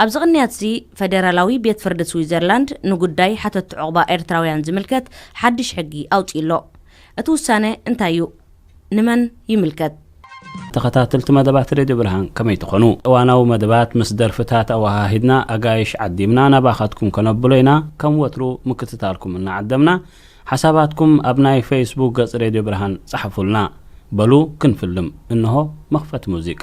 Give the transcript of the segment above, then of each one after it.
ኣብዚ ቅንያትዚ፣ ፈደራላዊ ቤት ፍርዲ ስዊዘርላንድ ንጉዳይ ሓተቲ ዑቕባ ኤርትራውያን ዝምልከት ሓድሽ ሕጊ ኣውጺኡ ኣሎ። እቲ ውሳነ እንታይ እዩ? ንመን ይምልከት? ተኸታተልቲ መደባት ሬድዮ ብርሃን ከመይ ትኾኑ? እዋናዊ መደባት ምስ ደርፍታት ኣወሃሂድና ኣጋይሽ ዓዲምና ናባኻትኩም ከነብሎ ኢና። ከም ወትሩ ምክትታልኩም እናዓደምና፣ ሓሳባትኩም ኣብ ናይ ፌስቡክ ገጽ ሬድዮ ብርሃን ጸሓፉልና። በሉ ክንፍልም። እንሆ መኽፈቲ ሙዚቃ።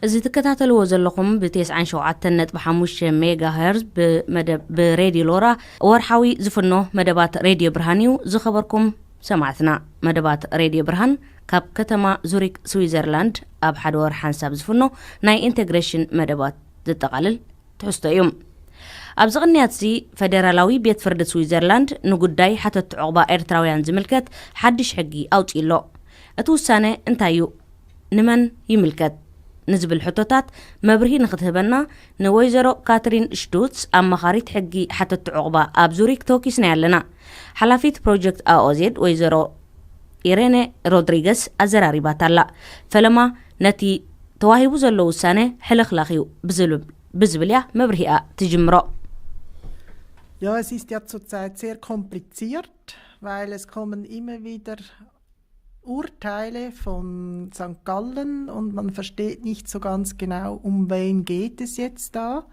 እዚ ትከታተልዎ ዘለኹም ብ ተስዓን ሸውዓተን ነጥቢ ሓሙሽተ ሜጋ ሄርዝ ብመደብ ብሬድዮ ሎራ ወርሓዊ ዝፍኖ መደባት ሬድዮ ብርሃን እዩ። ዝኸበርኩም ሰማዕትና፣ መደባት ሬድዮ ብርሃን ካብ ከተማ ዙሪክ ስዊዘርላንድ ኣብ ሓደ ወርሒ ሓንሳብ ዝፍኖ ናይ ኢንቴግሬሽን መደባት ዘጠቓልል ትሕዝቶ እዩ። ኣብዚ ቅንያትዚ፣ ፈደራላዊ ቤት ፍርዲ ስዊዘርላንድ ንጉዳይ ሓተቲ ዑቕባ ኤርትራውያን ዝምልከት ሓድሽ ሕጊ ኣውጺኡ ኣሎ። እቲ ውሳነ እንታይ እዩ? ንመን ይምልከት? ንዝብል ሕቶታት መብርሂ ንክትህበና ንወይዘሮ ካትሪን ሽቱትስ ኣማኻሪት ሕጊ ሓተቲ ዕቑባ ኣብ ዙሪክ ተወኪስና ኣለና። ሓላፊት ፕሮጀክት ኣኦዜድ ወይዘሮ ኢሬነ ሮድሪገስ ኣዘራሪባታ ኣላ። ፈለማ ነቲ ተዋሂቡ ዘሎ ውሳነ ሕልኽላኽ እዩ ብዝብል እያ መብርሂኣ ትጅምሮ። Ja, es ist ja zurzeit sehr kompliziert, weil es kommen immer wieder Urteile von Sankt Gallen und man versteht nicht so ganz genau, um wen geht es jetzt da.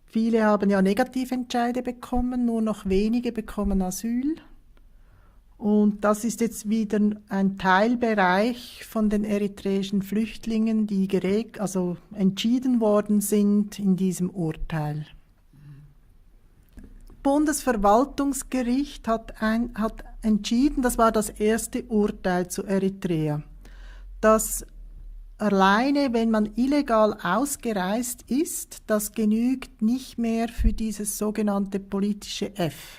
Viele haben ja Negativentscheide bekommen, nur noch wenige bekommen Asyl. Und das ist jetzt wieder ein Teilbereich von den eritreischen Flüchtlingen, die gereg also entschieden worden sind in diesem Urteil. Bundesverwaltungsgericht hat, ein, hat entschieden, das war das erste Urteil zu Eritrea, dass alleine, wenn man illegal ausgereist ist, das genügt nicht mehr für dieses sogenannte politische F.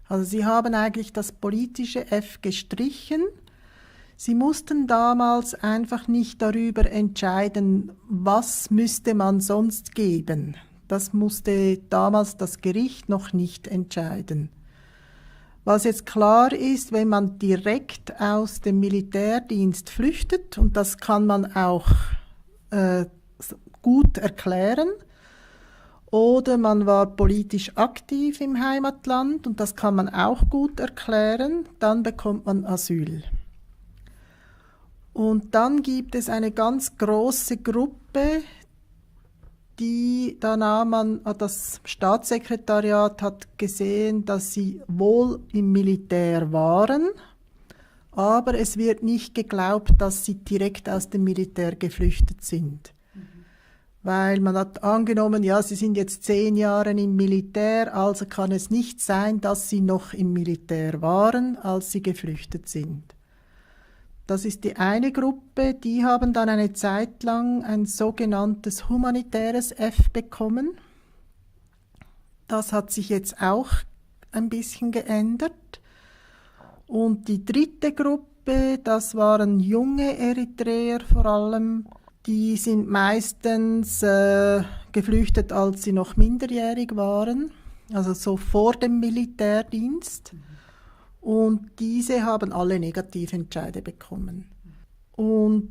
Also sie haben eigentlich das politische F gestrichen. Sie mussten damals einfach nicht darüber entscheiden, was müsste man sonst geben. Das musste damals das Gericht noch nicht entscheiden. Was jetzt klar ist, wenn man direkt aus dem Militärdienst flüchtet, und das kann man auch äh, gut erklären, oder man war politisch aktiv im Heimatland und das kann man auch gut erklären, dann bekommt man Asyl. Und dann gibt es eine ganz große Gruppe, die, da nahm man, das Staatssekretariat hat gesehen, dass sie wohl im Militär waren, aber es wird nicht geglaubt, dass sie direkt aus dem Militär geflüchtet sind. Weil man hat angenommen, ja, sie sind jetzt zehn Jahre im Militär, also kann es nicht sein, dass sie noch im Militär waren, als sie geflüchtet sind. Das ist die eine Gruppe, die haben dann eine Zeit lang ein sogenanntes humanitäres F bekommen. Das hat sich jetzt auch ein bisschen geändert. Und die dritte Gruppe, das waren junge Eritreer vor allem. Die sind meistens äh, geflüchtet, als sie noch minderjährig waren, also so vor dem Militärdienst. Und diese haben alle Negativentscheide bekommen. Und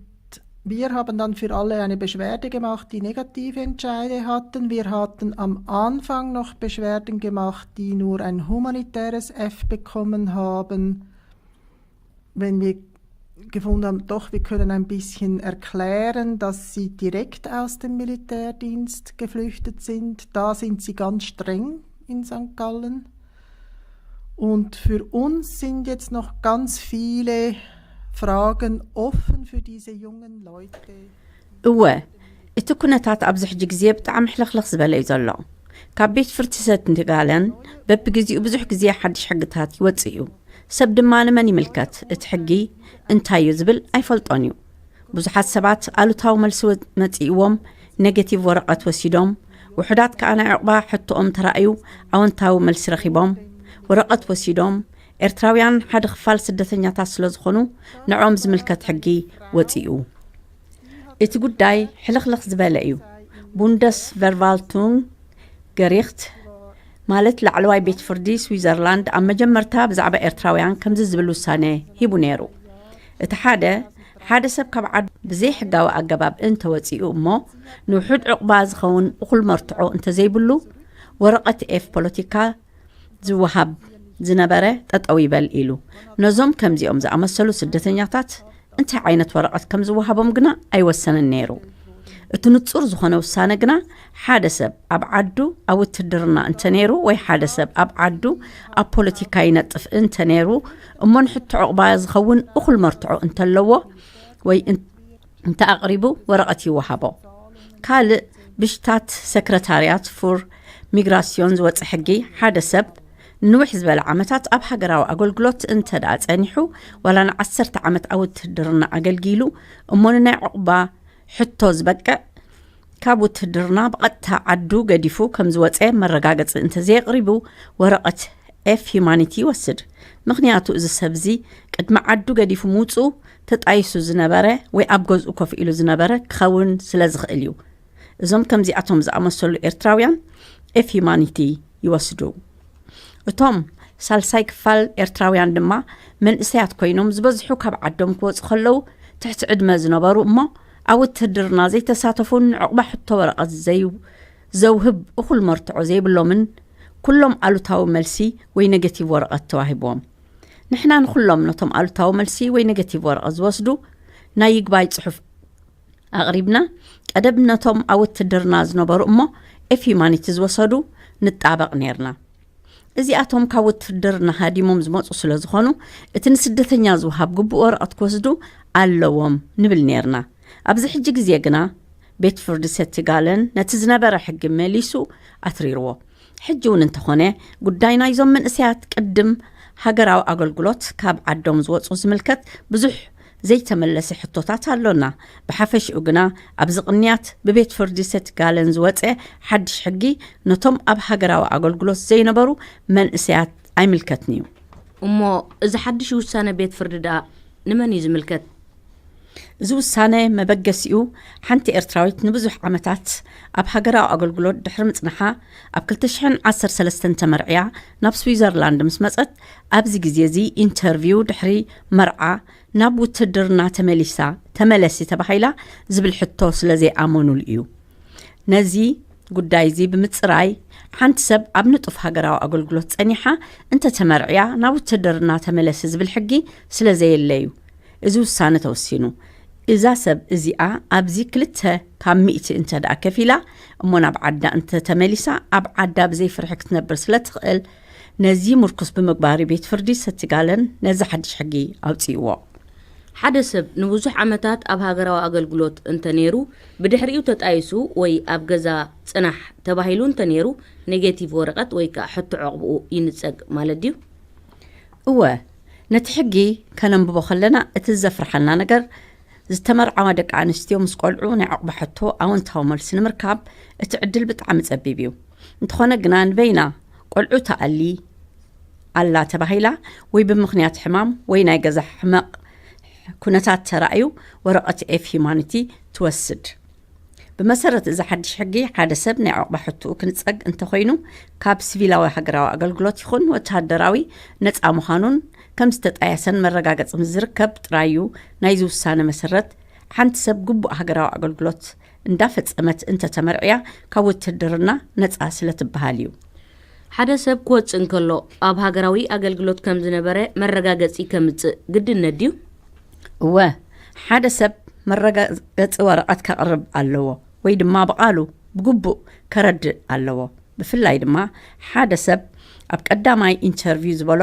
wir haben dann für alle eine Beschwerde gemacht, die negative Entscheide hatten. Wir hatten am Anfang noch Beschwerden gemacht, die nur ein humanitäres F bekommen haben. Wenn wir gefunden haben, doch, wir können ein bisschen erklären, dass sie direkt aus dem Militärdienst geflüchtet sind, da sind sie ganz streng in Sankt Gallen. Und für uns sind jetzt noch ganz viele Fragen offen für diese jungen Leute. እወ፣ እቲ ኩነታት ኣብዚ ሕጂ ግዜ ብጣዕሚ ሕልኽልኽ ዝበለ እዩ ዘሎ። ካብ ቤት ፍርዲ ሰንትጋለን በብግዜኡ ብዙሕ ግዜ ሓድሽ ሕግታት ይወፅእ እዩ። ሰብ ድማ ንመን ይምልከት፣ እቲ ሕጊ እንታይ እዩ ዝብል ኣይፈልጦን እዩ። ብዙሓት ሰባት ኣሉታዊ መልሲ መፂእዎም ኔጌቲቭ ወረቐት ወሲዶም፣ ውሑዳት ከዓ ናይ ዕቑባ ሕቶኦም ተራእዩ ኣወንታዊ መልሲ ረኺቦም ወረቐት ወሲዶም። ኤርትራውያን ሓደ ክፋል ስደተኛታት ስለ ዝኾኑ ንዕኦም ዝምልከት ሕጊ ወፂኡ። እቲ ጉዳይ ሕልኽልኽ ዝበለ እዩ። ቡንደስ ቨርቫልቱንግ ገሪኽት ማለት ላዕለዋይ ቤት ፍርዲ ስዊዘርላንድ ኣብ መጀመርታ ብዛዕባ ኤርትራውያን ከምዚ ዝብል ውሳነ ሂቡ ነይሩ። እቲ ሓደ ሓደ ሰብ ካብ ዓዱ ብዘይ ሕጋዊ ኣገባብ እንተወፂኡ እሞ ንውሑድ ዕቑባ ዝኸውን እኹል መርትዖ እንተዘይብሉ ወረቐት ኤፍ ፖለቲካ ዝወሃብ ዝነበረ ጠጠው ይበል ኢሉ። ነዞም ከምዚኦም ዝኣመሰሉ ስደተኛታት እንታይ ዓይነት ወረቐት ከም ዝወሃቦም ግና ኣይወሰነን ነይሩ። እቲ ንጹር ዝኾነ ውሳነ ግና ሓደ ሰብ ኣብ ዓዱ ኣብ ውትድርና እንተነይሩ ወይ ሓደ ሰብ ኣብ ዓዱ ኣብ ፖለቲካ ይነጥፍ እንተነይሩ እሞ ንሕቶ ዕቑባ ዝኸውን እኹል መርትዖ እንተለዎ ወይ እንተኣቕሪቡ ወረቐት ይወሃቦ። ካልእ ብሽታት ሰክረታርያት ፉር ሚግራስዮን ዝወፀ ሕጊ ሓደ ሰብ ንውሕ ዝበለ ዓመታት ኣብ ሃገራዊ ኣገልግሎት እንተ ደኣ ጸኒሑ ዋላ ንዓሰርተ ዓመት ኣብ ውትህድርና ኣገልጊሉ እሞ ንናይ ዕቑባ ሕቶ ዝበቅዕ ካብ ውትህድርና ብቐጥታ ዓዱ ገዲፉ ከም ዝወፀ መረጋገፂ እንተዘየቕሪቡ ወረቐት ኤፍ ሂዩማኒቲ ይወስድ። ምኽንያቱ እዚ ሰብ እዚ ቅድሚ ዓዱ ገዲፉ ምውፅኡ ተጣይሱ ዝነበረ ወይ ኣብ ገዝኡ ኮፍ ኢሉ ዝነበረ ክኸውን ስለ ዝኽእል እዩ። እዞም ከምዚኣቶም ዝኣመሰሉ ኤርትራውያን ኤፍ ሂዩማኒቲ ይወስዱ። እቶም ሳልሳይ ክፋል ኤርትራውያን ድማ መንእሰያት ኮይኖም ዝበዝሑ ካብ ዓዶም ክወፁ ከለዉ ትሕቲ ዕድመ ዝነበሩ እሞ ኣብ ውትህድርና ዘይተሳተፉን ንዕቑባ ሕቶ ወረቐት ዘይ ዘውህብ እኹል መርትዖ ዘይብሎምን ኩሎም ኣሉታዊ መልሲ ወይ ኔጌቲቭ ወረቐት ተዋሂብዎም። ንሕና ንኹሎም ነቶም ኣሉታዊ መልሲ ወይ ኔጌቲቭ ወረቐት ዝወስዱ ናይ ይግባይ ጽሑፍ ኣቕሪብና፣ ቀደም ነቶም ኣብ ውትድርና ዝነበሩ እሞ ኤፍ ሂዩማኒቲ ዝወሰዱ ንጣበቕ ኔርና። እዚኣቶም ካብ ውትድርና ሃዲሞም ዝመጹ ስለ ዝኾኑ፣ እቲ ንስደተኛ ዝወሃብ ግቡእ ወረቐት ክወስዱ ኣለዎም ንብል ኔርና። ኣብዚ ሕጂ ግዜ ግና ቤት ፍርዲ ሴትጋለን ነቲ ዝነበረ ሕጊ መሊሱ ኣትሪርዎ። ሕጂ እውን እንተኾነ ጉዳይ ናይዞም መንእሰያት ቅድም ሃገራዊ ኣገልግሎት ካብ ዓዶም ዝወጹ ዝምልከት ብዙሕ ዘይተመለሰ ሕቶታት ኣሎና። ብሓፈሽኡ ግና ኣብዚ ቅንያት ብቤት ፍርዲ ሴትጋለን ዝወጸ ሓድሽ ሕጊ ነቶም ኣብ ሃገራዊ ኣገልግሎት ዘይነበሩ መንእሰያት ኣይምልከትን እዩ። እሞ እዚ ሓድሽ ውሳነ ቤት ፍርዲ ደኣ ንመን እዩ ዝምልከት? እዚ ውሳነ መበገሲኡ ሓንቲ ኤርትራዊት ንብዙሕ ዓመታት ኣብ ሃገራዊ ኣገልግሎት ድሕሪ ምጽንሓ ኣብ ክልተ ሽሕን ዓሰርተ ሰለስተን ተመርዕያ ናብ ስዊዘርላንድ ምስ መጸት ኣብዚ ግዜ እዚ ኢንተርቪው ድሕሪ መርዓ ናብ ውትድርና ተመሊሳ ተመለሲ ተባሂላ ዝብል ሕቶ ስለ ዘይኣመኑሉ እዩ። ነዚ ጉዳይ እዚ ብምጽራይ ሓንቲ ሰብ ኣብ ንጡፍ ሃገራዊ ኣገልግሎት ጸኒሓ እንተተመርዕያ ናብ ውትድርና ተመለሲ ዝብል ሕጊ ስለ ዘየለ እዩ እዚ ውሳነ ተወሲኑ። እዛ ሰብ እዚኣ ኣብዚ ክልተ ካብ ሚእቲ እንተ ደኣ ከፊላ እሞ ናብ ዓዳ እንተ ተመሊሳ ኣብ ዓዳ ብዘይ ፍርሒ ክትነብር ስለ ትኽእል ነዚ ምርኩስ ብምግባር ቤት ፍርዲ ሰትጋለን ነዚ ሓድሽ ሕጊ ኣውጺእዎ። ሓደ ሰብ ንብዙሕ ዓመታት ኣብ ሃገራዊ ኣገልግሎት እንተ ነይሩ ብድሕሪኡ ተጣይሱ ወይ ኣብ ገዛ ጽናሕ ተባሂሉ እንተ ነይሩ ኔጌቲቭ ወረቐት ወይ ከኣ ሕቶ ዕቕብኡ ይንጸግ ማለት ድዩ? እወ፣ ነቲ ሕጊ ከነንብቦ ከለና እቲ ዘፍርሓና ነገር ዝተመርዓዋ ደቂ ኣንስትዮ ምስ ቆልዑ ናይ ዕቑባ ሕቶ ኣወንታዊ መልሲ ንምርካብ እቲ ዕድል ብጣዕሚ ጸቢብ እዩ። እንተኾነ ግና ንበይና ቆልዑ ተኣሊ ኣላ ተባሂላ ወይ ብምኽንያት ሕማም ወይ ናይ ገዛ ሕመቕ ኩነታት ተራእዩ ወረቐት ኤፍ ሂዩማኒቲ ትወስድ። ብመሰረት እዚ ሓድሽ ሕጊ ሓደ ሰብ ናይ ዕቑባ ሕትኡ ክንጸግ እንተኾይኑ ካብ ሲቪላዊ ሃገራዊ ኣገልግሎት ይኹን ወተሃደራዊ ነጻ ምዃኑን ከም ዝተጣየሰን መረጋገጺ ምስ ዝርከብ ጥራይ እዩ ናይዚ ውሳነ መሰረት ሓንቲ ሰብ ግቡእ ሃገራዊ ኣገልግሎት እንዳፈጸመት እንተተመርዕያ ካብ ውትድርና ነጻ ስለ ትበሃል እዩ። ሓደ ሰብ ክወጽእ እንከሎ ኣብ ሃገራዊ ኣገልግሎት ከም ዝነበረ መረጋገጺ ከምጽእ ግድነት ድዩ? እወ፣ ሓደ ሰብ መረጋገጺ ወረቐት ከቕርብ ኣለዎ ወይ ድማ ብቓሉ ብግቡእ ከረድእ ኣለዎ። ብፍላይ ድማ ሓደ ሰብ ኣብ ቀዳማይ ኢንተርቪው ዝበሎ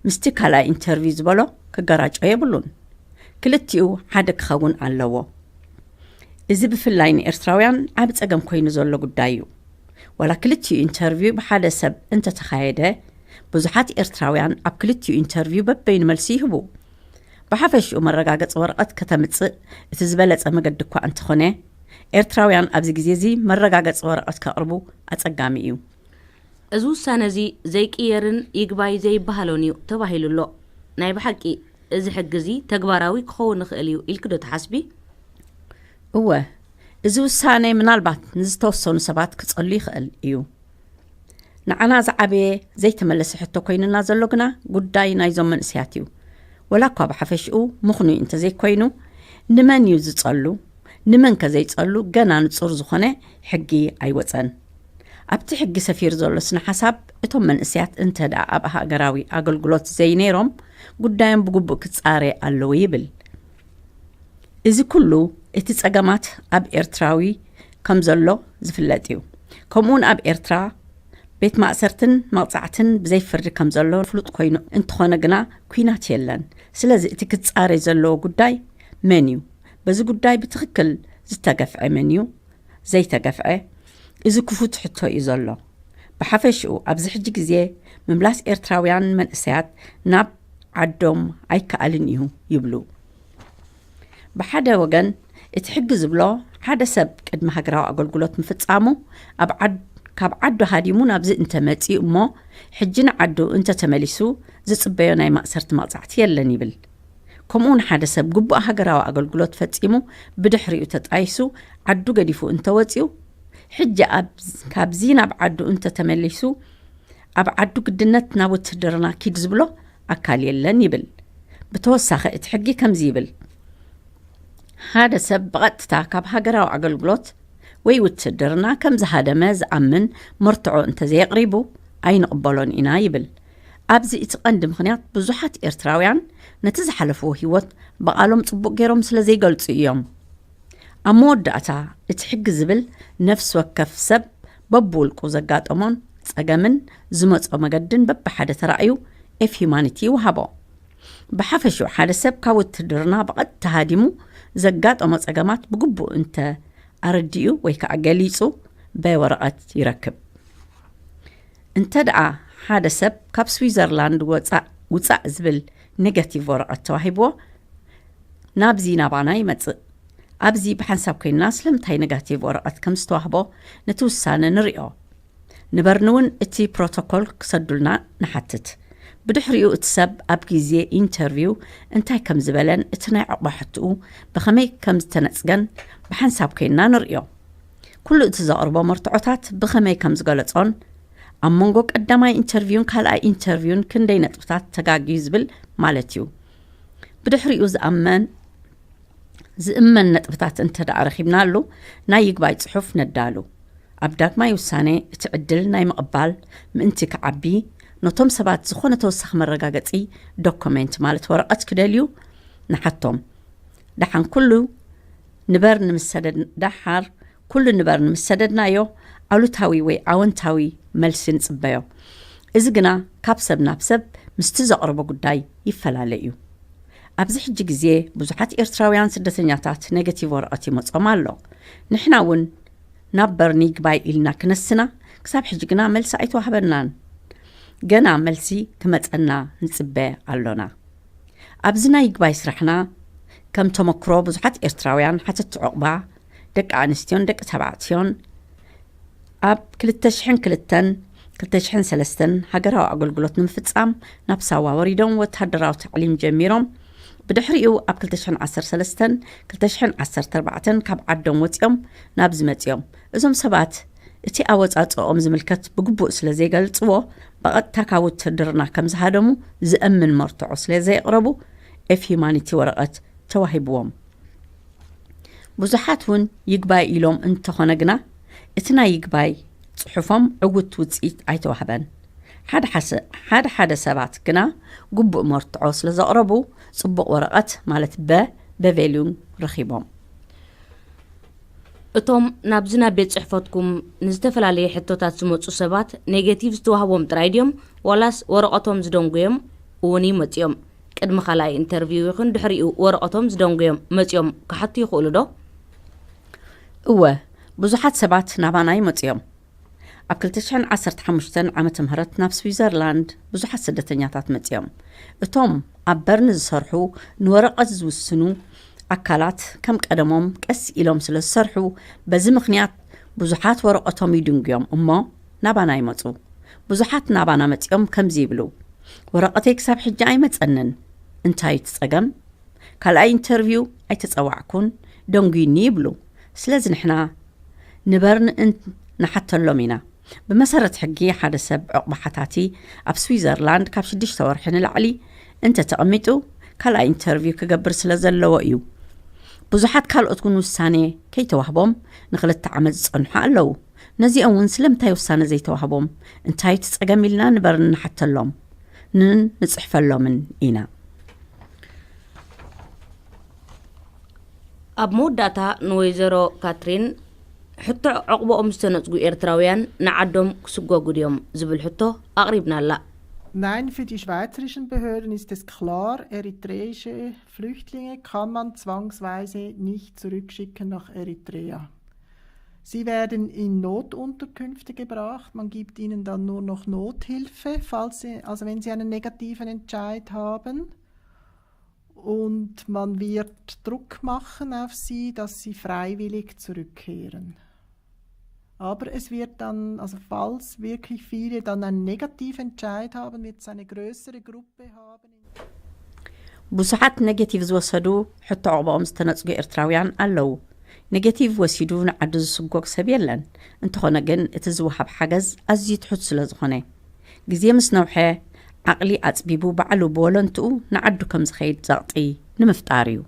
ምስቲ ካልኣይ ኢንተርቪው ዝበሎ ክገራጮ የብሉን። ክልቲኡ ሓደ ክኸውን ኣለዎ። እዚ ብፍላይ ንኤርትራውያን ዓቢ ጸገም ኮይኑ ዘሎ ጉዳይ እዩ። ዋላ ክልቲኡ ኢንተርቪው ብሓደ ሰብ እንተተኻየደ፣ ብዙሓት ኤርትራውያን ኣብ ክልቲኡ ኢንተርቪው በበይኑ መልሲ ይህቡ። ብሓፈሽኡ መረጋገጺ ወረቐት ከተምጽእ እቲ ዝበለጸ መገዲ እኳ እንተኾነ፣ ኤርትራውያን ኣብዚ ግዜ እዚ መረጋገጺ ወረቐት ከቕርቡ ኣጸጋሚ እዩ። እዚ ውሳነ እዚ ዘይቅየርን ይግባይ ዘይበሃሎን እዩ ተባሂሉ ኣሎ። ናይ ብሓቂ እዚ ሕጊ እዚ ተግባራዊ ክኸውን ይኽእል እዩ ኢልኪ ዶ ትሓስቢ? እወ፣ እዚ ውሳነ ምናልባት ንዝተወሰኑ ሰባት ክጸሉ ይኽእል እዩ። ንዓና ዝዓበየ ዘይተመለሰ ሕቶ ኮይኑና ዘሎ ግና ጉዳይ ናይዞም መንእሰያት እዩ። ወላ እኳ ብሓፈሽኡ ምኽኑይ እንተዘይኮይኑ፣ ንመን እዩ ዝጸሉ? ንመን ከ ዘይጸሉ ገና ንጹር ዝኾነ ሕጊ ኣይወጸን። ኣብቲ ሕጊ ሰፊሩ ዘሎ ስነ ሓሳብ እቶም መንእሰያት እንተ ደኣ ኣብ ሃገራዊ ኣገልግሎት ዘይነይሮም ጉዳዮም ብግቡእ ክጻረ ኣለዎ ይብል። እዚ ኩሉ እቲ ጸገማት ኣብ ኤርትራዊ ከም ዘሎ ዝፍለጥ እዩ። ከምኡውን ኣብ ኤርትራ ቤት ማእሰርትን መቕጻዕትን ብዘይ ፍርዲ ከም ዘሎ ፍሉጥ ኮይኑ እንተኾነ ግና ኲናት የለን። ስለዚ እቲ ክጻረ ዘለዎ ጉዳይ መን እዩ? በዚ ጉዳይ ብትኽክል ዝተገፍዐ መን እዩ? ዘይተገፍዐ? እዚ ክፉት ሕቶ እዩ ዘሎ። ብሓፈሽኡ ኣብዚ ሕጂ ግዜ ምምላስ ኤርትራውያን መንእሰያት ናብ ዓዶም ኣይከኣልን እዩ ይብሉ። ብሓደ ወገን እቲ ሕጊ ዝብሎ ሓደ ሰብ ቅድሚ ሃገራዊ ኣገልግሎት ምፍጻሙ ኣብ ዓድ ካብ ዓዱ ሃዲሙ ናብዚ እንተመጺኡ እሞ ሕጂ ንዓዱ እንተተመሊሱ ዝጽበዮ ናይ ማእሰርቲ መቕጻዕቲ የለን ይብል። ከምኡውን ሓደ ሰብ ግቡእ ሃገራዊ ኣገልግሎት ፈጺሙ ብድሕሪኡ ተጣይሱ ዓዱ ገዲፉ እንተወጺኡ፣ ሕጂ ኣብ-፣ ካብዚ ናብ ዓዱ እንተተመሊሱ ኣብ ዓዱ ግድነት ናብ ውትህድርና ኪድ ዝብሎ ኣካል የለን ይብል። ብተወሳኺ እቲ ሕጊ ከምዚ ይብል፣ ሓደ ሰብ ብቐጥታ ካብ ሃገራዊ ኣገልግሎት ወይ ውትህድርና ከም ዝሃደመ ዝኣምን መርትዖ እንተዘየቕሪቡ ኣይንቕበሎን ኢና ይብል። ኣብዚ እቲ ቀንዲ ምኽንያት ብዙሓት ኤርትራውያን ነቲ ዝሓለፍዎ ህይወት ብቓሎም ጽቡቕ ገይሮም ስለ ዘይገልጹ እዮም። ኣብ መወዳእታ እቲ ሕጊ ዝብል ነፍሲ ወከፍ ሰብ በብውልቁ ዘጋጠሞን ጸገምን ዝመጾ መገድን በብሓደ ተራእዩ ኤፍ ሂማኒቲ ይወሃቦ። ብሓፈሽኡ ሓደ ሰብ ካብ ውትድርና ብቐጥታ ሃዲሙ ዘጋጠሞ ጸገማት ብግቡእ እንተ ኣረዲኡ ወይ ከዓ ገሊጹ በወረቐት ይረክብ። እንተ ደኣ ሓደ ሰብ ካብ ስዊዘርላንድ ወጻእ ውጻእ ዝብል ኔጋቲቭ ወረቐት ተዋሂብዎ ናብዚ ናባና ይመጽእ። ኣብዚ ብሓንሳብ ኮይንና ስለምንታይ ኔጋቲቭ ወረቐት ከም ዝተዋህቦ ነቲ ውሳነ ንሪኦ። ንበርኒ እውን እቲ ፕሮቶኮል ክሰዱልና ንሓትት። ብድሕሪኡ እቲ ሰብ ኣብ ግዜ ኢንተርቪው እንታይ ከም ዝበለን እቲ ናይ ዕቑባ ሕትኡ ብኸመይ ከም ዝተነጽገን ብሓንሳብ ኮይንና ንርእዮ። ኩሉ እቲ ዘቕርቦ መርትዖታት ብኸመይ ከም ዝገለጾን ኣብ መንጎ ቀዳማይ ኢንተርቪውን ካልኣይ ኢንተርቪውን ክንደይ ነጥብታት ተጋግዩ ዝብል ማለት እዩ። ብድሕሪኡ ዝኣመን ዝእመን ነጥብታት እንተ ደኣ ረኺብናሉ ናይ ይግባይ ጽሑፍ ነዳሉ። ኣብ ዳግማይ ውሳኔ እቲ ዕድል ናይ ምቕባል ምእንቲ ክዓቢ ነቶም ሰባት ዝኾነ ተወሳኺ መረጋገጺ ዶኩሜንት ማለት ወረቐት ክደልዩ ንሓቶም። ደሓን ኩሉ ንበር ንምሰደድ-፣ ደሓር ኩሉ ንበር ንምሰደድናዮ ኣሉታዊ ወይ ኣወንታዊ መልሲ ንጽበዮ። እዚ ግና ካብ ሰብ ናብ ሰብ ምስቲ ዘቕርቦ ጉዳይ ይፈላለ እዩ። ኣብዚ ሕጂ ግዜ ብዙሓት ኤርትራውያን ስደተኛታት ኔጋቲቭ ወረቐት ይመጾም ኣሎ። ንሕና እውን ናብ በርኒ ይግባይ ኢልና ክነስና ክሳብ ሕጂ ግና መልሲ ኣይተዋህበናን። ገና መልሲ ክመጸና ንጽበ ኣሎና። ኣብዚ ናይ ይግባይ ስራሕና ከም ተመክሮ ብዙሓት ኤርትራውያን ሓተቲ ዕቑባ ደቂ ኣንስትዮን ደቂ ተባዕትዮን ኣብ ክልተ ሽሕን ክልተን ክልተ ሽሕን ሰለስተን ሃገራዊ ኣገልግሎት ንምፍጻም ናብ ሳዋ ወሪዶም ወተሃደራዊ ታዕሊም ጀሚሮም። ብድሕሪኡ ኣብ ክልተ ሽሕን ዓሰርተ ሰለስተን ክልተ ሽሕን ዓሰርተ ኣርባዕተን ካብ ዓዶም ወጺኦም ናብዚ መጺኦም። እዞም ሰባት እቲ ኣወጻጽኦም ዝምልከት ብግቡእ ስለ ዘይገልጽዎ ብቐጥታ ካብ ውትድርና ከም ዝሃደሙ ዝእምን መርትዖ ስለ ዘየቕረቡ ኤፍ ሂማኒቲ ወረቐት ተዋሂብዎም። ብዙሓት እውን ይግባይ ኢሎም እንተኾነ ግና እቲ ናይ ይግባይ ጽሑፎም ዕውት ውጽኢት ኣይተዋህበን። ሓደ ሓሰ-፣ ሓደ ሓደ ሰባት ግና ግቡእ መርትዖ ስለ ዘቕረቡ ጽቡቕ ወረቐት ማለት በ በቬልዩን ረኺቦም። እቶም ናብዚ ናብ ቤት ጽሕፈትኩም ንዝተፈላለየ ሕቶታት ዝመጹ ሰባት ኔጌቲቭ ዝተዋህቦም ጥራይ ድዮም ዋላስ ወረቐቶም ዝደንጉዮም እውን ይመጽዮም? ቅድሚ ካልኣይ ኢንተርቪው ይኹን ድሕሪኡ ወረቐቶም ዝደንጉዮም መጽዮም ክሓቱ ይኽእሉ ዶ? እወ፣ ብዙሓት ሰባት ናባና ይመጽዮም። ኣብ ክልተ ሽሕን ዓሰርተ ሓሙሽተን ዓመተ ምህረት ናብ ስዊዘርላንድ ብዙሓት ስደተኛታት መጽዮም። እቶም ኣብ በርን ዝሰርሑ ንወረቐት ዝውስኑ ኣካላት ከም ቀደሞም ቀስ ኢሎም ስለ ዝሰርሑ በዚ ምኽንያት ብዙሓት ወረቐቶም ይድንጉዮም እሞ ናባና ይመጹ። ብዙሓት ናባና መጽዮም ከምዚ ይብሉ፣ "ወረቐተይ ክሳብ ሕጂ ኣይመጸንን። እንታይ እቲ ጸገም? ካልኣይ ኢንተርቪው ኣይተጸዋዕኩን፣ ደንጉይኒ" ይብሉ። ስለዚ ንሕና ንበርን እን-፣ ንሓተሎም ኢና። ብመሰረት ሕጊ ሓደ ሰብ ዕቑባ ሓታቲ ኣብ ስዊዘርላንድ ካብ ሽዱሽተ ወርሒ ንላዕሊ እንተ ተቐሚጡ ካልኣይ ኢንተርቪው ክገብር ስለ ዘለዎ እዩ። ብዙሓት ካልኦት እውን ውሳኔ ከይተዋህቦም ንክልተ ዓመት ዝጸንሑ ኣለዉ። ነዚኦም እውን ስለምንታይ ውሳነ ዘይተዋህቦም እንታይ እቲ ጸገም ኢልና ንበርን ንሓተሎም ንን ንጽሕፈሎምን ኢና። ኣብ መወዳእታ ንወይዘሮ ካትሪን ሕቶ ዕቑባኦም ዝተነጽጉ ኤርትራውያን ንዓዶም ክስጎጉ ድዮም ዝብል ሕቶ ኣቕሪብናላ። Nein, für die schweizerischen Behörden ist es klar, eritreische Flüchtlinge kann man zwangsweise nicht zurückschicken nach Eritrea. Sie werden in Notunterkünfte gebracht. Man gibt ihnen dann nur noch Nothilfe, falls sie, also wenn sie einen negativen Entscheid haben. Und man wird Druck machen auf sie, dass sie freiwillig zurückkehren. Aber es wird dann, also falls wirklich viele dann einen Negativentscheid haben, wird es eine größere Gruppe haben. ብዙሓት ኔጌቲቭ ዝወሰዱ ሕቶ ዕቑባኦም ዝተነጽጉ ኤርትራውያን ኣለዉ። ኔጌቲቭ ወሲዱ ንዓዱ ዝስጎግ ሰብ የለን። እንተኾነ ግን እቲ ዝወሃብ ሓገዝ ኣዝዩ ትሑት ስለ ዝኾነ፣ ግዜ ምስ ነውሐ ዓቕሊ ኣጽቢቡ ባዕሉ ብወለንትኡ ንዓዱ ከም ዝኸይድ ጸቕጢ ንምፍጣር እዩ።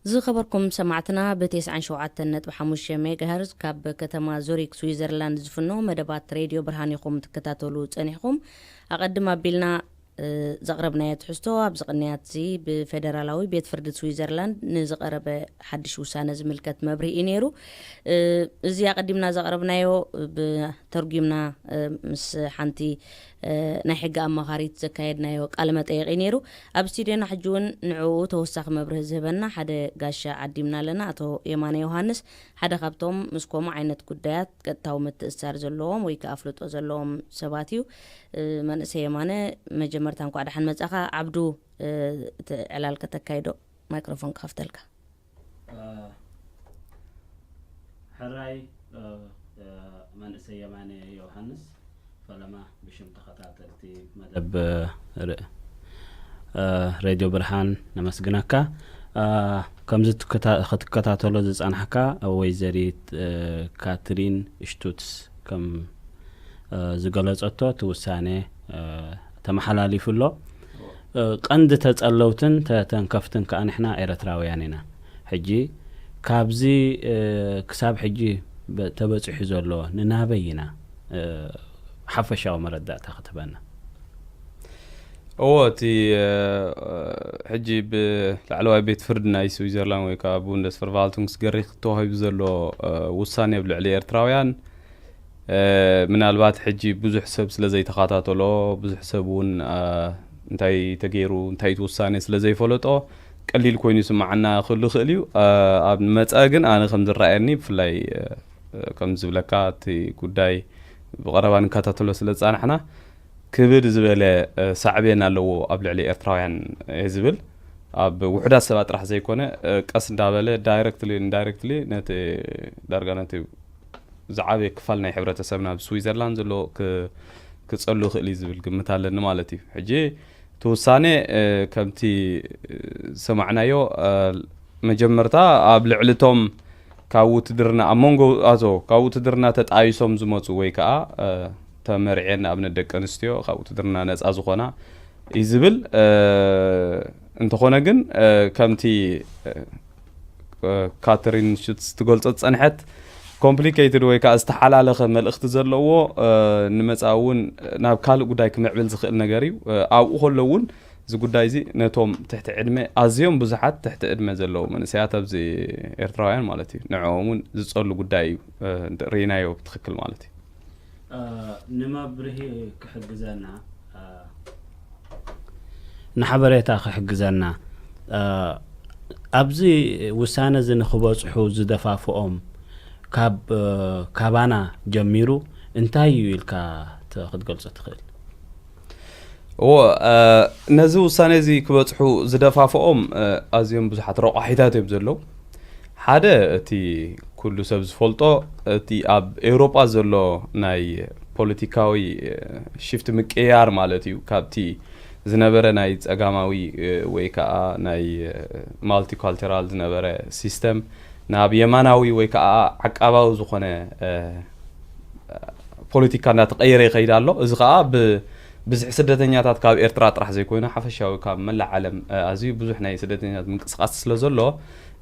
ዝኸበርኩም ሰማዕትና፣ ብ97.5 ሜጋሄርዝ ካብ ከተማ ዙሪክ ስዊዘርላንድ ዝፍኖ መደባት ሬድዮ ብርሃን ኢኹም ትከታተሉ ጸኒሕኩም። ኣቐድም ኣቢልና ዘቕረብናዮ ትሕዝቶ ኣብዚ ቅንያት እዚ ብፌደራላዊ ቤት ፍርዲ ስዊዘርላንድ ንዝቐረበ ሓድሽ ውሳነ ዝምልከት መብርሂ እዩ ነይሩ። እዚ ኣቐዲምና ዘቕረብናዮ ብተርጒምና ምስ ሓንቲ ናይ ሕጊ ኣማኻሪት ዘካየድናዮ ቃለ መጠየቕ እዩ ነይሩ። ኣብ ስቱድዮና ሕጂ እውን ንዕኡ ተወሳኺ መብርሂ ዝህበና ሓደ ጋሻ ዓዲምና ኣለና፣ ኣቶ የማነ ዮሃንስ። ሓደ ካብቶም ምስ ከምኡ ዓይነት ጉዳያት ቀጥታዊ ምትእስሳር ዘለዎም ወይ ከኣ ኣፍልጦ ዘለዎም ሰባት እዩ። መንእሰይ የማነ፣ መጀመርታ እንኳዕ ደሓን መጻኻ። ዓብዱ፣ እቲ ዕላል ከተካይዶ ማይክሮፎን ክኸፍተልካ። ሕራይ፣ መንእሰይ የማነ ዮሃንስ፣ ፈለማ ብሽም ተኸታተልቲ መደብ ሬድዮ ብርሃን ነመስግነካ። ከምዚ ክትከታተሎ ዝጸናሕካ፣ ወይዘሪት ካትሪን ሽቱትስ ከም ዝገለጸቶ፣ እቲ ውሳኔ ተመሓላሊፉ ኣሎ። ቀንዲ ተጸለውትን ተተንከፍትን ከኣ ንሕና ኤረትራውያን ኢና። ሕጂ ካብዚ ክሳብ ሕጂ ተበጺሑ ዘሎ ንናበይ ኢና? ሓፈሻዊ መረዳእታ ክትበና። እዎ፣ እቲ ሕጂ ብላዕለዋይ ቤት ፍርዲ ናይ ስዊዘርላንድ ወይ ከዓ ቡንደስቨርቫልቱንግስገሪክ ተዋሂቡ ዘሎ ውሳኔ ኣብ ልዕሊ ኤርትራውያን፣ ምናልባት ሕጂ ብዙሕ ሰብ ስለ ዘይተኸታተሎ፣ ብዙሕ ሰብ እውን እንታይ ተገይሩ፣ እንታይ እቲ ውሳኔ ስለ ዘይፈለጦ፣ ቀሊል ኮይኑ ይስምዓና ክህሉ ይኽእል እዩ። ኣብ ንመጸ ግን ኣነ ከም ዝረኣየኒ፣ ብፍላይ ከም ዝብለካ፣ እቲ ጉዳይ ብቐረባ ንከታተሎ ስለ ዝጸናሕና፣ ክብድ ዝበለ ሳዕቤን ኣለዎ ኣብ ልዕሊ ኤርትራውያን እየ ዝብል። ኣብ ውሑዳት ሰባት ጥራሕ ዘይኮነ፣ ቀስ እንዳበለ ዳይረክትሊ ኢንዳይረክትሊ ነቲ፣ ዳርጋ ነቲ ዝዓበየ ክፋል ናይ ሕብረተሰብና ኣብ ስዊዘርላንድ ዘሎ ክጸሉ ይኽእል እዩ ዝብል ግምት ኣለኒ ማለት እዩ። ሕጂ እቲ ውሳኔ ከምቲ ዝሰማዕናዮ፣ መጀመርታ ኣብ ልዕሊ እቶም ካብ ውትድርና ኣብ መንጎ ኣቶ ካብ ውትድርና ተጣይሶም ዝመፁ ወይ ከዓ ተመርዕየን ንኣብነት ደቂ ኣንስትዮ ካብ ውትድርና ነፃ ዝኾና እዩ ዝብል። እንተኾነ ግን ከምቲ ካተሪን ሽትስ ትገልጾ ዝጸንሐት ኮምፕሊኬትድ ወይ ከዓ ዝተሓላለኸ መልእኽቲ ዘለዎ፣ ንመጻኢ እውን ናብ ካልእ ጉዳይ ክምዕብል ዝኽእል ነገር እዩ። ኣብኡ ከሎ እውን እዚ ጉዳይ እዚ ነቶም ትሕቲ ዕድመ ኣዝዮም ብዙሓት ትሕቲ ዕድመ ዘለዉ መንእሰያት ኣብዚ ኤርትራውያን ማለት እዩ፣ ንዕኦም እውን ዝጸሉ ጉዳይ እዩ። ርኢናዮ ብትኽክል ማለት እዩ። ንመብርሂ ክሕግዘና፣ ንሓበሬታ ክሕግዘና፣ ኣብዚ ውሳነ እዚ ንክበፅሑ ዝደፋፍኦም ካብ ካባና ጀሚሩ እንታይ እዩ ኢልካ ክትገልፆ ትኽእል? እዎ፣ ነዚ ውሳነ እዚ ክበፅሑ ዝደፋፍኦም ኣዝዮም ብዙሓት ረቋሒታት እዮም ዘለዉ። ሓደ፣ እቲ ኩሉ ሰብ ዝፈልጦ፣ እቲ ኣብ ኤውሮጳ ዘሎ ናይ ፖለቲካዊ ሽፍት ምቅያር ማለት እዩ። ካብቲ ዝነበረ ናይ ጸጋማዊ ወይ ከዓ ናይ ማልቲካልቸራል ዝነበረ ሲስተም ናብ የማናዊ ወይ ከዓ ዓቃባዊ ዝኾነ ፖለቲካ እንዳተቐየረ ይኸይድ ኣሎ። እዚ ከዓ ብብዝሒ ስደተኛታት ካብ ኤርትራ ጥራሕ ዘይኮይኑ ሓፈሻዊ ካብ መላእ ዓለም ኣዝዩ ብዙሕ ናይ ስደተኛታት ምንቅስቃስ ስለ ዘሎ፣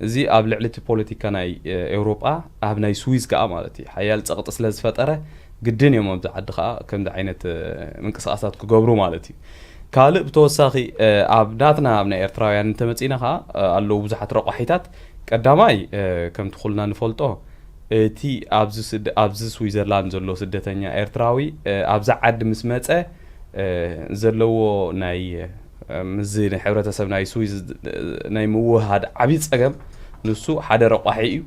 እዚ ኣብ ልዕሊ እቲ ፖለቲካ ናይ ኤውሮጳ ኣብ ናይ ስዊዝ ከዓ ማለት እዩ ሓያል ጸቕጢ ስለ ዝፈጠረ፣ ግድን እዮም ኣብዚ ዓዲ ከዓ ከምዚ ዓይነት ምንቅስቃሳት ክገብሩ ማለት እዩ። ካልእ ብተወሳኺ ኣብ ናትና ኣብ ናይ ኤርትራውያን እንተመፂና ከዓ ኣለዉ ብዙሓት ረቋሒታት። ቀዳማይ፣ ከምቲ ኩልና ንፈልጦ፣ እቲ ኣብዚ ስዊዘርላንድ ዘሎ ስደተኛ ኤርትራዊ ኣብዚ ዓዲ ምስ መፀ ዘለዎ ናይ ምስዚ ናይ ሕብረተሰብ ናይ ስዊዝ ናይ ምውህሃድ ዓብዪ ፀገም ንሱ ሓደ ረቋሒ እዩ።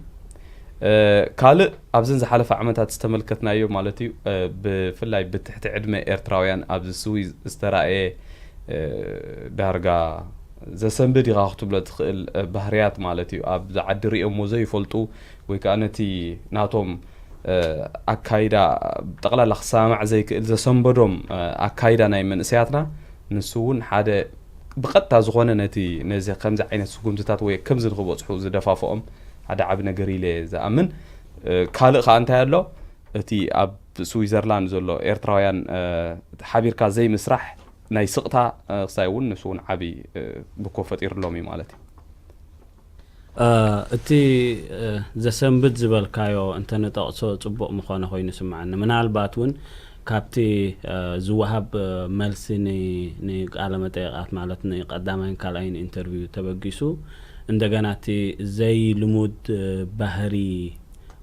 ካልእ ኣብዘን ዝሓለፈ ዓመታት ዝተመልከትናዮ ማለት እዩ፣ ብፍላይ ብትሕቲ ዕድመ ኤርትራውያን ኣብዚ ስዊዝ ዝተራእየ ዳርጋ ዘሰንብድ ኢኻ ክትብሎ ትኽእል ባህርያት ማለት እዩ። ኣብዚ ዓዲ ሪኦሞ ዘይፈልጡ ወይ ከዓ ነቲ ናቶም ኣካይዳ ጠቕላላ ክሰማማዕ ዘይክእል ዘሰንበዶም ኣካይዳ ናይ መንእሰያትና፣ ንሱ እውን ሓደ ብቐጥታ ዝኾነ ነቲ ነዚ ከምዚ ዓይነት ስጉምትታት ወይ ከምዚ ንክበፅሑ ዝደፋፍኦም ሓደ ዓቢ ነገር ኢለ ዝኣምን። ካልእ ከዓ እንታይ ኣሎ፣ እቲ ኣብ ስዊዘርላንድ ዘሎ ኤርትራውያን ሓቢርካ ዘይምስራሕ ናይ ስቕታ ክሳይ እውን ንሱ እውን ዓቢ ብኮ ፈጢርሎም እዩ ማለት እዩ። እቲ ዘሰንብድ ዝበልካዮ እንተንጠቕሶ ጽቡቕ ምኾነ ኮይኑ ይስምዓኒ። ምናልባት እውን ካብቲ ዝወሃብ መልሲ ንቃለ መጠይቓት ማለት ንቀዳማይን ካልኣይን ኢንተርቪው ተበጊሱ እንደገና እቲ ዘይልሙድ ባህሪ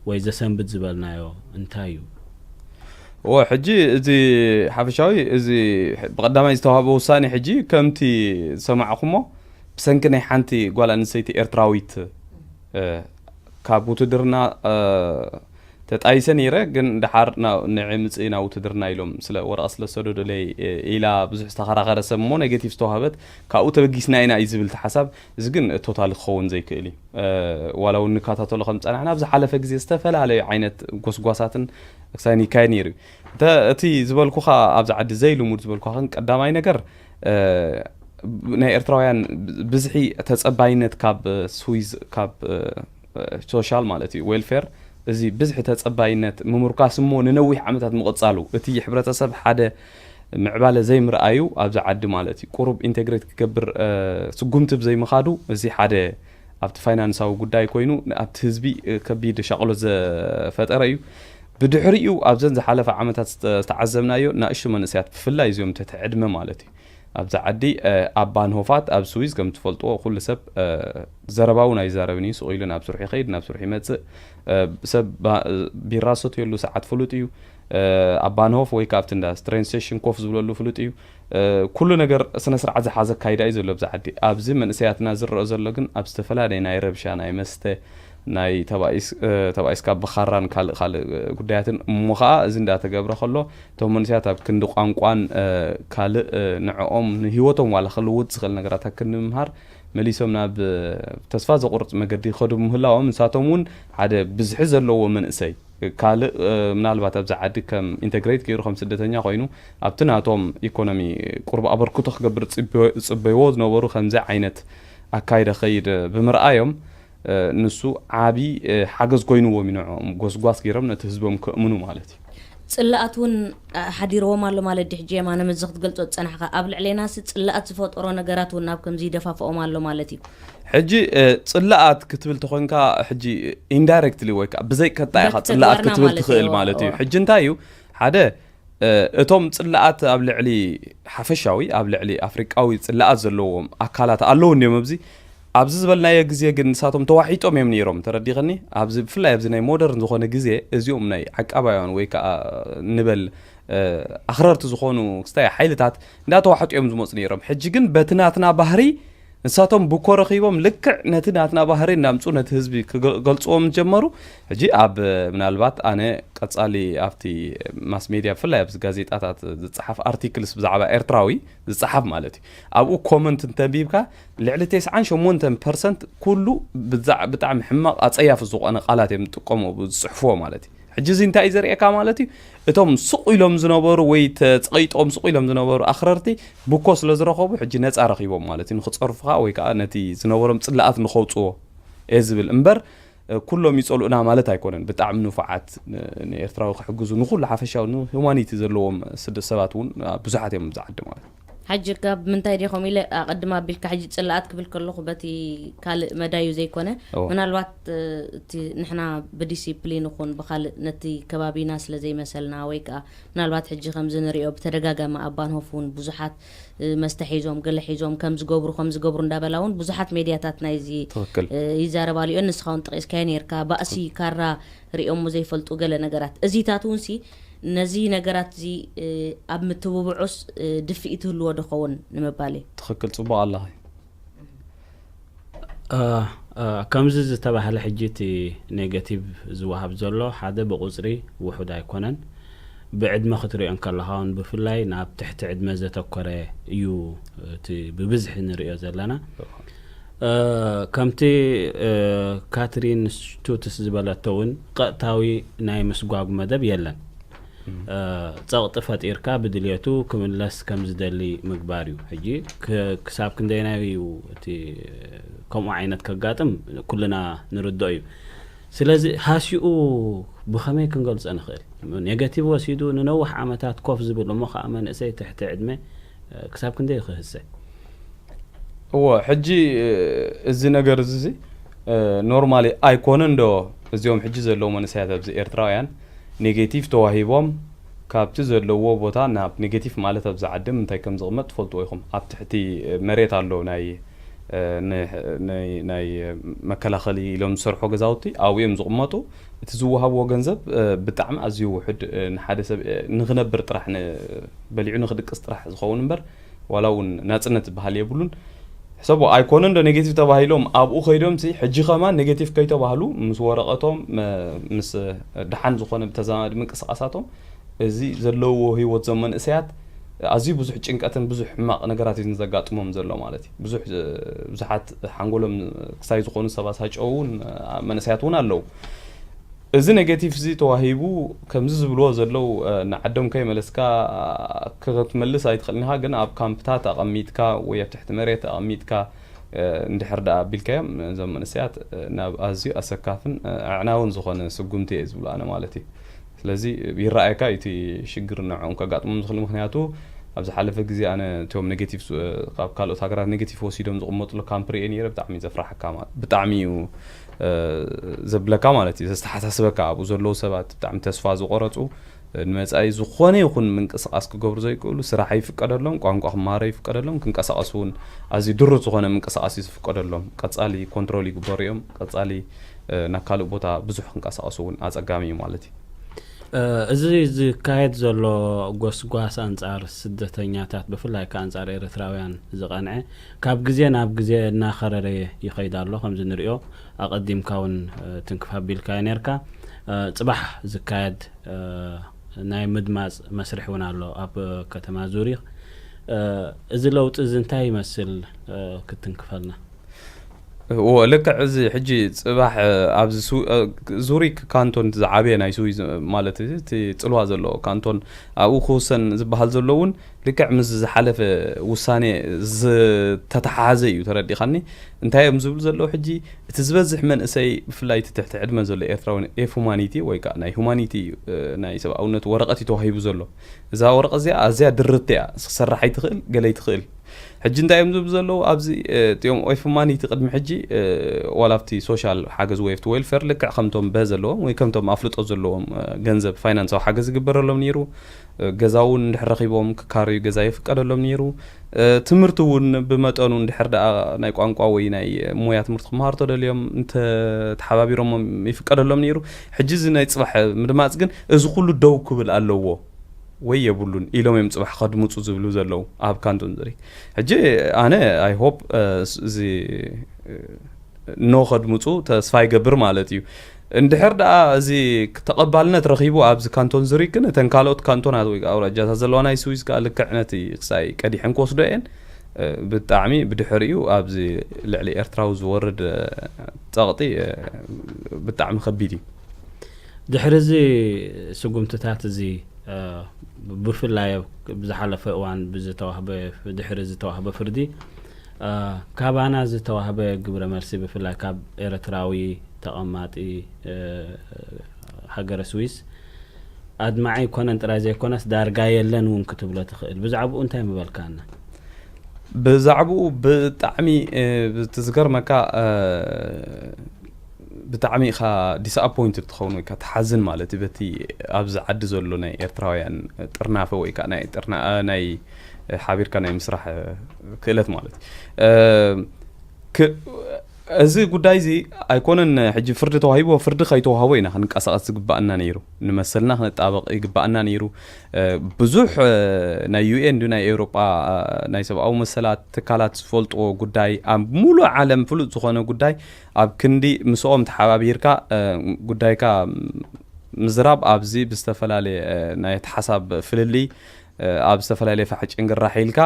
ወይ ዘሰንብድ ዝበልናዮ እንታይ እዩ? እወ፣ ሕጂ እዚ ሓፈሻዊ እዚ ብቐዳማይ ዝተዋህበ ውሳኔ ሕጂ ከምቲ ዝሰማዕኹሞ ብሰንኪ ናይ ሓንቲ ጓል ኣንስተይቲ ኤርትራዊት ካብ ውትድርና ተጣይሰ ነይረ፣ ግን ደሓር ንዒ ምጽኢ ናብ ውትድርና ኢሎም ስለ ወረቐት ስለ ዝሰደዱለይ ኢላ ብዙሕ ዝተኸራኸረ ሰብ እሞ ኔጌቲቭ ዝተዋህበት ካብኡ ተበጊስና ኢና እዩ ዝብል እቲ ሓሳብ። እዚ ግን ቶታሊ ክኸውን ዘይክእል እዩ። ዋላ እውን ንከታተሎ ከም ዝጸናሕና ኣብ ዝሓለፈ ግዜ ዝተፈላለዩ ዓይነት ጎስጓሳትን ክሳይ ይካየድ ነይሩ እዩ። እቲ ዝበልኩኻ ኣብዚ ዓዲ ዘይልሙድ ዝበልኩኻ ግን ቀዳማይ ነገር ናይ ኤርትራውያን ብዝሒ ተጸባይነት ካብ ስዊዝ ካብ ሶሻል ማለት እዩ ዌልፌር እዚ ብዝሒ ተጸባይነት ምምርካስ እሞ ንነዊሕ ዓመታት ምቕጻሉ እቲ ሕብረተሰብ ሓደ ምዕባለ ዘይምርኣዩ ኣብዚ ዓዲ ማለት እዩ ቁሩብ ኢንቴግሬት ክገብር ስጉምቲ ብዘይምኻዱ እዚ ሓደ ኣብቲ ፋይናንሳዊ ጉዳይ ኮይኑ ኣብቲ ህዝቢ ከቢድ ሻቕሎት ዘፈጠረ እዩ። ብድሕሪኡ ኣብዘን ዝሓለፈ ዓመታት ዝተዓዘብናዮ ናእሽቱ መንእሰያት ብፍላይ እዚኦም ትሕቲ ዕድመ ማለት እዩ ኣብዚ ዓዲ ኣብ ባንሆፋት ኣብ ስዊዝ ከም ትፈልጥዎ ኩሉ ሰብ ዘረባኡ ናይ ዛረብን እዩ ስቕ ኢሉ ናብ ስርሑ ይኸይድ ናብ ስርሑ ይመፅእ ሰብ ቢራ ሰትየሉ ሰዓት ፍሉጥ እዩ ኣብ ባንሆፍ ወይ ካብቲ እንዳ ትሬን ስቴሽን ኮፍ ዝብለሉ ፍሉጥ እዩ ኩሉ ነገር ስነ ስርዓት ዝሓዘ ኣካይዳ እዩ ዘሎ ኣብዚ ዓዲ ኣብዚ መንእሰያትና ዝረአ ዘሎ ግን ኣብ ዝተፈላለየ ናይ ረብሻ ናይ መስተ ናይ ተባኢስ ተባኢስካ ብኻራን ካልእ ካልእ ጉዳያትን እሞ ኸዓ እዚ እንዳተገብረ ከሎ እቶም መንእሰያት ኣብ ክንዲ ቋንቋን ካልእ ንዕኦም ንህይወቶም ዋላ ክልውጥ ዝኽእል ነገራት ኣብ ክንዲ ምምሃር መሊሶም ናብ ተስፋ ዘቑርፅ መገዲ ይኸዱ ምህላዎም ንሳቶም እውን ሓደ ብዝሒ ዘለዎ መንእሰይ ካልእ ምናልባት ኣብዚ ዓዲ ከም ኢንተግሬት ገይሩ ከም ስደተኛ ኮይኑ ኣብቲ ናቶም ኢኮኖሚ ቁሩብ ኣበርክቶ ክገብር ዝፅበይዎ ዝነበሩ ከምዚ ዓይነት ኣካይደ ኸይድ ብምርኣዮም ንሱ ዓቢ ሓገዝ ኮይንዎም እዩ ንዕኦም ጎስጓስ ገይሮም ነቲ ህዝቦም ከእምኑ ማለት እዩ። ፅላኣት እውን ሓዲርዎም ኣሎ ማለት ድዩ? ሕጂ የማነ ምዚ ክትገልፆ ዝፀናሕካ ኣብ ልዕሌናሲ ፅላኣት ዝፈጠሮ ነገራት እውን ናብ ከምዚ ይደፋፍኦም ኣሎ ማለት እዩ። ሕጂ ፅላኣት ክትብል ተኾንካ ሕጂ ኢንዳይሬክትሊ ወይ ከዓ ብዘይቀጥታ ኢኻ ፅላኣት ክትብል ትኽእል ማለት እዩ። ሕጂ እንታይ እዩ ሓደ እቶም ፅላኣት ኣብ ልዕሊ ሓፈሻዊ ኣብ ልዕሊ ኣፍሪቃዊ ፅላኣት ዘለዎም ኣካላት ኣለዉ እንዲዮም ኣብዚ ኣብዚ ዝበልናዮ ግዜ ግን ንሳቶም ተዋሒጦም እዮም ነይሮም ተረዲኸኒ ኣብዚ ብፍላይ ኣብዚ ናይ ሞደርን ዝኾነ ግዜ እዚኦም ናይ ዓቃባውያን ወይ ከዓ ንበል ኣኽረርቲ ዝኾኑ ክስታይ ሓይልታት እንዳተዋሕጡ እዮም ዝመፁ ነይሮም ሕጂ ግን በቲ ናትና ባህሪ ንሳቶም ብኮ ረኺቦም ልክዕ ነቲ ናትና ባህሪ እንዳምፁ ነቲ ህዝቢ ክገልፅዎም ጀመሩ ሕጂ ኣብ ምናልባት ኣነ ቀፃሊ ኣብቲ ማስ ሜድያ ብፍላይ ኣብዚ ጋዜጣታት ዝፀሓፍ ኣርቲክልስ ብዛዕባ ኤርትራዊ ዝፀሓፍ ማለት እዩ ኣብኡ ኮመንት እንተንቢብካ ልዕሊ ተስዓን ሸሞንተን ፐርሰንት ኩሉ ብጣዕሚ ሕማቕ ኣፀያፊ ዝኾነ ቃላት እዮም ዝጥቀሙ ዝፅሕፍዎ ማለት እዩ ሕጂ እዚ እንታይ እዩ ዘርእየካ ማለት እዩ እቶም ሱቕ ኢሎም ዝነበሩ ወይ ተፀቒጦም ሱቕ ኢሎም ዝነበሩ ኣኽረርቲ ብኮ ስለ ዝረኸቡ ሕጂ ነፃ ረኺቦም ማለት እዩ ንክፀርፉኻ ወይ ከዓ ነቲ ዝነበሮም ፅላኣት ንኸውፅዎ እየ ዝብል እምበር ኩሎም ይፀልኡና ማለት ኣይኮነን ብጣዕሚ ንፉዓት ንኤርትራዊ ክሕግዙ ንኩሉ ሓፈሻዊ ንሁማኒቲ ዘለዎም ስደ ሰባት እውን ብዙሓት እዮም ኣብዚ ዓዲ ማለት እዩ። ሕጂ ካብ ምንታይ ዲኹም ኢለ ኣቐድም ኣቢልካ ሕጂ ፅላኣት ክብል ከለኹ በቲ ካልእ መዳዩ ዘይኮነ ምናልባት እቲ ንሕና ብዲሲፕሊን ይኹን ብካልእ ነቲ ከባቢና ስለ ዘይመሰልና ወይ ከዓ ምናልባት ሕጂ ከምዚ ንሪኦ ብተደጋጋሚ ኣብ ባንሆፍ እውን ብዙሓት መስተ ሒዞም ገለ ሒዞም ከም ዝገብሩ ከም ዝገብሩ እንዳበላ እውን ብዙሓት ሜድያታት ናይዚ ይዛረባሉ እዮን ንስኻ እውን ጠቂስካዮ ነርካ ባእሲ ካራ ሪኦሞ ዘይፈልጡ ገለ ነገራት እዚታት እውን ሲ ነዚ ነገራት እዚ ኣብ ምትብብዑስ ድፍኢት ህልዎ ዶ ኸውን ንምባል እዩ። ትኽክል ጽቡቕ ኣለኺ። ከምዚ ዝተባህለ ሕጂ እቲ ኔጋቲቭ ዝወሃብ ዘሎ ሓደ ብቁፅሪ ውሑድ ኣይኮነን ብዕድመ ክትሪኦ እንከለኻ እውን ብፍላይ ናብ ትሕቲ ዕድመ ዘተኮረ እዩ እቲ ብብዝሒ ንሪኦ ዘለና ከምቲ ካትሪን ስቱትስ ዝበለቶ እውን ቀጥታዊ ናይ ምስጓጉ መደብ የለን ጸቕጢ ፈጢርካ ብድልየቱ ክምለስ ከም ዝደሊ ምግባር እዩ። ሕጂ ክሳብ ክንደየናይ እዩ እቲ ከምኡ ዓይነት ከጋጥም ኩልና ንርድኦ እዩ። ስለዚ ሃሲኡ ብኸመይ ክንገልጾ ንኽእል? ኔጋቲቭ ወሲዱ ንነዊሕ ዓመታት ኮፍ ዝብል እሞ ከዓ መንእሰይ ትሕቲ ዕድመ ክሳብ ክንደይ ክህሰ? እወ ሕጂ እዚ ነገር እዚ ኖርማሊ ኣይኮነን ዶ እዚኦም ሕጂ ዘለዉ መንእሰያት ኣብዚ ኤርትራውያን ኔጌቲቭ ተዋሂቦም ካብቲ ዘለዎ ቦታ ናብ ኔጌቲቭ ማለት ኣብዚ ዓዲ ምንታይ ከም ዝቕመጥ ትፈልጥዎ ኢኹም ኣብ ትሕቲ መሬት ኣሎ ናይ ናይ መከላኸሊ ኢሎም ዝሰርሖ ገዛውቲ ኣብኡ እዮም ዝቕመጡ እቲ ዝወሃብዎ ገንዘብ ብጣዕሚ ኣዝዩ ውሑድ ንሓደ ሰብ ንኽነብር ጥራሕ በሊዑ ንኽድቅስ ጥራሕ ዝኸውን እምበር ዋላ እውን ናፅነት ዝበሃል የብሉን። ሕሰቦ ኣይኮነን ዶ ኔጌቲቭ ተባሂሎም ኣብኡ ከይዶም ሲ ሕጂ ከማን ኔጌቲቭ ከይተባህሉ ምስ ወረቐቶም ምስ ደሓን ዝኾነ ብተዛማዲ ምንቅስቃሳቶም እዚ ዘለዎ ህይወት ዞም መንእሰያት ኣዝዩ ብዙሕ ጭንቀትን ብዙሕ ሕማቕ ነገራት እዩ ዘጋጥሞም ዘሎ ማለት እዩ። ብዙሕ ብዙሓት ሓንጎሎም ክሳይ ዝኾኑ ሰባት ሃጨው እውን መንእሰያት እውን ኣለዉ። እዚ ኔጌቲቭ እዚ ተዋሂቡ ከምዚ ዝብልዎ ዘለዉ ንዓዶም ከይመለስካ ክትመልስ ኣይትኽእልን ኢኻ ግን ኣብ ካምፕታት ኣቐሚጥካ ወይ ኣብ ትሕቲ መሬት ኣቐሚጥካ እንድሕር ደኣ ኣቢልካዮም እዞም መንእሰያት ናብ ኣዝዩ ኣሰካፍን ኣዕናውን ዝኾነ ስጉምቲ እየ ዝብሎ ኣነ ማለት እዩ ስለዚ ይረኣየካ እቲ ሽግር ንዕኦም ከጋጥሞም ዝኽእል ምክንያቱ ኣብ ዝሓለፈ ግዜ ኣነ እቶም ኔጌቲቭ ካብ ካልኦት ሃገራት ኔጌቲቭ ወሲዶም ዝቕመጥሉ ካምፕ ርኤ ነይረ ብጣዕሚ ዘፍራሓካ ማለት ብጣዕሚ እዩ ዘብለካ ማለት እዩ ዘስተሓሳስበካ ኣብኡ ዘለዉ ሰባት ብጣዕሚ ተስፋ ዝቆረፁ ንመፃኢ ዝኾነ ይኹን ምንቅስቃስ ክገብሩ ዘይክእሉ ስራሕ ይፍቀደሎም ቋንቋ ክመሃሮ ይፍቀደሎም ክንቀሳቀሱ እውን ኣዝዩ ድሩት ዝኾነ ምንቅስቃስ እዩ ዝፍቀደሎም ቀፃሊ ኮንትሮል ይግበሩ እዮም ቀፃሊ ናብ ካልእ ቦታ ብዙሕ ክንቀሳቀሱ እውን ኣፀጋሚ እዩ ማለት እዩ እዚ ዝካየድ ዘሎ ጎስጓስ ኣንጻር ስደተኛታት፣ ብፍላይ ከኣ ኣንጻር ኤርትራውያን ዝቐንዐ፣ ካብ ግዜ ናብ ግዜ እናኸረረ ይኸይድ ኣሎ። ከምዚ ንሪኦ፣ ኣቐዲምካ እውን ትንክፍ ኣቢልካዮ ነርካ። ጽባሕ ዝካየድ ናይ ምድማጽ መስርሕ እውን ኣሎ ኣብ ከተማ ዙሪክ። እዚ ለውጢ እዚ እንታይ ይመስል ክትንክፈልና? እዎ፣ ልክዕ። እዚ ሕጂ ጽባሕ ኣብዚ ዙሪክ ካንቶን ዝዓበየ ናይ ስዊዝ ማለት እቲ ጽልዋ ዘለዎ ካንቶን ኣብኡ ክውሰን ዝበሃል ዘሎ እውን ልክዕ ምስ ዝሓለፈ ውሳኔ ዝተተሓሓዘ እዩ። ተረዲኻኒ? እንታይ እዮም ዝብሉ ዘለዉ ሕጂ? እቲ ዝበዝሕ መንእሰይ፣ ብፍላይ እቲ ትሕቲ ዕድመ ዘሎ ኤርትራዊ፣ ኤፍ ሁማኒቲ ወይ ከዓ ናይ ሁማኒቲ ናይ ሰብኣውነት ወረቐት እዩ ተዋሂቡ ዘሎ። እዛ ወረቐት እዚኣ ኣዝያ ድርት እያ። ክሰርሕ ኣይትኽእል፣ ገለ ኣይትኽእል። ሕጂ እንታይ እዮም ዝብሉ ዘለዉ ኣብዚ? እቲኦም ኤፍ ሁማኒቲ ቅድሚ ሕጂ ዋላ ኣብቲ ሶሻል ሓገዝ ወይ ኣብቲ ዌልፌር ልክዕ ከምቶም በ ዘለዎም ወይ ከምቶም ኣፍልጦ ዘለዎም ገንዘብ ፋይናንሳዊ ሓገዝ ይግበረሎም ነይሩ። ገዛ እውን እንድሕር ረኺቦም ክካረዩ ገዛ ይፍቀደሎም ነይሩ። ትምህርቲ እውን ብመጠኑ እንድሕር ደኣ ናይ ቋንቋ ወይ ናይ ሞያ ትምህርቲ ክመሃሩ ተደልዮም እንተተሓባቢሮሞም ይፍቀደሎም ነይሩ። ሕጂ እዚ ናይ ጽባሕ ምድማጽ ግን እዚ ኩሉ ደው ክብል ኣለዎ ወይ የብሉን ኢሎም እዮም ጽባሕ ከድምጹ ዝብሉ ዘለዉ ኣብ ካንቶን ዙሪክ። ሕጂ ኣነ ኣይ ሆፕ እዚ ኖ ከድምጹ ተስፋ ይገብር ማለት እዩ። እንድሕር ደኣ እዚ ተቐባልነት ረኺቡ ኣብዚ ካንቶን ዙሪክ ግን እተን ካልኦት ካንቶናት ወይ ኣውራጃታት ዘለዋ ናይ ስዊዝ ከኣ ልክዕ ነቲ ክሳይ ቀዲሐን ክወስዶ እየን። ብጣዕሚ ብድሕሪኡ ኣብዚ ልዕሊ ኤርትራዊ ዝወርድ ጸቕጢ ብጣዕሚ ከቢድ እዩ። ድሕሪ እዚ ስጉምትታት እዚ ብፍላይ ኣብ ዝሓለፈ እዋን ብዝተዋህበ ድሕሪ ዝተዋህበ ፍርዲ ካባና ዝተዋህበ ግብረ መልሲ ብፍላይ ካብ ኤርትራዊ ተቐማጢ ሃገረ ስዊስ ኣድማዒ ኣይኮነን ጥራይ ዘይኮነስ ዳርጋ የለን እውን ክትብሎ ትኽእል። ብዛዕባኡ እንታይ ምበልካና? ብዛዕባኡ ብጣዕሚ እቲ ዝገርመካ ብጣዕሚ ኢኻ ዲስኣፖይንትድ ትኸውን ወይ ከዓ ትሓዝን ማለት እዩ በቲ ኣብዚ ዓዲ ዘሎ ናይ ኤርትራውያን ጥርናፈ ወይ ከዓ ናይ ጥርና ናይ ሓቢርካ ናይ ምስራሕ ክእለት ማለት እዩ። እዚ ጉዳይ እዚ ኣይኮነን ሕጂ ፍርዲ ተዋሂቦ ፍርዲ ከይተዋህቦ ኢና ክንቀሳቐስ ዝግባኣና ነይሩ፣ ንመሰልና ክንጣበቕ ይግባኣና ነይሩ። ብዙሕ ናይ ዩኤን ድዩ ናይ ኤውሮጳ ናይ ሰብኣዊ መሰላት ትካላት ዝፈልጥዎ ጉዳይ ኣብ ሙሉእ ዓለም ፍሉጥ ዝኾነ ጉዳይ ኣብ ክንዲ ምስኦም ተሓባቢርካ ጉዳይካ ምዝራብ ኣብዚ ብዝተፈላለየ ናይ ሓሳብ ፍልልይ ኣብ ዝተፈላለየ ፋሕ ጭንግራሕ ኢልካ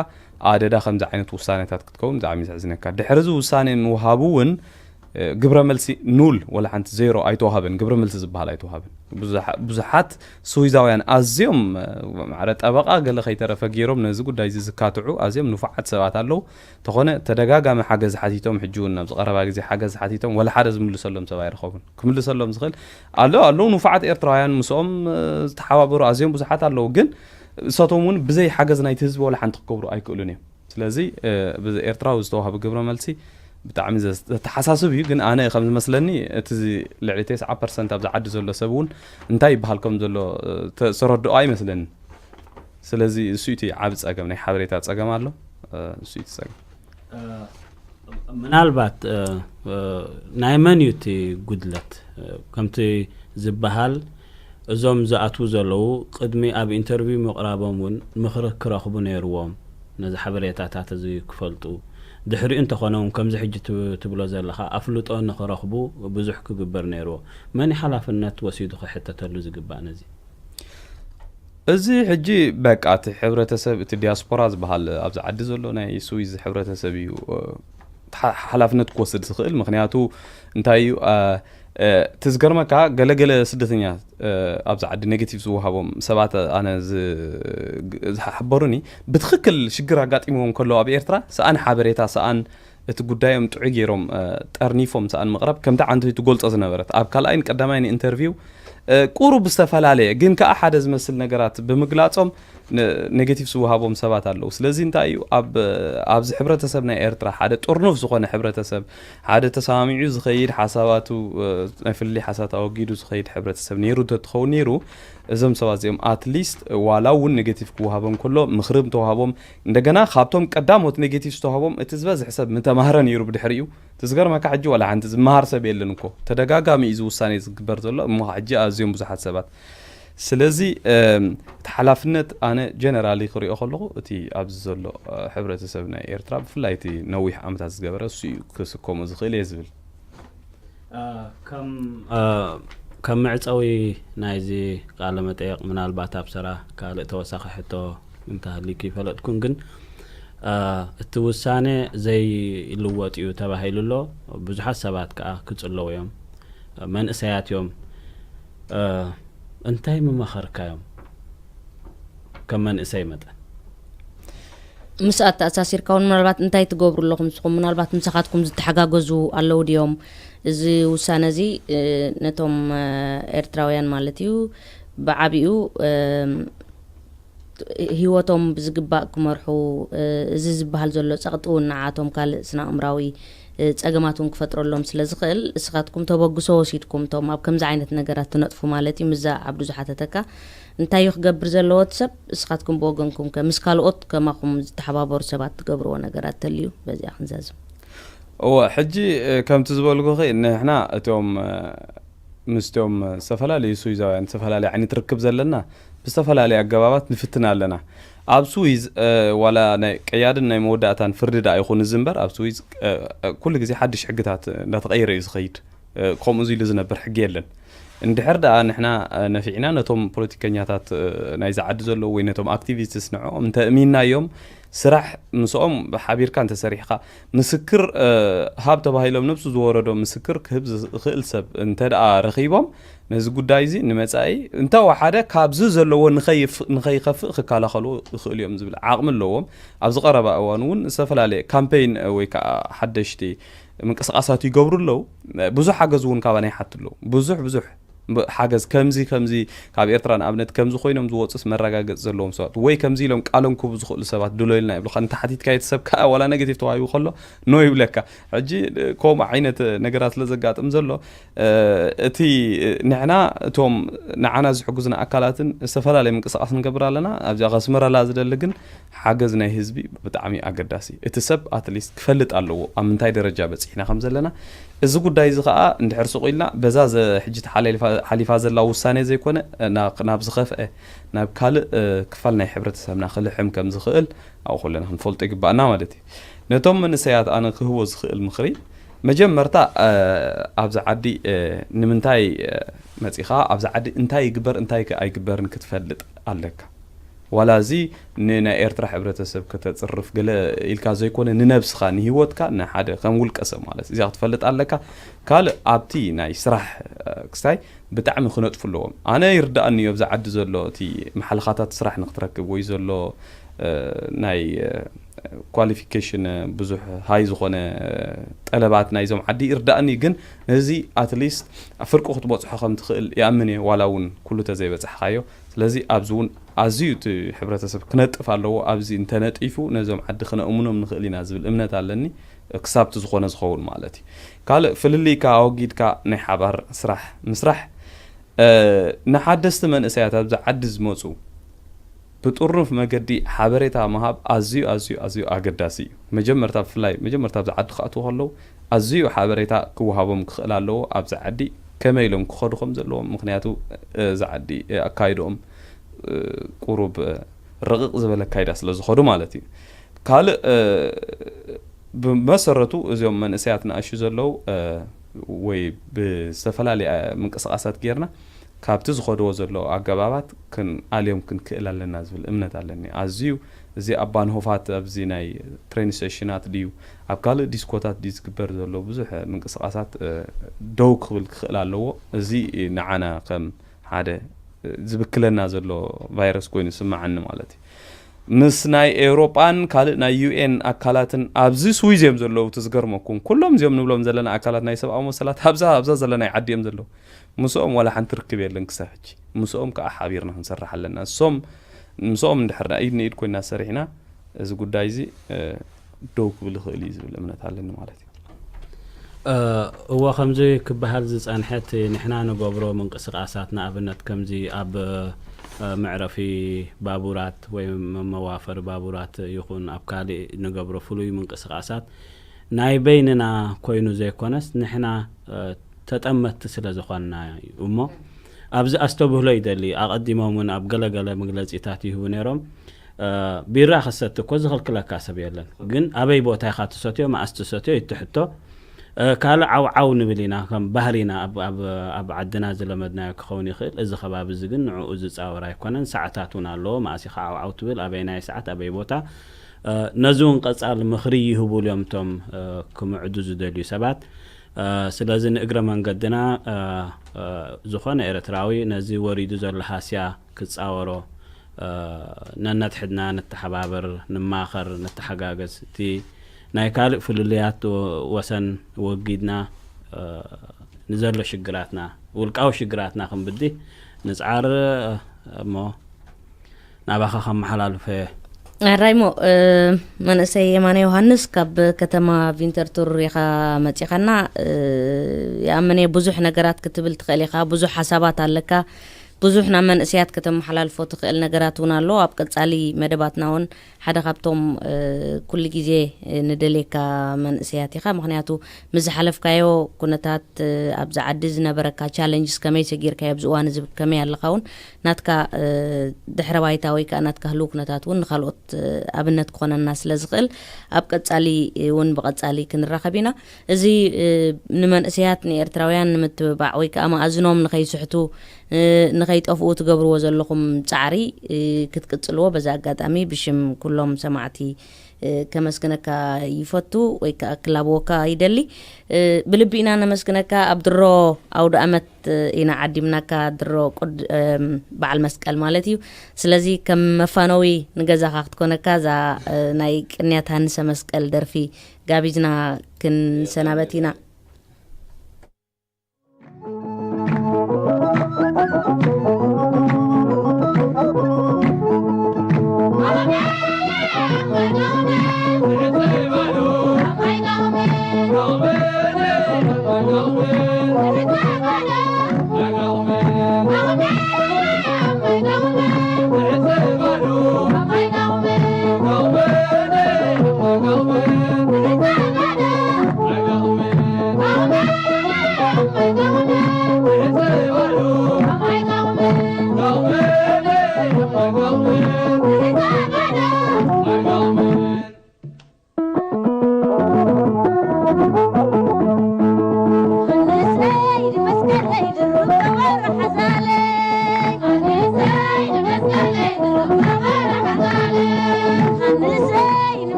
ኣደዳ ከምዚ ዓይነት ውሳኔታት ክትከውን ብጣዕሚ ዘሕዝነካ። ድሕሪ እዚ ውሳኔ ምውሃቡ እውን ግብረ መልሲ ኑል ወላ ሓንቲ ዜሮ ኣይተዋሃበን። ግብረ መልሲ ዝበሃል ኣይተዋሃበን። ብዙሓት ስዊዛውያን ኣዝዮም ማዕረ ጠበቓ ገለ ከይተረፈ ገይሮም ነዚ ጉዳይ እዚ ዝካትዑ ኣዝዮም ንፉዓት ሰባት ኣለዉ። ተኾነ ተደጋጋሚ ሓገዝ ሓቲቶም፣ ሕጂ እውን ኣብዚ ቀረባ ግዜ ሓገዝ ሓቲቶም ወላ ሓደ ዝምልሰሎም ሰብ ኣይረኸቡን። ክምልሰሎም ዝኽእል ኣሎ ኣለዉ ንፉዓት ኤርትራውያን ምስኦም ዝተሓባበሩ ኣዝዮም ብዙሓት ኣለዉ። ግን እሳቶም እውን ብዘይ ሓገዝ ናይቲ ህዝቢ ወላ ሓንቲ ክገብሩ ኣይክእሉን እዮም። ስለዚ ብኤርትራዊ ዝተዋህበ ግብረ መልሲ ብጣዕሚ ዘተሓሳስብ እዩ። ግን ኣነ ከም ዝመስለኒ እቲ ልዕሊ ተስዓ ፐርሰንት ኣብዚ ዓዲ ዘሎ ሰብ እውን እንታይ ይበሃል ከም ዘሎ ተረድኦ ኣይመስለኒ። ስለዚ እሱ እቲ ዓብ ጸገም ናይ ሓበሬታ ጸገም ኣሎ። እሱ እቲ ጸገም ምናልባት ናይ መን እዩ እቲ ጉድለት? ከምቲ ዝበሃል እዞም ዝኣትዉ ዘለዉ ቅድሚ ኣብ ኢንተርቪው ምቕራቦም እውን ምኽሪ ክረኽቡ ነይርዎም፣ ነዚ ሓበሬታታት እዚ ክፈልጡ። ድሕሪኡ እንተኾነ እውን ከምዚ ሕጂ ትብሎ ዘለኻ ኣፍልጦ ንኽረኽቡ ብዙሕ ክግበር ነይርዎ። መን ሓላፍነት ወሲዱ ክሕተተሉ ዝግባእ ነዚ? እዚ ሕጂ በቃ እቲ ሕብረተሰብ እቲ ዲያስፖራ ዝበሃል ኣብዚ ዓዲ ዘሎ ናይ ስዊዝ ሕብረተሰብ እዩ ሓላፍነት ክወስድ ዝኽእል። ምክንያቱ እንታይ እዩ እቲ ዝገርመካ ገለገለ ስደተኛ ኣብዚ ዓዲ ኔጌቲቭ ዝወሃቦም ሰባት ኣነ ዝሓበሩኒ ብትኽክል ሽግር ኣጋጢምዎም ከለዉ ኣብ ኤርትራ ሰኣን ሓበሬታ ሰኣን እቲ ጉዳዮም ጥዑይ ገይሮም ጠርኒፎም ሰኣን ምቕራብ ከምቲ ዓንቱ ትገልጾ ዝነበረት ኣብ ካልኣይን ቀዳማይን ኢንተርቪው ቁሩብ ዝተፈላለየ ግን ከኣ ሓደ ዝመስል ነገራት ብምግላጾም ኔጌቲቭ ዝወሃቦም ሰባት ኣለዉ። ስለዚ እንታይ እዩ ኣብዚ ሕብረተሰብ ናይ ኤርትራ ሓደ ጥርኑፍ ዝኾነ ሕብረተሰብ ሓደ ተሰማሚዑ ዝኸይድ ሓሳባቱ ናይ ፍልልይ ሓሳባት ኣወጊዱ ዝኸይድ ሕብረተሰብ ነይሩ እንተትኸውን ነይሩ እዞም ሰባት እዚኦም ኣትሊስት ዋላ እውን ኔጌቲቭ ክወሃቦም ከሎ ምኽሪ ምተዋሃቦም እንደገና ካብቶም ቀዳሞት ኔጌቲቭ ዝተዋሃቦም እቲ ዝበዝሕ ሰብ ምተማህረ ነይሩ ብድሕሪኡ። እቲ ዝገርመካ ሕጂ ዋላ ሓንቲ ዝመሃር ሰብ የለን እኮ። ተደጋጋሚ እዩ እዚ ውሳኔ ዝግበር ዘሎ። እሞ ሕጂ ኣዝዮም ብዙሓት ሰባት ስለዚ እቲ ሓላፍነት ኣነ ጀነራሊ ክሪኦ ከለኹ እቲ ኣብዚ ዘሎ ሕብረተሰብ ናይ ኤርትራ ብፍላይ እቲ ነዊሕ ዓመታት ዝገበረ እሱ እዩ ክስከሞ ዝኽእል እየ ዝብል። ከም ከም መዕፀዊ ናይዚ ቃለ መጠየቕ ምናልባት ኣብ ሰራ ካልእ ተወሳኺ ሕቶ እንተሃልዩኪ ይፈለጥኩን ግን እቲ ውሳነ ዘይልወጥ እዩ ተባሂሉ ኣሎ። ብዙሓት ሰባት ከዓ ክፅለዉ እዮም። መንእሰያት እዮም። እንታይ ምመኸርካዮም? ከም መንእሰይ መጠን ምስ ኣተኣሳሲርካ እውን ምናልባት እንታይ ትገብሩ ኣለኹም ንስኹም? ምናልባት ምሳኻትኩም ዝተሓጋገዙ ኣለዉ ድዮም? እዚ ውሳነ እዚ ነቶም ኤርትራውያን ማለት እዩ ብዓቢኡ ህይወቶም ብዝግባእ ክመርሑ እዚ ዝበሃል ዘሎ ጸቕጢ እውን ንዓቶም ካልእ ስነ ኣእምራዊ ጸገማት እውን ክፈጥረሎም ስለ ዝኽእል እስኻትኩም ተበግሶ ወሲድኩም እቶም ኣብ ከምዚ ዓይነት ነገራት ትነጥፉ ማለት እዩ ምዛ ዓብዱ ዝሓተተካ እንታይ እዩ ክገብር ዘለዎ እቲ ሰብ እስኻትኩም ብወገንኩም ከ ምስ ካልኦት ከማኹም ዝተሓባበሩ ሰባት ትገብርዎ ነገራት ተልዩ በዚኣ ክንዛዝም እወ ሕጂ ከምቲ ዝበልኩኺ ንሕና እቶም ምስቶም ዝተፈላለዩ ስዊዛውያን ዝተፈላለዩ ዓይነት ርክብ ዘለና ብዝተፈላለዩ ኣገባባት ንፍትን ኣለና ኣብ ስዊዝ ዋላ ናይ ቀያድን ናይ መወዳእታን ፍርዲ ደኣ ይኹን እዚ እምበር ኣብ ስዊዝ ኩሉ ግዜ ሓድሽ ሕግታት እንዳተቐየረ እዩ ዝኸይድ ከምኡ ኢሉ ዝነብር ሕጊ የለን እንድሕር ደኣ ንሕና ነፊዕና ነቶም ፖለቲከኛታት ናይዚ ዓዲ ዘለዉ ወይ ነቶም ኣክቲቪስትስ ንዕኦም እንተእሚናዮም ስራሕ ምስኦም ሓቢርካ እንተሰሪሕካ ምስክር ሃብ ተባሂሎም ነብሱ ዝወረዶ ምስክር ክህብ ዝኽእል ሰብ እንተ ደኣ ረኺቦም ነዚ ጉዳይ እዚ ንመጻኢ እንተወሓደ ካብዚ ዘለዎ ንኸይኸፍእ ክከላኸሉ ይኽእሉ እዮም ዝብል ዓቕሚ ኣለዎም ኣብዚ ቀረባ እዋን እውን ዝተፈላለየ ካምፔይን ወይ ከዓ ሓደሽቲ ምንቅስቃሳት ይገብሩ ኣለዉ ብዙሕ ሓገዝ እውን ካባና ይሓቱ ኣለዉ ብዙሕ ብዙሕ ሓገዝ ከምዚ ከምዚ ካብ ኤርትራ ንኣብነት ከምዚ ኮይኖም ዝወፁስ መረጋገፂ ዘለዎም ሰባት ወይ ከምዚ ኢሎም ቃሎም ክህቡ ዝኽእሉ ሰባት ድሎይልና ይብሉካ እንተሓቲትካ እቲ ሰብ ከዓ ዋላ ኔጌቲቭ ተዋሂቡ ከሎ ኖ ይብለካ ሕጂ ከምኡ ዓይነት ነገራት ስለ ዘጋጥም ዘሎ እቲ ንሕና እቶም ንዓና ዝሕግዙና ኣካላትን ዝተፈላለየ ምንቅስቃስ ንገብር ኣለና ኣብዚኣ ከስምረላ ዝደሊ ግን ሓገዝ ናይ ህዝቢ ብጣዕሚ ኣገዳሲ እቲ ሰብ ኣትሊስት ክፈልጥ ኣለዎ ኣብ ምንታይ ደረጃ በፂሕና ከም ዘለና እዚ ጉዳይ እዚ ከዓ እንድሕር ስቑ ኢልና በዛ ሕጂ ሓሊፋ ዘላ ውሳኔ ዘይኮነ ናብ ዝኸፍአ ናብ ካልእ ክፋል ናይ ሕብረተሰብና ክልሕም ከም ዝኽእል ኣብኡ ኩለና ክንፈልጦ ይግባኣና ማለት እዩ ነቶም መንእሰያት ኣነ ክህቦ ዝኽእል ምኽሪ መጀመርታ ኣብዚ ዓዲ ንምንታይ መፂኻ ኣብዚ ዓዲ እንታይ ይግበር እንታይ ኣይግበርን ክትፈልጥ ኣለካ ዋላ እዚ ንናይ ኤርትራ ሕብረተሰብ ከተፅርፍ ገለ ኢልካ ዘይኮነ ንነብስኻ ንሂወትካ ንሓደ ከም ውልቀ ሰብ ማለት እዚኣ ክትፈልጥ ኣለካ ካልእ ኣብቲ ናይ ስራሕ ክስታይ ብጣዕሚ ክነጥፉ ኣለዎም ኣነ ይርዳእኒ እዩ ኣብዚ ዓዲ ዘሎ እቲ መሓለኻታት ስራሕ ንክትረክብ ወይ ዘሎ ናይ ኳሊፊኬሽን ብዙሕ ሃይ ዝኾነ ጠለባት ናይዞም ዓዲ ይርዳእኒ ግን ነዚ ኣትሊስት ኣብ ፍርቁ ክትበፅሖ ከም ትኽእል ይኣምን እየ ዋላ እውን ኩሉ ተዘይበፅሕካዮ ስለዚ ኣብዚ እውን ኣዝዩ እቲ ሕብረተሰብ ክነጥፍ ኣለዎ ኣብዚ እንተነጢፉ ነዞም ዓዲ ክነእምኖም ንኽእል ኢና ዝብል እምነት ኣለኒ ክሳብቲ ዝኾነ ዝኸውን ማለት እዩ ካልእ ፍልልይካ ኣወጊድካ ናይ ሓባር ስራሕ ምስራሕ ንሓደስቲ መንእሰያት ኣብዚ ዓዲ ዝመፁ ብጥሩፍ መገዲ ሓበሬታ ምሃብ ኣዝዩ ኣዝዩ ኣዝዩ ኣገዳሲ እዩ መጀመርታ ብፍላይ መጀመርታ ኣብዚ ዓዲ ክኣትዉ ከለዉ ኣዝዩ ሓበሬታ ክወሃቦም ክኽእል ኣለዎ ኣብዚ ዓዲ ከመይ ኢሎም ክኸዱ ከም ዘለዎም ምክንያቱ እዚ ዓዲ ኣካይድኦም ቁሩብ ረቕቕ ዝበለ ኣካይዳ ስለ ዝኸዱ ማለት እዩ ካልእ ብመሰረቱ እዚኦም መንእሰያት ንኣሹ ዘለዉ ወይ ብዝተፈላለየ ምንቅስቃሳት ጌርና ካብቲ ዝኸድዎ ዘለዉ ኣገባባት ክንኣልዮም ክንክእል ኣለና ዝብል እምነት ኣለኒ ኣዝዩ እዚ ኣብ ባንሆፋት ኣብዚ ናይ ትሬን ስቴሽናት ድዩ ኣብ ካልእ ዲስኮታት ድዩ ዝግበር ዘሎ ብዙሕ ምንቅስቃሳት ደው ክብል ክኽእል ኣለዎ እዚ ንዓና ከም ሓደ ዝብክለና ዘሎ ቫይረስ ኮይኑ ስምዓኒ ማለት እዩ ምስ ናይ ኤውሮጳን ካልእ ናይ ዩኤን ኣካላትን ኣብዚ ስዊዝ እዮም ዘለዉ እቲ ዝገርመኩም ኩሎም እዚኦም ንብሎም ዘለና ኣካላት ናይ ሰብኣዊ መሰላት ኣብዛ ኣብዛ ዘለና ዓዲ እዮም ዘለዉ ምስኦም ዋላ ሓንቲ ርክብ የለን ክሳብ ሕጂ ምስኦም ከዓ ሓቢርና ክንሰርሕ ኣለና እሶም ምስኦም እንድሕር ኢድ ንኢድ ኮይና ሰሪሕና እዚ ጉዳይ እዚ ደው ክብል ይኽእል እዩ ዝብል እምነት ኣለኒ ማለት እዩ እወ ከምዚ ክበሃል ዝጸንሐ እቲ ንሕና ንገብሮ ምንቅስቃሳት ንኣብነት ከምዚ ኣብ መዕረፊ ባቡራት ወይ መዋፈሪ ባቡራት ይኹን ኣብ ካልእ ንገብሮ ፍሉይ ምንቅስቃሳት ናይ በይንና ኮይኑ ዘይኮነስ ንሕና ተጠመትቲ ስለ ዝኾንና እዩ እሞ ኣብዚ ኣስተብህሎ ይደሊ። ኣቐዲሞም እውን ኣብ ገለገለ መግለጺታት ይህቡ ነይሮም። ቢራ ክሰቲ እኮ ዝኽልክለካ ሰብ የለን፣ ግን ኣበይ ቦታ ኢኻ ትሰትዮ፣ መኣስ ትሰትዮ ይትሕቶ። ካልእ ዓውዓው ንብል ኢና፣ ከም ባህሊና ኣብ ዓድና ዝለመድናዮ ክኸውን ይኽእል። እዚ ከባቢ እዚ ግን ንዕኡ ዝጻወር ኣይኮነን። ሰዓታት እውን ኣለዎ። መኣስ ኢኻ ዓውዓው ትብል፣ ኣበይናይ ሰዓት፣ ኣበይ ቦታ። ነዚ እውን ቀጻሊ ምኽሪ ይህቡሉ እዮም እቶም ክምዕዱ ዝደልዩ ሰባት። ስለዚ ንእግረ መንገድና ዝኾነ ኤርትራዊ ነዚ ወሪዱ ዘሎ ሃስያ ክጻወሮ ነነትሕድና፣ ንተሓባበር፣ ንማኸር፣ ንተሓጋገዝ። እቲ ናይ ካልእ ፍልልያት ወሰን ወጊድና ንዘሎ ሽግራትና፣ ውልቃዊ ሽግራትና ክንብድህ ንጽዓር እሞ ናባኻ ከመሓላልፈ። ኣራይሞ፣ መንእሰይ የማነ ዮሃንስ ካብ ከተማ ቪንተርቱር ኢኻ መጺኻና። ይኣመነ ብዙሕ ነገራት ክትብል ትኽእል ኢኻ፣ ብዙሕ ሓሳባት ኣለካ፣ ብዙሕ ናብ መንእሰያት ከተመሓላልፎ ትኽእል ነገራት እውን ኣሎ። ኣብ ቀጻሊ መደባትና እውን ሓደ ካብቶም ኩሉ ግዜ ንደልየካ መንእሰያት ኢኻ። ምኽንያቱ ምስ ዝሓለፍካዮ ኩነታት፣ ኣብዚ ዓዲ ዝነበረካ ቻለንጅስ ከመይ ሰጊርካዮ፣ ኣብዚ እዋን እዚ ከመይ ኣለኻ እውን ናትካ ድሕረ ባይታ ወይ ከዓ ናትካ ህልው ኩነታት እውን ንካልኦት ኣብነት ክኾነና ስለ ዝኽእል፣ ኣብ ቀጻሊ እውን ብቐጻሊ ክንራኸብ ኢና። እዚ ንመንእሰያት ንኤርትራውያን ንምትብባዕ ወይ ከዓ መኣዝኖም ንኸይስሕቱ፣ ንኸይጠፍኡ ትገብርዎ ዘለኹም ጻዕሪ ክትቅጽልዎ በዚ ኣጋጣሚ ብሽም ኩሎም ሰማዕቲ ከመስግነካ ይፈቱ ወይ ከዓ ክላብወካ ይደሊ። ብልቢ ኢና ነመስግነካ። ኣብ ድሮ ኣውደ ኣመት ኢና ዓዲምናካ፣ ድሮ በዓል መስቀል ማለት እዩ። ስለዚ ከም መፋነዊ ንገዛኻ ክትኮነካ እዛ ናይ ቅንያት ሃንሰ መስቀል ደርፊ ጋቢዝና ክንሰናበት ኢና።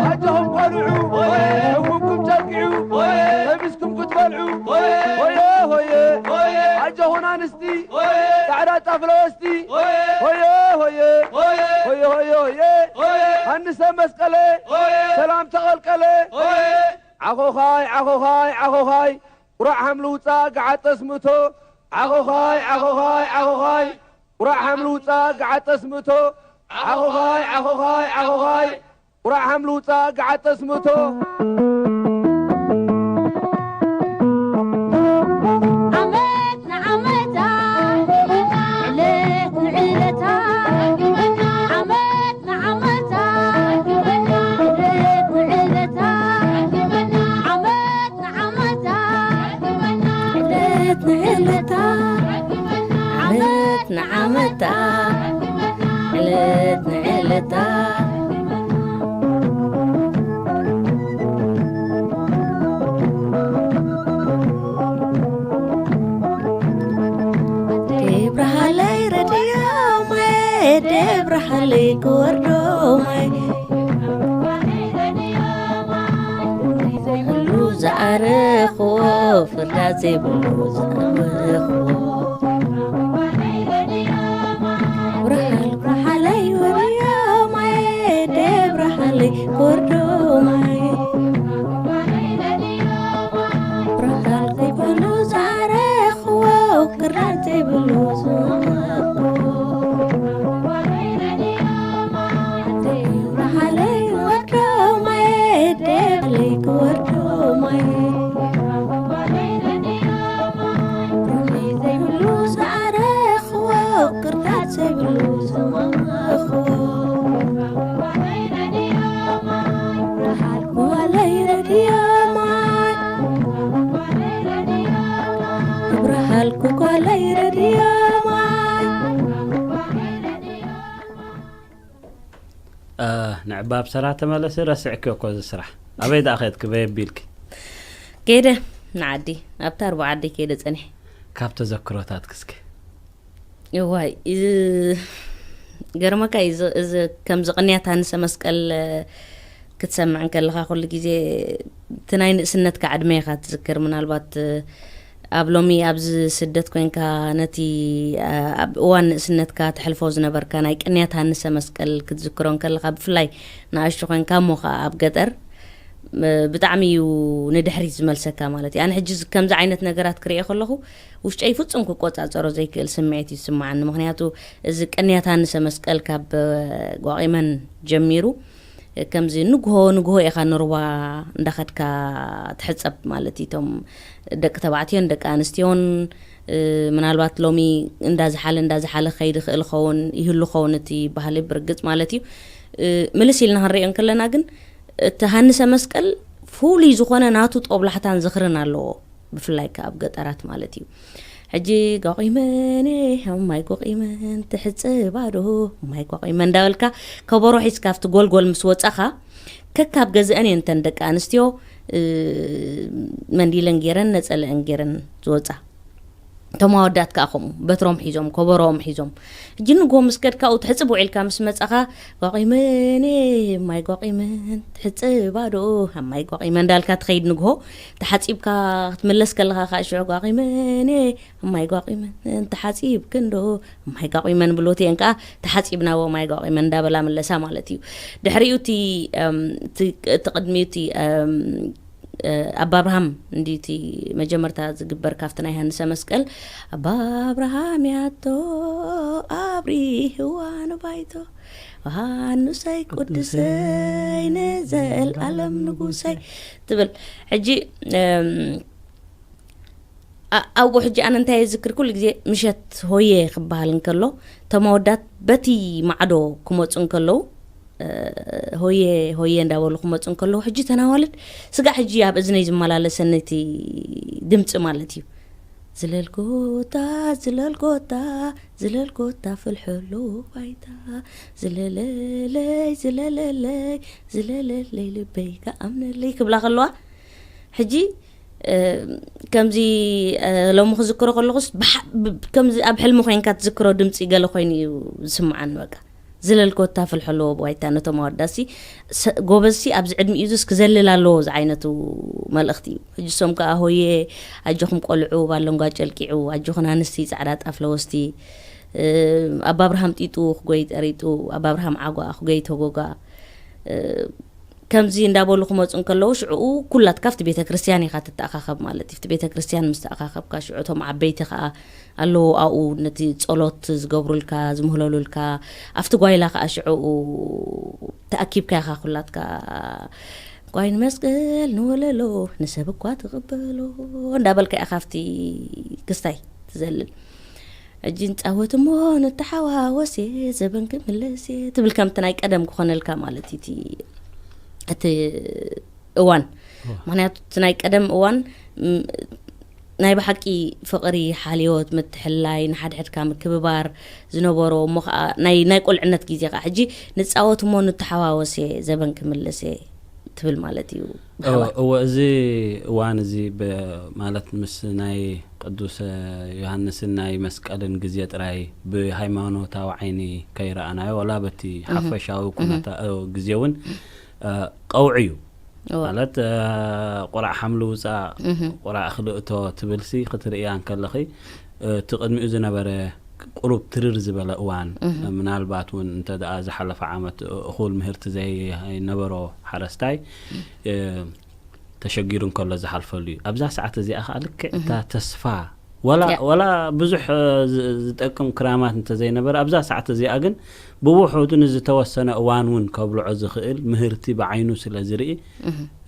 ኣጆኹም ቆልዑ፣ ሕሙምኩም ጨቂዑ፣ ለቢስኩም ክትበልዑ። ሆየ ሆየ፣ ኣጆኹን ኣንስቲ፣ ጻዕዳ ጣፍ ለበስቲ። ሆየ ሆየ፣ ሆየ ሆየ፣ ሆየ። ሃንሰ መስቀለ፣ ሰላም ተቐልቀለ። ዓኾኻይ ዓኾኻይ ዓኾኻይ፣ ቁራዕ ሃምሊ ውጻእ ገዓጠስ ምእቶ። ዓኾኻይ ዓኾኻይ ዓኾኻይ፣ ቁራዕ ሃምሊ ውጻእ ገዓጠስ ምእቶ። ዓኾኻይ ዓኾኻይ ዓኾኻይ፣ ቁራዕ ሃምሊ ውጻእ ገዓጠስ ምእቶ። ዓመት ንዓመታ፣ ዕለት ንዕለታ፣ ዓመት ንዓመታ፣ ዕለት ንዕለታ፣ ዓመት ንዓመታ፣ ዕለት ንዕለታ፣ ዓመት ንዓመታ፣ ዕለት እታ ደብረሃለይ ረድዮ ማይ፣ ደብረሃለይ ክወርዶ ማይ፣ ዘይብሉ ዝኣረኽዎ፣ ፍርዳት ዘይብሉ ዝኣረኽዎ። ብርሃን ብርሃለይ ወርዮ ማይ፣ ደብረሃለይ ክወርዶ ማይ፣ ብርሃን ዘይብሉ ዝኣረኽዎ። ክራር ዘይብሉ ዝወቅዎ። ደብረሃለይ ወርዶ ማይ፣ ደብረሃለይ ክወርዶ ማይ። ሮሚ ዘይብሉ ዝኣረኽዎ፣ ክራር ዘይብሉ ዝወቅዎ። ብርሃልኩ ጓለይ ረድዮ ማይ፣ ብርሃልኩ ጓለይ ረድዮ ማይ። ንዕባብ ሰራ ተመለሲ። ረስዕኪ እኮ እዚ ስራሕ። ኣበይ ደኣ ከድኪ በየቢልኪ? ከይደ ንዓዲ፣ ኣብታ ኣርባዓ ዓዲ ከይደ ጸኒሐ። ካብ ተዘክሮታት ክስኪ። እዋይ፣ ገርመካ እዩ። እዚ ከምዚ ቅንያት ሃንሰ መስቀል ክትሰምዕ እንከለኻ ኩሉ ግዜ እቲ ናይ ንእስነትካ ዕድመ ኢኻ ትዝክር። ምናልባት ኣብ ሎሚ ኣብዚ ስደት ኮይንካ ነቲ ኣብ እዋን ንእስነትካ ተሕልፎ ዝነበርካ ናይ ቅንያት ሃንሰ መስቀል ክትዝክሮ እንከለኻ፣ ብፍላይ ንኣሽቱ ኮይንካ እሞ ኸዓ ኣብ ገጠር ብጣዕሚ እዩ ንድሕሪት ዝመልሰካ ማለት እዩ። ኣነ ሕጂ ከምዚ ዓይነት ነገራት ክሪኤ ከለኹ ውሽጠይ ፍጹም ክቆጻጸሮ ዘይክእል ስምዒት እዩ ዝስምዓኒ። ምኽንያቱ እዚ ቅንያት ሃንሰ መስቀል ካብ ጓቒመን ጀሚሩ ከምዚ ንግሆ ንግሆ ኢኻ ንሩባ እንዳኸድካ ትሕጸብ ማለት እዩ። እቶም ደቂ ተባዕትዮን ደቂ ኣንስትዮን ምናልባት ሎሚ እንዳዝሓለ እንዳዝሓለ ክኸይድ ይኽእል ኸውን ይህሉ ኸውን እቲ ባህሊ ብርግጽ ማለት እዩ። ምልስ ኢልና ክንሪኦ እንከለና ግን እቲ ሃንሰ መስቀል ፍሉይ ዝኾነ ናቱ ጦብላሕታን ዝኽርን ኣለዎ። ብፍላይ ከኣ ኣብ ገጠራት ማለት እዩ። ሕጂ ጓቒመን እየ ኣብ ማይ ጓቒመን ትሕጽብ ኣዶ ማይ ጓቒመን እንዳበልካ ከበሮ ሒዝካ ኣብቲ ጎልጎል ምስ ወጻኻ ከካብ ገዝአን እየን እተን ደቂ ኣንስትዮ መንዲለን ገይረን ነጸለአን ገይረን ዝወጻ። እቶም ኣወዳት ከኣ ከምኡ በትሮም ሒዞም ከበሮኦም ሒዞም ሕጂ ንጎ ምስ ከድካ ኣብኡ ትሕጽብ ውዒልካ ምስ መጻኻ ጓቒመን እየ ማይ ጓቒመን ትሕጽብ ኣዶ ኣብ ማይ ጓቒመን እንዳልካ ትኸይድ ንግሆ ተሓጺብካ ክትምለስ ከለኻ ከኣ ሽዑ ጓቒመን እየ ማይ ጓቒመን ተሓጺብክን ዶ ማይ ጓቒመን ብሎት እየን ከኣ ተሓጺብናዎ ማይ ጓቒመን እንዳበላ ምለሳ ማለት እዩ። ድሕሪኡ እቲ እቲ ቅድሚኡ እቲ ኣባ ኣብርሃም እንዲ እቲ መጀመርታ ዝግበር ካብቲ ናይ ሃንሰ መስቀል ኣባ ኣብርሃም ያቶ ኣብሪህዋ ንባይቶ ሃኑሰይ ቅዱሰይ ንዘልኣለም ንጉሰይ ትብል። ሕጂ ኣብኡ ሕጂ ኣነ እንታይ ዝክር ኩሉ ግዜ ምሸት ሆየ ክበሃል እንከሎ እቶም ኣወዳት በቲ ማዕዶ ክመፁ እንከለዉ ሆየ ሆየ እንዳበሉ ክመፁ እንከለዉ ሕጂ ተናዋልድ ስጋ ሕጂ ኣብ እዝነይ ዝመላለሰኒ እቲ ድምፂ ማለት እዩ። ዝለልኮታ ዝለልኮታ ዝለልኮታ ፍልሐሎ ባይታ ዝለለለይ ዝለለለይ ዝለለለይ ልበይ ከኣምነለይ ክብላ ከለዋ ሕጂ ከምዚ ሎሚ ክዝክሮ ከለኹስ ከምዚ ኣብ ሕልሚ ኮይንካ ትዝክሮ ድምፂ ገለ ኮይኑ እዩ ዝስምዓኒ። በቃ ዝለልኮታ ፍልሐ ኣለዎ ብዋይታ ነቶም ኣወዳሲ ጎበዝሲ ኣብዚ ዕድሚኡ ዙስ ክዘልል ኣለዎ ዝዓይነቱ መልእኽቲ እዩ። ሕጂ ሶም ከዓ ሆየ ኣጆኹም ቆልዑ ባለንጓ ጨልቂዑ ኣጆኹን ኣንስቲ ፃዕዳ ጣፍ ለወስቲ ኣባ ኣብርሃም ጢጡ ክጎይ ጠሪጡ ኣባ ኣብርሃም ዓጓ ክጎይ ተጎጋ ከምዚ እንዳበሉ ክመፁ እንከለዉ ሽዕኡ ኩላትካ ኣብቲ ቤተ ክርስትያን ኢኻ ትተኣኻኸብ ማለት እዩ። ኣብቲ ቤተ ክርስትያን ምስ ተኣኻኸብካ ሽዑ እቶም ዓበይቲ ከዓ ኣለዉ ኣብኡ ነቲ ጸሎት ዝገብሩልካ ዝምህለሉልካ ኣብቲ ጓይላ ከዓ ሽዕኡ ተኣኪብካ ኢኻ ኩላትካ ጓይ ንመስቀል ንወለሎ ንሰብ እኳ ትቕበሎ እንዳበልካ ኢኻ ኣብቲ ክስታይ ትዘልል። ሕጂ ንጻወት እሞ ንተሓዋወስ እየ ዘበን ክምለስ እየ ትብል ከምቲ ናይ ቀደም ክኾነልካ ማለት እዩ እቲ እቲ እዋን ምክንያቱ እቲ ናይ ቀደም እዋን ናይ ብሓቂ ፍቕሪ፣ ሓልዮት፣ ምትሕልላይ፣ ንሓድሕድካ ምክብባር ዝነበሮ፣ እሞ ኸዓ ናይ ናይ ቁልዕነት ግዜ ኸዓ ሕጂ ንጻወት እሞ ንተሓዋወስ እየ፣ ዘበን ክምልስ እየ ትብል ማለት እዩ። ብሓባር እወ፣ እዚ እዋን እዚ ብ- ማለት ምስ ናይ ቅዱስ ዮሃንስን ናይ መስቀልን ግዜ ጥራይ ብሃይማኖታዊ ዓይኒ ከይረኣናዮ፣ ዋላ በቲ ሓፈሻዊ ኩነታ እ፣ ግዜ እውን እ፣ ቀውዒ እዩ። እወ። ማለት እ፣ ቁራዕ ሓምሊ ውፃእ፣ ቁራዕ ክልእቶ ትብልሲ ክትርእያ እንከለኺ፣ እ፣ እቲ ቅድሚኡ ዝነበረ ቁሩብ ትርር ዝበለ እዋን፣ ምናልባት እውን እንተ ደኣ ዝሓለፈ ዓመት እ፣ እኹል ምህርቲ ዘይነበሮ ሓረስታይ እ፣ ተሸጊሩ እንከሎ ዝሓልፈሉ እዩ። ኣብዛ ሰዓት እዚኣ ከዓ ልክዕ እታ ተስፋ፣ ወላ ያ። ወላ ብዙሕ እ፣ ዝ- ዝጠቅም ክራማት እንተዘይነበረ፣ ኣብዛ ሰዓት እዚኣ ግን ብውሑዱ ንዝተወሰነ እዋን እውን ከብልዖ ዝኽእል ምህርቲ ብዓይኑ ስለ ዝርኢ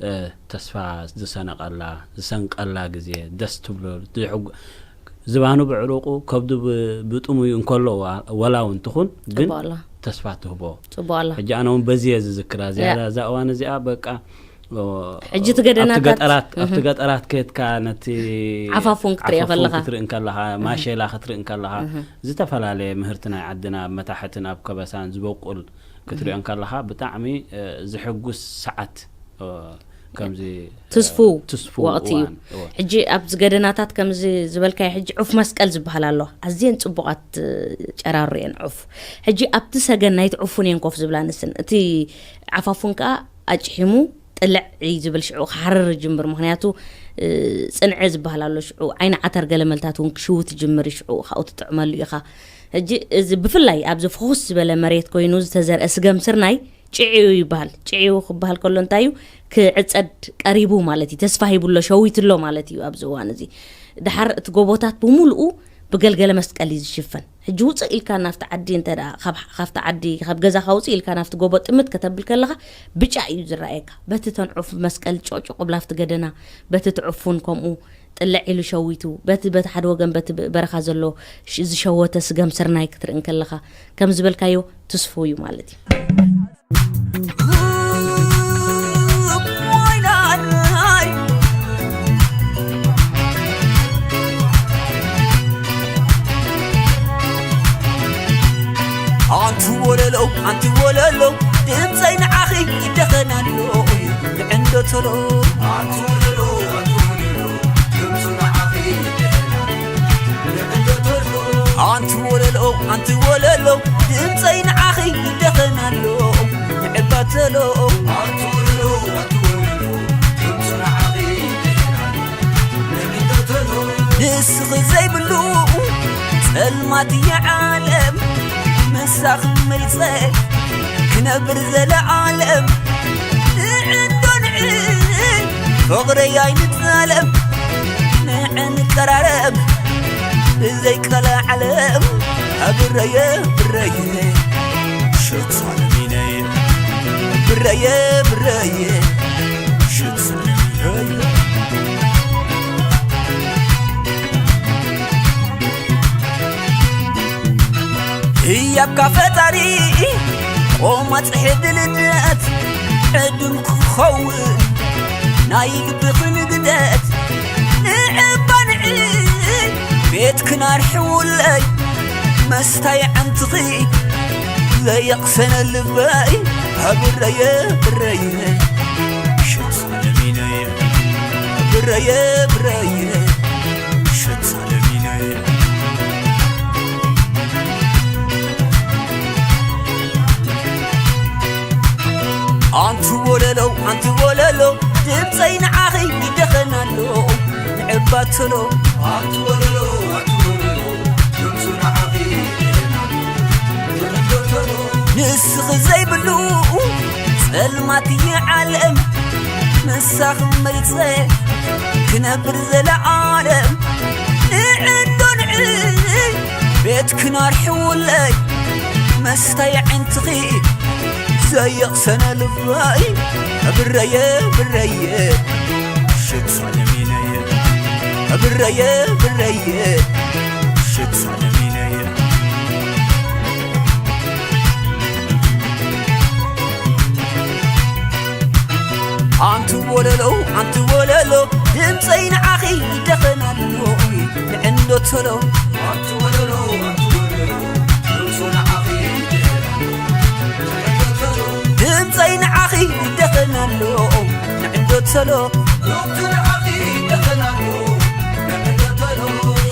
እ፣ ተስፋ ዝሰነቐላ ዝሰንቀላ ግዜ፣ ደስ ትብሎ፣ ዝሕጉ- ዝባኑ ብዕሩቑ፣ ከብዱ ብ- ብጥሙዩ እንከሎ ዋ- ወላ እውን ትኹን፣ ግን ጽቡቕ ኣላ። ተስፋ ትህቦ። ጽቡቕ ኣላ። ሕጂ ኣነ እውን በዚ እየ ዝዝክራ ዝያዳ እያ። እዛ እዋን እዚኣ፣ በቃ ኦ፣ ሕጂ እቲ ገደናታት ኣብቲ ገጠራት ኣብቲ ገጠራት ከድካ ነቲ ዓፋፉን ክትርኢ ዓፋፉን ከለኻ። ክትርኢ እንከለኻ፣ ማሸላ ክትርኢ እንከለኻ፣ ዝተፈላለየ ምህርቲ ናይ ዓድና ኣብ መታሕትን ኣብ ከበሳን ዝበቁል ክትሪኦ እንከለኻ፣ ብጣዕሚ እ፣ ዝሕጉስ ሰዓት እ፣ ከምዚ እ፣ ትስፉው ትስፉው ወቕቲ እዩ። እዋን፣ እወ። ሕጂ ኣብዚ ገደናታት ከምዚ ዝበልካዮ፣ ሕጂ ዑፍ መስቀል ዝበሃል ኣሎ። ኣዝየን ጽቡቓት እ፣ ጨራሩ እየን ዑፍ። ሕጂ ኣብቲ ሰገን ናይቲ ዑፉን እየን ኮፍ ዝብላ ንስን። እቲ ዓፋፉን ከኣ ኣጭሒሙ ጥልዕ እዩ ዝብል፣ ሽዑ ክሓርር ይጅምር። ምኽንያቱ እ፣ ጽንዐ ዝበሃል ኣሎ። ሽዑ ዓይኒ ዓተር ገለ መልታት እውን ክሽውት ይጅምር እዩ። ሽዑ ካብኡ ትጥዕመሉ ኢኻ። ሕጂ እዚ ብፍላይ ኣብዚ ፍኹስ ዝበለ መሬት ኮይኑ ዝተዘርአ ስገም ስርናይ ጭዕዩ ይበሃል። ጭዕዩ ክበሃል ከሎ እንታይ እዩ? ክዕጸድ ቀሪቡ ማለት እዩ። ተስፋ ሂቡሎ፣ ሸዊትሎ ማለት እዩ። ኣብዚ እዋን እዚ ድሓር እቲ ጎቦታት ብምሉኡ ብገልገለ መስቀል እዩ ዝሽፈን። ሕጂ ውፅእ ኢልካ ናብቲ ዓዲ እንተ ደኣ ካብ- ካብቲ ዓዲ ካብ ገዛኻ ውፅእ ኢልካ ናብቲ ጎቦ ጥምት ከተብል ከለኻ ብጫ እዩ ዝረኣየካ። በቲ ተን ዑፍ መስቀል ጭቕጭቕ ብላ ኣብቲ ገደና፣ በቲ ትዕፉን ከምኡ ጥልዕ ኢሉ ሸዊቱ፣ በቲ በቲ ሓደ ወገን በቲ ብ- በረኻ ዘሎ ሽ- ዝሸወተ ስገም ስርናይ ክትርኢ እንከለኻ ከም ዝበልካዮ ትስፉው እዩ ማለት እዩ። ኣንቲ ወለሎ ኣንቲ ወለሎ ድምፀይ ንዓኺ ይደኸን ኣሎ። ንዕንዶ ተሎ ኣንቲ ወለሎ ኣንቲ ወለሎ ድምፁ ንዓኺ ይደኸን ኣሎ። ንዕንዶ ተሎ ኣንቲ ወለሎ ኣንቲ ወለሎ ድምፀይ ንዓኺ ይደኸን ኣሎ። ንዕባ ተሎ ኣንቲ ወለሎ ኣንቲ ወለሎ ድምፁ ንዓኺ ይደኸን ኣሎ። ንስኺ ዘይብሉ ጸልማት እየ ዓለም፣ ምሳኺ መይጸ ክነብር ዘለዓለም። ንዕንዶ ንዕን ፍቕረይ ኣይንጠለም፣ ንዕን ቀራረብ ብዘይ ቀለ ዓለም። ኣብረየ ብረየ ሸት ዓለሚነየ ብረየ ብረየ ሸት ዓለሚነየ ህያብካ ፈጣሪ ቆማጽ ሕዲ ልደት ዕዱም ክኸውን ናይ ልብኺ ንግደት ንዕባ ንዕይ ቤትክን ኣርሕውለይ መስታይ ዓንትኺ ዘየቕሰነ ልበይ ኣብረየ ብረየ ሸት ዓለሚነየ ብረየ ብረየ ሸት ዓለሚነየ ኣንቲ ወለሎ ኣንቲ ወለሎ ድምፀይ ንዓኺ ይደኸን ኣሎ ንዕባ ተሎ ኣንቲ ወለሎ ኣንቲ ወለሎ ድምፁ ንዓኺ ይደኸን ኣሎ ንስኺ ዘይብሉ ጸልማት እየ ዓለም ምሳኺ መሪጸ ክነብር ዘለዓለም ንዕንዶ ንዕይ ቤትክን ኣርሕውለይ መስታይ ዕንትኺ ዘየቕሰነ ልበይ ብረየ ብረየ ሽት ዓለሚነየ ብረየ ብረየ ሽት ዓለሚነየ ኣንቲ ወለሎ ኣንቲ ወለሎ ድምፀይ ንዓኺ ይደኸን ኣሎ ንዕንዶ ቶሎ። ድምፀይ ንዓኺ ይደኸን ኣሎ ንዕንዶ ቶሎ።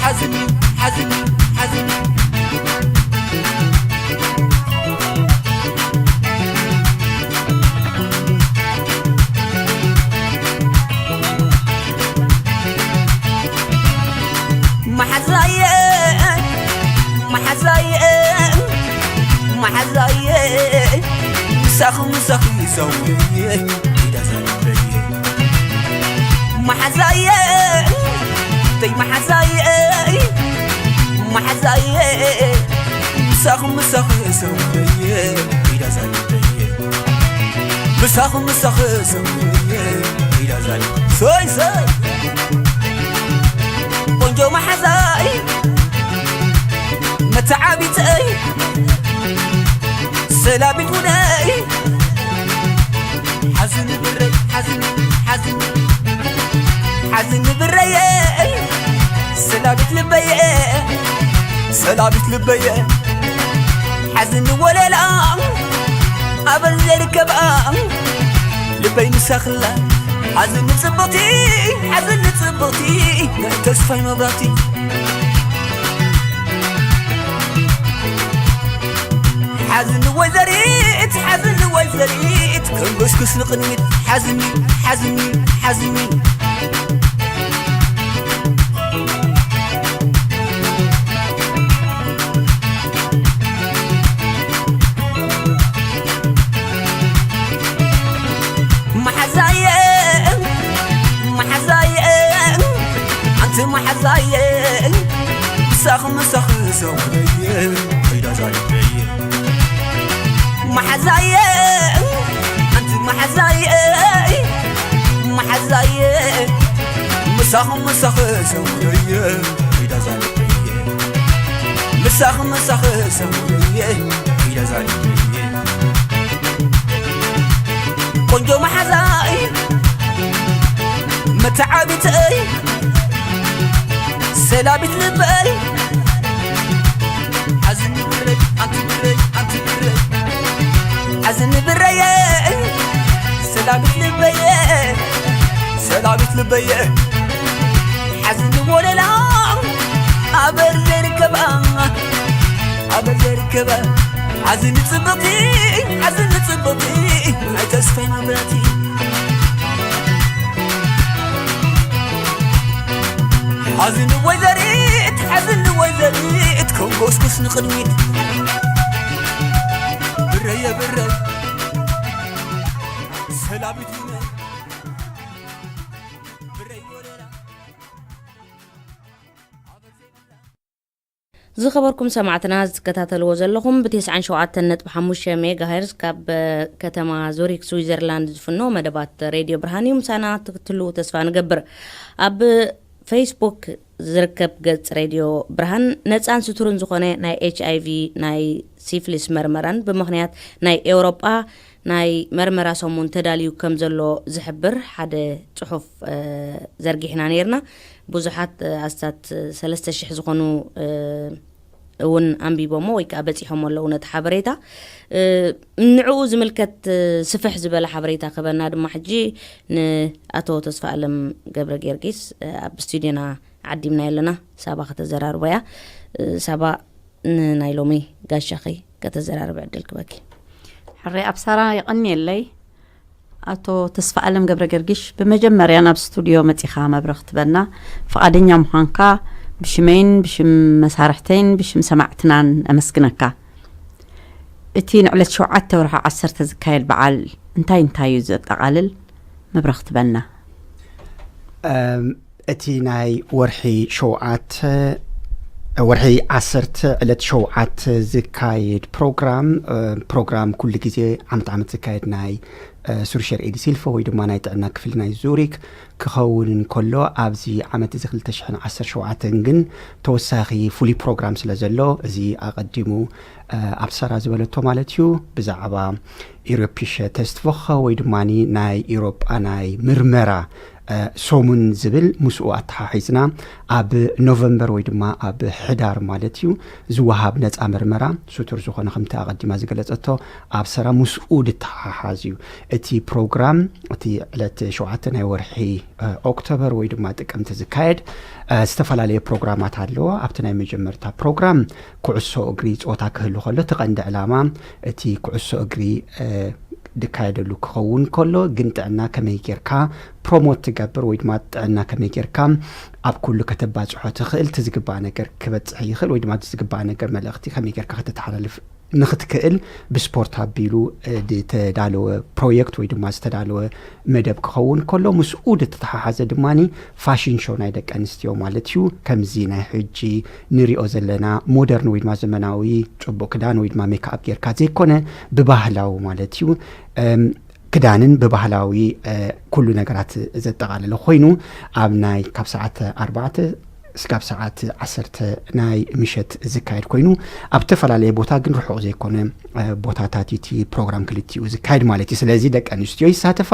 ሓዝኒ፣ ሓዝኒ፣ ሓዝኒ። መሓዛየ፣ መሓዛየ፣ መሓዛየ፣ ምሳኺ፣ ምሳኺ ሰውየ፣ ኢዳ ሰውየ። መሓዛየ፣ ተይ መሓዛየ፣ መሓዛየ፣ ምሳኺ፣ ምሳኺ ሰውየ፣ ኢዳ ሰውየ። ምሳኺ፣ ምሳኺ ሰውየ፣ ኢዳ ሰውየ። ሰይ፣ ሰይ። ቆንጆ መሓዛይ፣ መተዓቢተይ፣ ሰላቢት ውደይ። ሓዝኒ ብረይ፣ ሓዝኒ፣ ሓዝኒ፣ ሓዝኒ ብረየ፣ ሰላቢት ልበየ፣ ሰላቢት ልበየ። ሓዝኒ ወለላ፣ ኣበል ዘይርከባ፣ ልበይ ንሳኽላ። ሓዝኒ ጽብቕቲ፣ ሓዝኒ ጽብቕቲ፣ ናይ ተስፋይ መብራህቲ። ሓዝኒ ወይዘሪት፣ ሓዝኒ ወይዘሪት፣ ክንጉስጉስ ንቕድሚት። ሓዝኒ፣ ሓዝኒ፣ ሓዝኒ። መሓዛየ፣ መሓዛየ፣ ኣንቲ መሓዛየ፣ ምሳኺ፣ ምሳኺ ሰውየ፣ ከይዳ ዛይበየ። መሓዛየ፣ ኣንቲ መሓዛየ፣ መሓዛየ፣ ምሳኺ፣ ምሳኺ ሰውየ፣ ከይዳ ዛይበየ። ምሳኺ፣ ምሳኺ ሰውየ፣ ከይዳ ዛይበየ። ቆንጆ መሓዛይ፣ መተዓቢተይ፣ ሰላቢት ልበይ። ሓዝኒ ብረይ፣ ኣንቲ ብረይ፣ ኣንቲ ብረይ። ሓዝኒ ብረየ፣ ሰላቢት ልበየ፣ ሰላቢት ልበየ። ሓዝኒ ወለላ፣ ኣበር ዘይርከባ፣ ኣበር ዘይርከባ። ሓዝኒ ጽብቕቲ፣ ሓዝኒ ጽብቕቲ፣ ናይ ተስፋይ መብራህቲ። ሓዝኒ ወይዘሪት፣ ሓዝኒ ወይዘሪት፣ ክንጎስጉስ ንቕድሚት። ብረየ ብረይ፣ ሰላቢት ውነ፣ ብረይ ወለላ። ዝኸበርኩም ሰማዕትና፣ ዝትከታተልዎ ዘለኹም ብ ተስዓን ሸውዓተን ነጥቢ ሓሙሽተ ሜጋሄርዝ ካብ ከተማ ዙሪክ ስዊዘርላንድ ዝፍኖ መደባት ሬድዮ ብርሃን እዩ። ምሳና ትክትሉ ተስፋ ንገብር። ኣብ ፌስቡክ ዝርከብ ገጽ ሬድዮ ብርሃን ነጻን ስቱርን ዝኾነ ናይ ኤች ኣይ ቪ ናይ ሲፍሊስ መርመራን ብምኽንያት ናይ ኤውሮጳ ናይ መርመራ ሰሙን ተዳልዩ ከም ዘሎ ዝሕብር ሓደ ጽሑፍ፣ እ፣ ዘርጊሕና ነይርና። ብዙሓት፣ እ፣ ኣስታት ሰለስተ ሽሕ ዝኾኑ፣ እ፣ እውን ኣንቢቦሞ ወይ ከዓ በጺሖሞ ኣለዉ ነቲ ሓበሬታ። እ፣ ንዕኡ ዝምልከት፣ እ፣ ስፍሕ ዝበለ ሓበሬታ ክህበና ድማ ሕጂ ንኣቶ ተስፋ ኣለም ገብረ ጊዮርጊስ፣ እ፣ ኣብ ስቱድዮና ዓዲምና ኣለና። ሳባ ከተዘራርቦ እያ። እ፣ ሳባ፣ ንናይ ሎሚ ጋሻኺ ከተዘራርቢ ዕድል ክበኪ። ሕራይ ኣብ ሳራ የቐንየለይ። ኣቶ ተስፋ ኣለም ገብረ ገርጊሽ፣ ብመጀመርያ ናብ ስቱድዮ መጺኻ መብረ ክትበና ፍቓደኛ ምዃንካ ብሽመይን ብሽም መሳርሕተይን ብሽም ሰማዕትናን ኣመስግነካ። እቲ ንዕለት ሸውዓተ ወርሒ ዓሰርተ ዝካየድ በዓል እንታይ እንታይ እዩ ዘጠቓልል? መብረ ክትበና። እም፣ እቲ ናይ ወርሒ ሸውዓተ፣ ወርሒ ዓሰርተ ዕለት ሸውዓተ ዝካየድ ፕሮግራም፣ እ፣ ፕሮግራም ኩሉ ግዜ ዓመት ዓመት ዝካየድ ናይ፣ እ፣ ሱርሸር ኤዲ ሲልፎ ወይ ድማ ናይ ጥዕና ክፍሊ ናይ ዙሪክ ክኸውን እንከሎ፣ ኣብዚ ዓመት እዚ ክልተ ሽሕን ዓሰርተ ሸውዓተን ግን ተወሳኺ ፍሉይ ፕሮግራም ስለ ዘሎ፣ እዚ ኣቐዲሙ፣ እ፣ ኣብ ሰራ ዝበለቶ ማለት እዩ፣ ብዛዕባ ኢሮፒሸ ተስትቮኸ ወይ ድማ ናይ ኢሮጳ ናይ ምርመራ ሰሙን ዝብል ምስኡ ኣተሓሒዝና ኣብ ኖቨምበር ወይ ድማ ኣብ ሕዳር ማለት እዩ ዝወሃብ ነፃ ምርመራ ስቱር ዝኾነ ከምቲ ኣቐዲማ ዝገለጸቶ ኣብ ሰራ ምስኡ ድተሓሓዝ እዩ። እቲ ፕሮግራም እቲ ዕለት ሸውዓተ ናይ ወርሒ ኦክቶበር ወይ ድማ ጥቅምቲ ዝካየድ ዝተፈላለየ ፕሮግራማት ኣለዎ። ኣብቲ ናይ መጀመርታ ፕሮግራም ኩዕሶ እግሪ ፆታ ክህሉ ከሎ እቲ ቀንዲ ዕላማ እቲ ኩዕሶ እግሪ ድካየደሉ ክኸውን ከሎ ግን ጥዕና ከመይ ጌርካ ፕሮሞት ትገብር ወይ ድማ ጥዕና ከመይ ጌርካ ኣብ ኩሉ ከተባፅሖ ትኽእል፣ እቲ ዝግባእ ነገር ክበፅሕ ይኽእል ወይ ድማ እቲ ዝግባእ ነገር መልእኽቲ ከመይ ጌርካ ከተተሓላልፍ ንኽትክእል ብስፖርት ኣቢሉ ዝተዳለወ ፕሮጀክት ወይ ድማ ዝተዳለወ መደብ ክኸውን ከሎ ምስኡ ዝተተሓሓዘ ድማ ፋሽን ሾው ናይ ደቂ ኣንስትዮ ማለት እዩ። ከምዚ ናይ ሕጂ ንሪኦ ዘለና ሞደርን ወይ ድማ ዘመናዊ ፅቡቅ ክዳን ወይ ድማ ሜክኣፕ ጌርካ ዘይኮነ ብባህላዊ ማለት እዩ ክዳንን ብባህላዊ ኩሉ ነገራት ዘጠቓለለ ኮይኑ ኣብ ናይ ካብ ሰዓት ኣርባዕተ እስካብ ሰዓት ዓሰርተ ናይ ምሸት ዝካየድ ኮይኑ ኣብ ዝተፈላለየ ቦታ ግን ርሑቕ ዘይኮነ ቦታታት እቲ ፕሮግራም ክልቲኡ ዝካየድ ማለት እዩ። ስለዚ ደቂ ኣንስትዮ ይሳተፋ፣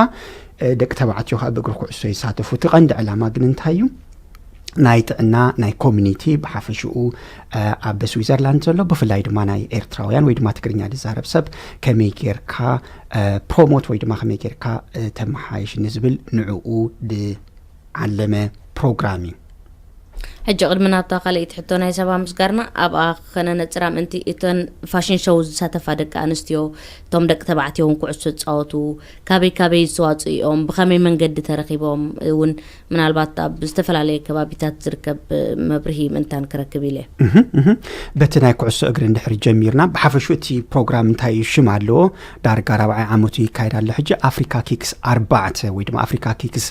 ደቂ ተባዕትዮ ከዓ ብእግሪ ኩዕሶ ይሳተፉ። እቲ ቀንዲ ዕላማ ግን እንታይ እዩ? ናይ ጥዕና ናይ ኮሚኒቲ ብሓፈሽኡ ኣብ ስዊዘርላንድ ዘሎ ብፍላይ ድማ ናይ ኤርትራውያን ወይ ድማ ትግርኛ ዝዛረብ ሰብ ከመይ ጌርካ ፕሮሞት ወይ ድማ ከመይ ጌርካ ተመሓየሽ ንዝብል ንዕኡ ዓለመ ፕሮግራም እዩ። ሕጂ ቅድሚ ናብታ ካልኣይቲ ሕቶ ናይ ሰባ ምስጋርና ኣብኣ ከነነፅራ ምእንቲ እተን ፋሽን ሾው ዝሳተፋ ደቂ ኣንስትዮ እቶም ደቂ ተባዕትዮ እውን ኩዕሶ ዝፃወቱ ካበይ ካበይ ዝተዋፅኡ እዮም ብኸመይ መንገዲ ተረኪቦም እውን ምናልባት ኣብ ዝተፈላለየ ከባቢታት ዝርከብ መብርሂ ምእንታን ክረክብ ኢለ በቲ ናይ ኩዕሶ እግሪ እንድሕር ጀሚርና ብሓፈሹ እቲ ፕሮግራም እንታይ ሽም ኣለዎ ዳርጋ ራብዓይ ዓመቱ ይካየድ ኣሎ ሕጂ ኣፍሪካ ኪክስ ኣርባዕተ ወይ ድማ ኣፍሪካ ኪክስ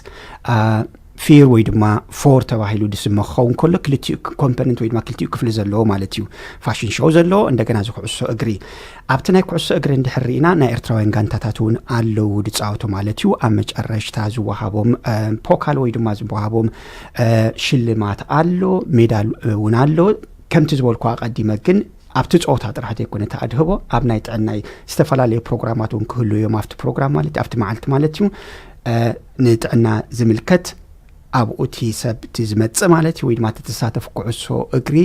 ፊር ወይ ድማ ፎር ተባሂሉ ዝስመ ክኸውን ከሎ ክልቲኡ ኮምፖነንት ወይ ድማ ክልቲኡ ክፍሊ ዘለዎ ማለት እዩ። ፋሽን ሾው ዘለዎ እንደገና እዚ ኩዕሶ እግሪ ኣብቲ ናይ ኩዕሶ እግሪ እንድሕር ርኢና ናይ ኤርትራውያን ጋንታታት እውን ኣለዉ ዝፃወቱ ማለት እዩ። ኣብ መጨረሽታ ዝወሃቦም ፖካል ወይ ድማ ዝወሃቦም ሽልማት ኣሎ፣ ሜዳል እውን ኣሎ። ከምቲ ዝበልኩ ኣቐዲመ ግን ኣብቲ ፀወታ ጥራሕ ዘይኮነ ተኣድህቦ ኣብ ናይ ጥዕናይ ዝተፈላለዩ ፕሮግራማት እውን ክህሉ እዮም ኣብቲ ፕሮግራም ማለት ኣብቲ መዓልቲ ማለት እዩ ንጥዕና ዝምልከት ኣብኡ እቲ ሰብ እቲ ዝመፅእ ማለት እዩ ወይ ድማ እቲ ተሳተፍ ኩዕሶ እግሪ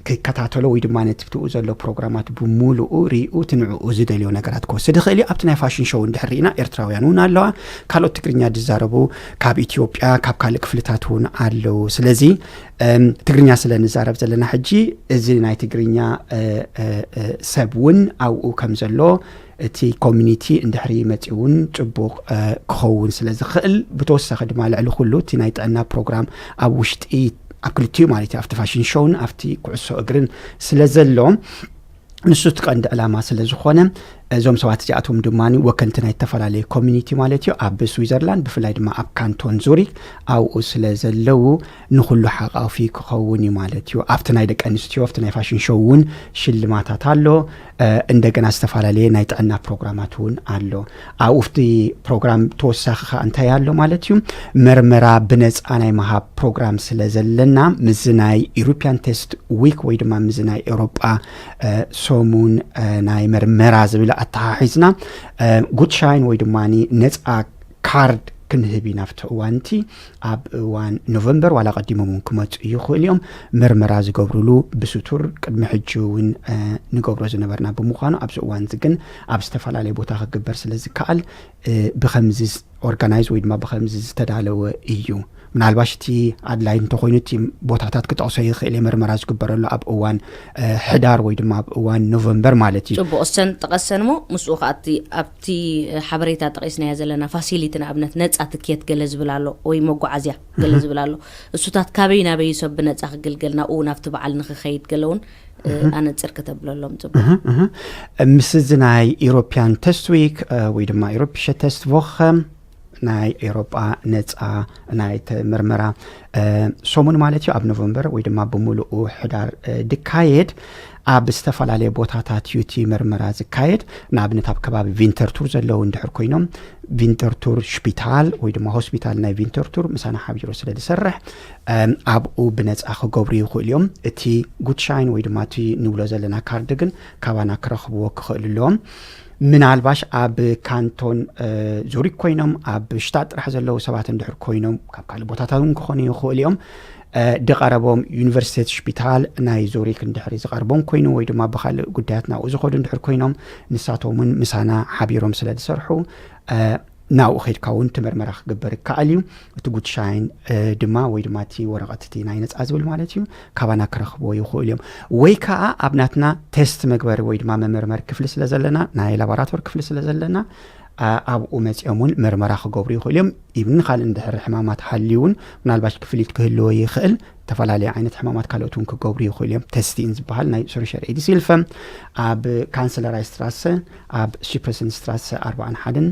ክከታተሎ ወይ ድማ ነቲ ብትኡ ዘሎ ፕሮግራማት ብምሉኡ ሪኡ እቲ ንዕኡ ዝደልዮ ነገራት ክወስድ ይኽእል እዩ። ኣብቲ ናይ ፋሽን ሾው እንድሕር ርኢና ኤርትራውያን እውን ኣለዋ፣ ካልኦት ትግርኛ ዝዛረቡ ካብ ኢትዮጵያ ካብ ካልእ ክፍልታት እውን ኣለዉ። ስለዚ ትግርኛ ስለ ንዛረብ ዘለና ሕጂ እዚ ናይ ትግርኛ ሰብ እውን ኣብኡ ከም ዘሎ እቲ ኮሚኒቲ እንድሕሪ መፂኡ እውን ፅቡቕ ክኸውን ስለ ዝኽእል ብተወሳኺ ድማ ልዕሊ ኩሉ እቲ ናይ ጥዕና ፕሮግራም ኣብ ውሽጢ ኣብ ክልቲኡ ማለት እዩ ኣብቲ ፋሽን ሾውን ኣብቲ ኩዕሶ እግርን ስለ ዘሎ ንሱ እቲ ቀንዲ ዕላማ ስለ ዝኾነ እዞም ሰባት እዚኣቶም ድማ ወከልቲ ናይ ዝተፈላለዩ ኮሚኒቲ ማለት እዩ ኣብ ስዊዘርላንድ ብፍላይ ድማ ኣብ ካንቶን ዙሪክ ኣብኡ ስለ ዘለዉ ንኩሉ ሓቃፊ ክኸውን እዩ ማለት እዩ። ኣብቲ ናይ ደቂ ኣንስትዮ ኣብቲ ናይ ፋሽን ሾው እውን ሽልማታት ኣሎ። እንደገና ዝተፈላለየ ናይ ጥዕና ፕሮግራማት እውን ኣሎ። ኣብኡ ኣብቲ ፕሮግራም ተወሳኺ ከዓ እንታይ ኣሎ ማለት እዩ መርመራ ብነፃ ናይ ምሃብ ፕሮግራም ስለ ዘለና ምስዚ ናይ ኢሮፒያን ቴስት ዊክ ወይ ድማ ምስዚ ናይ ኤውሮጳ ሰሙን ናይ መርመራ ዝብል ኣተሓሒዝና ጉድሻይን ወይ ድማ ነፃ ካርድ ክንህብ ኢና ኣብቲ እዋን እቲ ኣብ እዋን ኖቨምበር ዋላ ቀዲሞም እውን ክመፁ ይኽእሉ እዮም። መርመራ ዝገብሩሉ ብስቱር ቅድሚ ሕጂ እውን ንገብሮ ዝነበርና ብምዃኑ ኣብዚ እዋን እዚ ግን ኣብ ዝተፈላለየ ቦታ ክግበር ስለ ዝከኣል ብከምዚ ኦርጋናይዝ ወይ ድማ ብከምዚ ዝተዳለወ እዩ። ምናልባሽ እቲ ኣድላይ እንተኮይኑ እቲ ቦታታት ክጠቕሶ ይኽእል እየ መርመራ ዝግበረሉ ኣብ እዋን ሕዳር ወይ ድማ ኣብ እዋን ኖቨምበር ማለት እዩ። ፅቡቕ እሰን ጠቐሰን እሞ ምስኡ ከዓ ኣብቲ ሓበሬታ ጠቒስናዮ ዘለና ፋሲሊቲ ንኣብነት ነፃ ትኬት ገለ ዝብል ኣሎ ወይ መጓዓዝያ ገለ ዝብል ኣሎ እሱታት ካበይ ናበይ ሰብ ብነፃ ክግልገል ናብኡ ናብቲ በዓል ንክኸይድ ገለ እውን ኣነፅር ከተብለሎም ፅቡቕ ምስ እዚ ናይ ኢሮፒያን ተስት ዊክ ወይ ድማ ኢሮፒሸ ተስት ቮኸ ናይ ኤውሮጳ ነፃ ናይ ምርመራ ሰሙን ማለት እዩ ኣብ ኖቨምበር ወይ ድማ ብምሉኡ ሕዳር ድካየድ ኣብ ዝተፈላለየ ቦታታት እዩ እቲ ምርመራ ዝካየድ። ንኣብነት ኣብ ከባቢ ቪንተርቱር ዘለዉ እንድሕር ኮይኖም ቪንተርቱር ሽፒታል ወይ ድማ ሆስፒታል ናይ ቪንተርቱር ምሳና ሓቢሩ ስለ ዝሰርሕ ኣብኡ ብነፃ ክገብሩ ይኽእሉ እዮም። እቲ ጉድሻይን ወይ ድማ እቲ ንብሎ ዘለና ካርድ ግን ካባና ክረኽብዎ ክኽእሉ ኣለዎም። ምናልባሽ ኣብ ካንቶን ዙሪክ ኮይኖም ኣብ ሽታት ጥራሕ ዘለዉ ሰባት እንድሕር ኮይኖም፣ ካብ ካልእ ቦታታት እውን ክኾኑ ይኽእሉ እዮም። ድቐረቦም ዩኒቨርሲቴት ሽፒታል ናይ ዙሪክ እንድሕር ዝቐርቦም ኮይኑ፣ ወይ ድማ ብኻልእ ጉዳያት ናብኡ ዝኸዱ እንድሕር ኮይኖም፣ ንሳቶም እውን ምሳና ሓቢሮም ስለ ዝሰርሑ፣ ናብኡ ኸይድካ እውን ትመርመራ ክግበር ይከኣል እዩ። እቲ ጉድሻይን ድማ፣ ወይ ድማ እቲ ወረቐት እቲ ናይ ነፃ ዝብል ማለት እዩ፣ ካባና ክረኽብዎ ይኽእሉ እዮም። ወይ ከዓ ኣብ ናትና ቴስት መግበሪ ወይ ድማ መመርመሪ ክፍሊ ስለ ዘለና፣ ናይ ላቦራቶሪ ክፍሊ ስለ ዘለና፣ ኣብኡ መፂኦም እውን መርመራ ክገብሩ ይኽእሉ እዮም። ኢብን ካልእ እንድሕር ሕማማት ሃልዩ እውን ምናልባሽ ክፍሊት ክህልዎ ይኽእል። ዝተፈላለዩ ዓይነት ሕማማት ካልኦት እውን ክገብሩ ይኽእሉ እዮም። ተስቲን ዝበሃል ናይ ሱሪሸር ኤዲስ ይልፈ ኣብ ካንሰለራይ ስትራሰ፣ ኣብ ሽፕረስን ስትራሰ ኣርባዓን ሓደን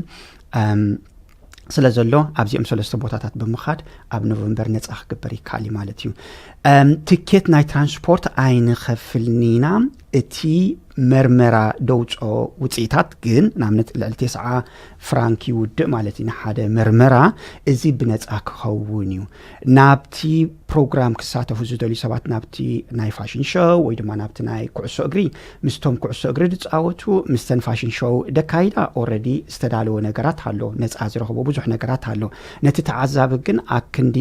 ስለ ዘሎ ኣብዚኦም ሰለስተ ቦታታት ብምኻድ ኣብ ኖቨምበር ነፃ ክግበር ይከኣል እዩ ማለት እዩ። ትኬት ናይ ትራንስፖርት ኣይንኸፍልኒና። እቲ መርመራ ደውፅኦ ውፅኢታት ግን ንኣብነት ልዕሊ ተስዓ ፍራንክ ይውድእ ማለት እዩ ንሓደ መርመራ። እዚ ብነፃ ክኸውን እዩ። ናብቲ ፕሮግራም ክሳተፉ ዝደልዩ ሰባት ናብቲ ናይ ፋሽን ሾው ወይ ድማ ናብቲ ናይ ኩዕሶ እግሪ ምስቶም ኩዕሶ እግሪ ዝፃወቱ ምስተን ፋሽን ሾው ደካይዳ ኦረዲ ዝተዳለወ ነገራት ኣሎ። ነፃ ዝረኽቦ ብዙሕ ነገራት ኣሎ። ነቲ ተዓዛቢ ግን ኣክንዲ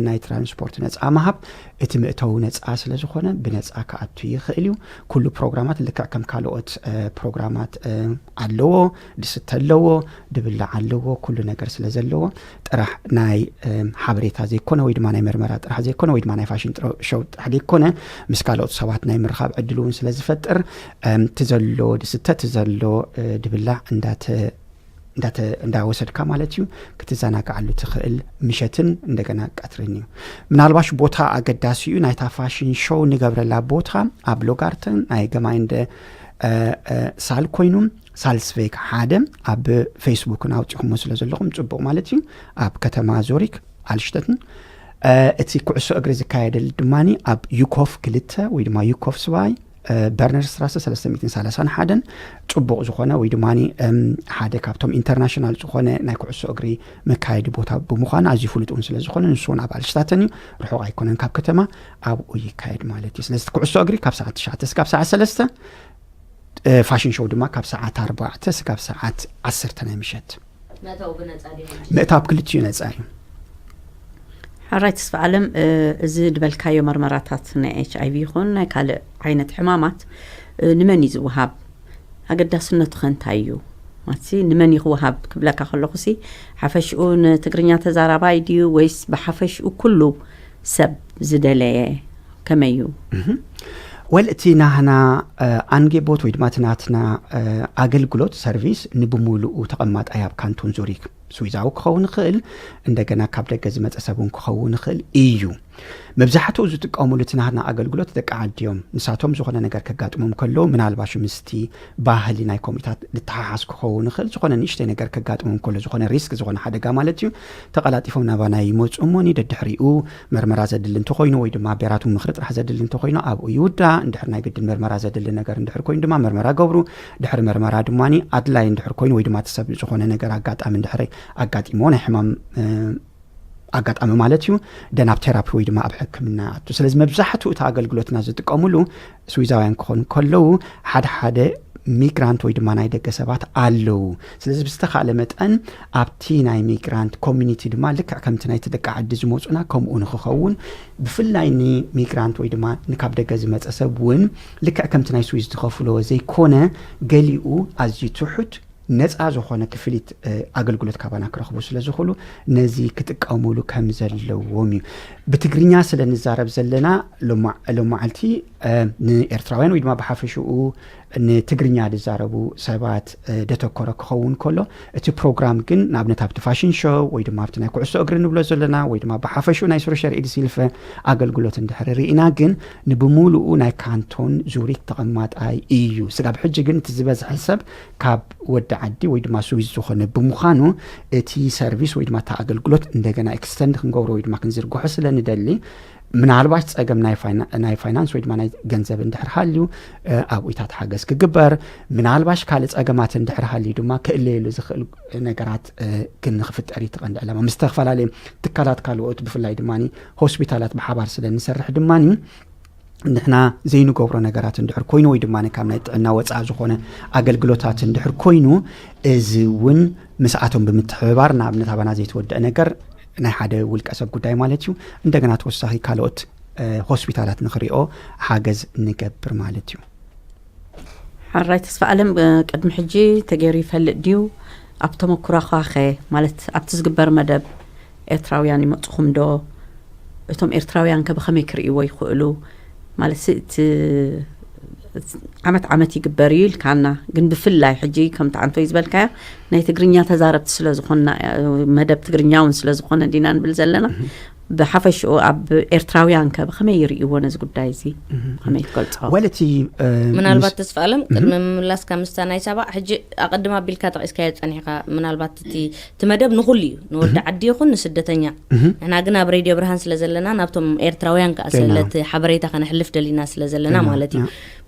ናይ ትራንስፖርት ነፃ ምሃብ እቲ ምእተዊ ነፃ ስለ ዝኾነ ብነፃ ክኣቱ ይኽእል እዩ። ኩሉ ፕሮግራማት ልክዕ ከም ካልኦት ፕሮግራማት ኣለዎ። ድስተ ኣለዎ፣ ድብላዕ ኣለዎ፣ ኩሉ ነገር ስለ ዘለዎ ጥራሕ ናይ ሓበሬታ ዘይኮነ ወይ ድማ ናይ መርመራ ጥራሕ ዘይኮነ ወይ ድማ ናይ ፋሽን ሾው ጥራሕ ዘይኮነ፣ ምስ ካልኦት ሰባት ናይ ምርኻብ ዕድል እውን ስለ ዝፈጥር እቲ ዘሎ ድስተ እቲ ዘሎ ድብላዕ እንዳተ እንዳወሰድካ ማለት እዩ ክትዘናግዓሉ ትኽእል። ምሸትን እንደገና ቀትርን እዩ። ምናልባሽ ቦታ ኣገዳሲ እዩ። ናይታ ፋሽን ሾው ንገብረላ ቦታ ኣብ ሎጋርተን ናይ ገማይንደ ሳል ኮይኑ ሳልስቬግ ሓደ ኣብ ፌስቡክን ኣውፂኹሞ ስለ ዘለኹም ፅቡቕ ማለት እዩ። ኣብ ከተማ ዙሪክ ኣልሽተትን እቲ ኩዕሶ እግሪ ዝካየደል ድማ ኣብ ዩኮፍ ክልተ ወይ ድማ ዩኮፍ ስባይ በርነር ስትራሰ ሰለስተ ሚእትን ሰላሳን ሓደን ፅቡቕ ዝኾነ ወይ ድማ ሓደ ካብቶም ኢንተርናሽናል ዝኾነ ናይ ኩዕሶ እግሪ መካየዲ ቦታ ብምዃኑ ኣዝዩ ፍሉጥ እውን ስለ ዝኾነ ንሱ እውን ኣብ ኣልሽታተን እዩ፣ ርሑቕ ኣይኮነን ካብ ከተማ፣ ኣብኡ ይካየድ ማለት እዩ። ስለዚ ኩዕሶ እግሪ ካብ ሰዓት ትሽዓተ እስካብ ሰዓት ሰለስተ፣ ፋሽን ሾው ድማ ካብ ሰዓት ኣርባዕተ እስካብ ሰዓት ዓሰርተ ናይ ምሸት። ምእታው ክልቲኡ ነፃ እዩ። ሓራይ ተስፋ ዓለም፣ እዚ ዝበልካዮ መርመራታት ናይ ኤች ኣይ ቪ ይኹን ናይ ካልእ ዓይነት ሕማማት ንመን እዩ ዝወሃብ? ኣገዳስነቱ ከ እንታይ እዩ? ማለትሲ ንመን እዩ ክወሃብ ክብለካ ከለኹሲ፣ ሓፈሽኡ ንትግርኛ ተዛራባይ ድዩ ወይስ ብሓፈሽኡ ኩሉ ሰብ ዝደለየ ከመይ እዩ? ወል እቲ ናህና ኣንጌቦት ወይ ድማ እቲ ናትና ኣገልግሎት ሰርቪስ ንብሙሉኡ ተቐማጣይ ኣብ ካንቶን ዙሪክ ስዊዛዊ ክኸውን ይኽእል፣ እንደገና ካብ ደገ ዝመፀ ሰብ እውን ክኸውን ይኽእል እዩ። መብዛሕትኡ ዝጥቀሙሉ እቲ ናህና ኣገልግሎት ደቂ ዓዲ እዮም። ንሳቶም ዝኾነ ነገር ከጋጥሞም ከሎ ምናልባሽ ምስቲ ባህሊ ናይ ኮሚታት ልተሓሓዝ ክኸውን ይኽእል። ዝኾነ ንእሽተይ ነገር ከጋጥሞም ከሎ ዝኾነ ሪስክ ዝኾነ ሓደጋ ማለት እዩ ተቐላጢፎም ናባና ይመፁ እሞኒ ደድሕሪኡ መርመራ ዘድሊ እንተኾይኑ ወይ ድማ ቤራቱ ምኽሪ ጥራሕ ዘድሊ እንተኾይኑ ኣብኡ ይውዳእ። እንድሕር ናይ ግድን መርመራ ዘድሊ ነገር እንድሕር ኮይኑ ድማ መርመራ ገብሩ። ድሕሪ መርመራ ድማ ኣድላይ እንድሕር ኮይኑ ወይ ድማ እቲ ሰብ ዝኾነ ነገር ኣጋጣሚ እንድሕር ኣጋጢሞ ናይ ሕማም ኣጋጣሚ ማለት እዩ ደን ኣብ ቴራፒ ወይ ድማ ኣብ ሕክምና ኣቱ። ስለዚ መብዛሕትኡ እቲ ኣገልግሎትና ዝጥቀሙሉ ስዊዛውያን ክኾኑ ከለዉ ሓደ ሓደ ሚግራንት ወይ ድማ ናይ ደገ ሰባት ኣለዉ። ስለዚ ብዝተኻእለ መጠን ኣብቲ ናይ ሚግራንት ኮሚኒቲ ድማ ልክዕ ከምቲ ናይቲ ደቂ ዓዲ ዝመፁና ከምኡ ንክኸውን ብፍላይ ንሚግራንት ወይ ድማ ንካብ ደገ ዝመፀ ሰብ እውን ልክዕ ከምቲ ናይ ስዊዝ ዝኸፍልዎ ዘይኮነ ገሊኡ ኣዝዩ ትሑት ነፃ ዝኾነ ክፍሊት ኣገልግሎት ካባና ክረኽቡ ስለ ዝኽእሉ ነዚ ክጥቀሙሉ ከም ዘለዎም እዩ። ብትግርኛ ስለ ንዛረብ ዘለና ሎማዓልቲ ንኤርትራውያን ወይ ድማ ብሓፈሽኡ ንትግርኛ ዝዛረቡ ሰባት ደተኮረ ክኸውን ከሎ እቲ ፕሮግራም ግን ንኣብነት ኣብቲ ፋሽን ሾው ወይ ድማ ኣብቲ ናይ ኩዕሶ እግሪ ንብሎ ዘለና ወይ ድማ ብሓፈሽኡ ናይ ሱሪሸር ኢድስ ይልፈ ኣገልግሎት እንድሕር ርኢና ግን ንብሙሉኡ ናይ ካንቶን ዙሪክ ተቐማጣይ እዩ። ስጋብ ሕጂ ግን እቲ ዝበዝሐ ሰብ ካብ ወዲ ዓዲ ወይ ድማ ስዊዝ ዝኾነ ብምዃኑ እቲ ሰርቪስ ወይ ድማ እታ ኣገልግሎት እንደገና ኤክስተንድ ክንገብሮ ወይ ድማ ክንዝርግሖ ስለ ንደሊ ምናልባሽ ፀገም ናይ ፋይናንስ ወይ ድማ ናይ ገንዘብ እንድሕር ሃልዩ ኣብኡታት ሓገዝ ክግበር ምናልባሽ ካልእ ፀገማት እንድሕር ሃልዩ ድማ ክእለየሉ ዝኽእል ነገራት ግን ንክፍጠር እዩ ተቐንዲ ዕላማ ምስ ዝተፈላለዩ ትካላት ካልኦት ብፍላይ ድማ ሆስፒታላት ብሓባር ስለ ንሰርሕ ድማ ንሕና ዘይንገብሮ ነገራት እንድሕር ኮይኑ፣ ወይ ድማ ካብ ናይ ጥዕና ወፃኢ ዝኾነ ኣገልግሎታት እንድሕር ኮይኑ፣ እዚ እውን ምስኣቶም ብምትሕብባር፣ ንኣብነት ኣባና ዘይተወደአ ነገር፣ ናይ ሓደ ውልቀ ሰብ ጉዳይ ማለት እዩ፣ እንደገና ተወሳኺ ካልኦት ሆስፒታላት ንክሪኦ ሓገዝ ንገብር ማለት እዩ። ሓራይ ተስፋ ኣለም፣ ቅድሚ ሕጂ ተገይሩ ይፈልጥ ድዩ? ኣብ ተመኩራኻ ኸ፣ ማለት ኣብቲ ዝግበር መደብ ኤርትራውያን ይመፅኹም ዶ? እቶም ኤርትራውያን ከ ብኸመይ ክርእይዎ ይኽእሉ? ማለት እቲ ዓመት ዓመት ይግበር እዩ ኢልካና፣ ግን ብፍላይ ሕጂ ከምቲ ዓንቶይ ዝበልካያ ናይ ትግርኛ ተዛረብቲ ስለዝኾንና፣ መደብ ትግርኛ እውን ስለዝኾነ ዲና ንብል ዘለና፣ ብሓፈሽኡ ኣብ ኤርትራውያን ከ ብኸመይ ይርእይዎ ነዚ ጉዳይ እዚ? ከመይ ትገልጾ? ወለቲ ምናልባት ተስፋ ኣለም ቅድሚ ምምላስካ ምስታ ናይ ሳባ ሕጂ ኣቐድም ኣቢልካ ጠቒስካዮ ጸኒሕካ፣ ምናልባት እቲ እቲ መደብ ንኹሉ እዩ፣ ንወዲ ዓዲ ይኹን ንስደተኛ። ንሕና ግን ኣብ ሬድዮ ብርሃን ስለ ዘለና ናብቶም ኤርትራውያን ከኣ ስለቲ ሓበሬታ ከነሕልፍ ደሊና ስለ ዘለና ማለት እዩ።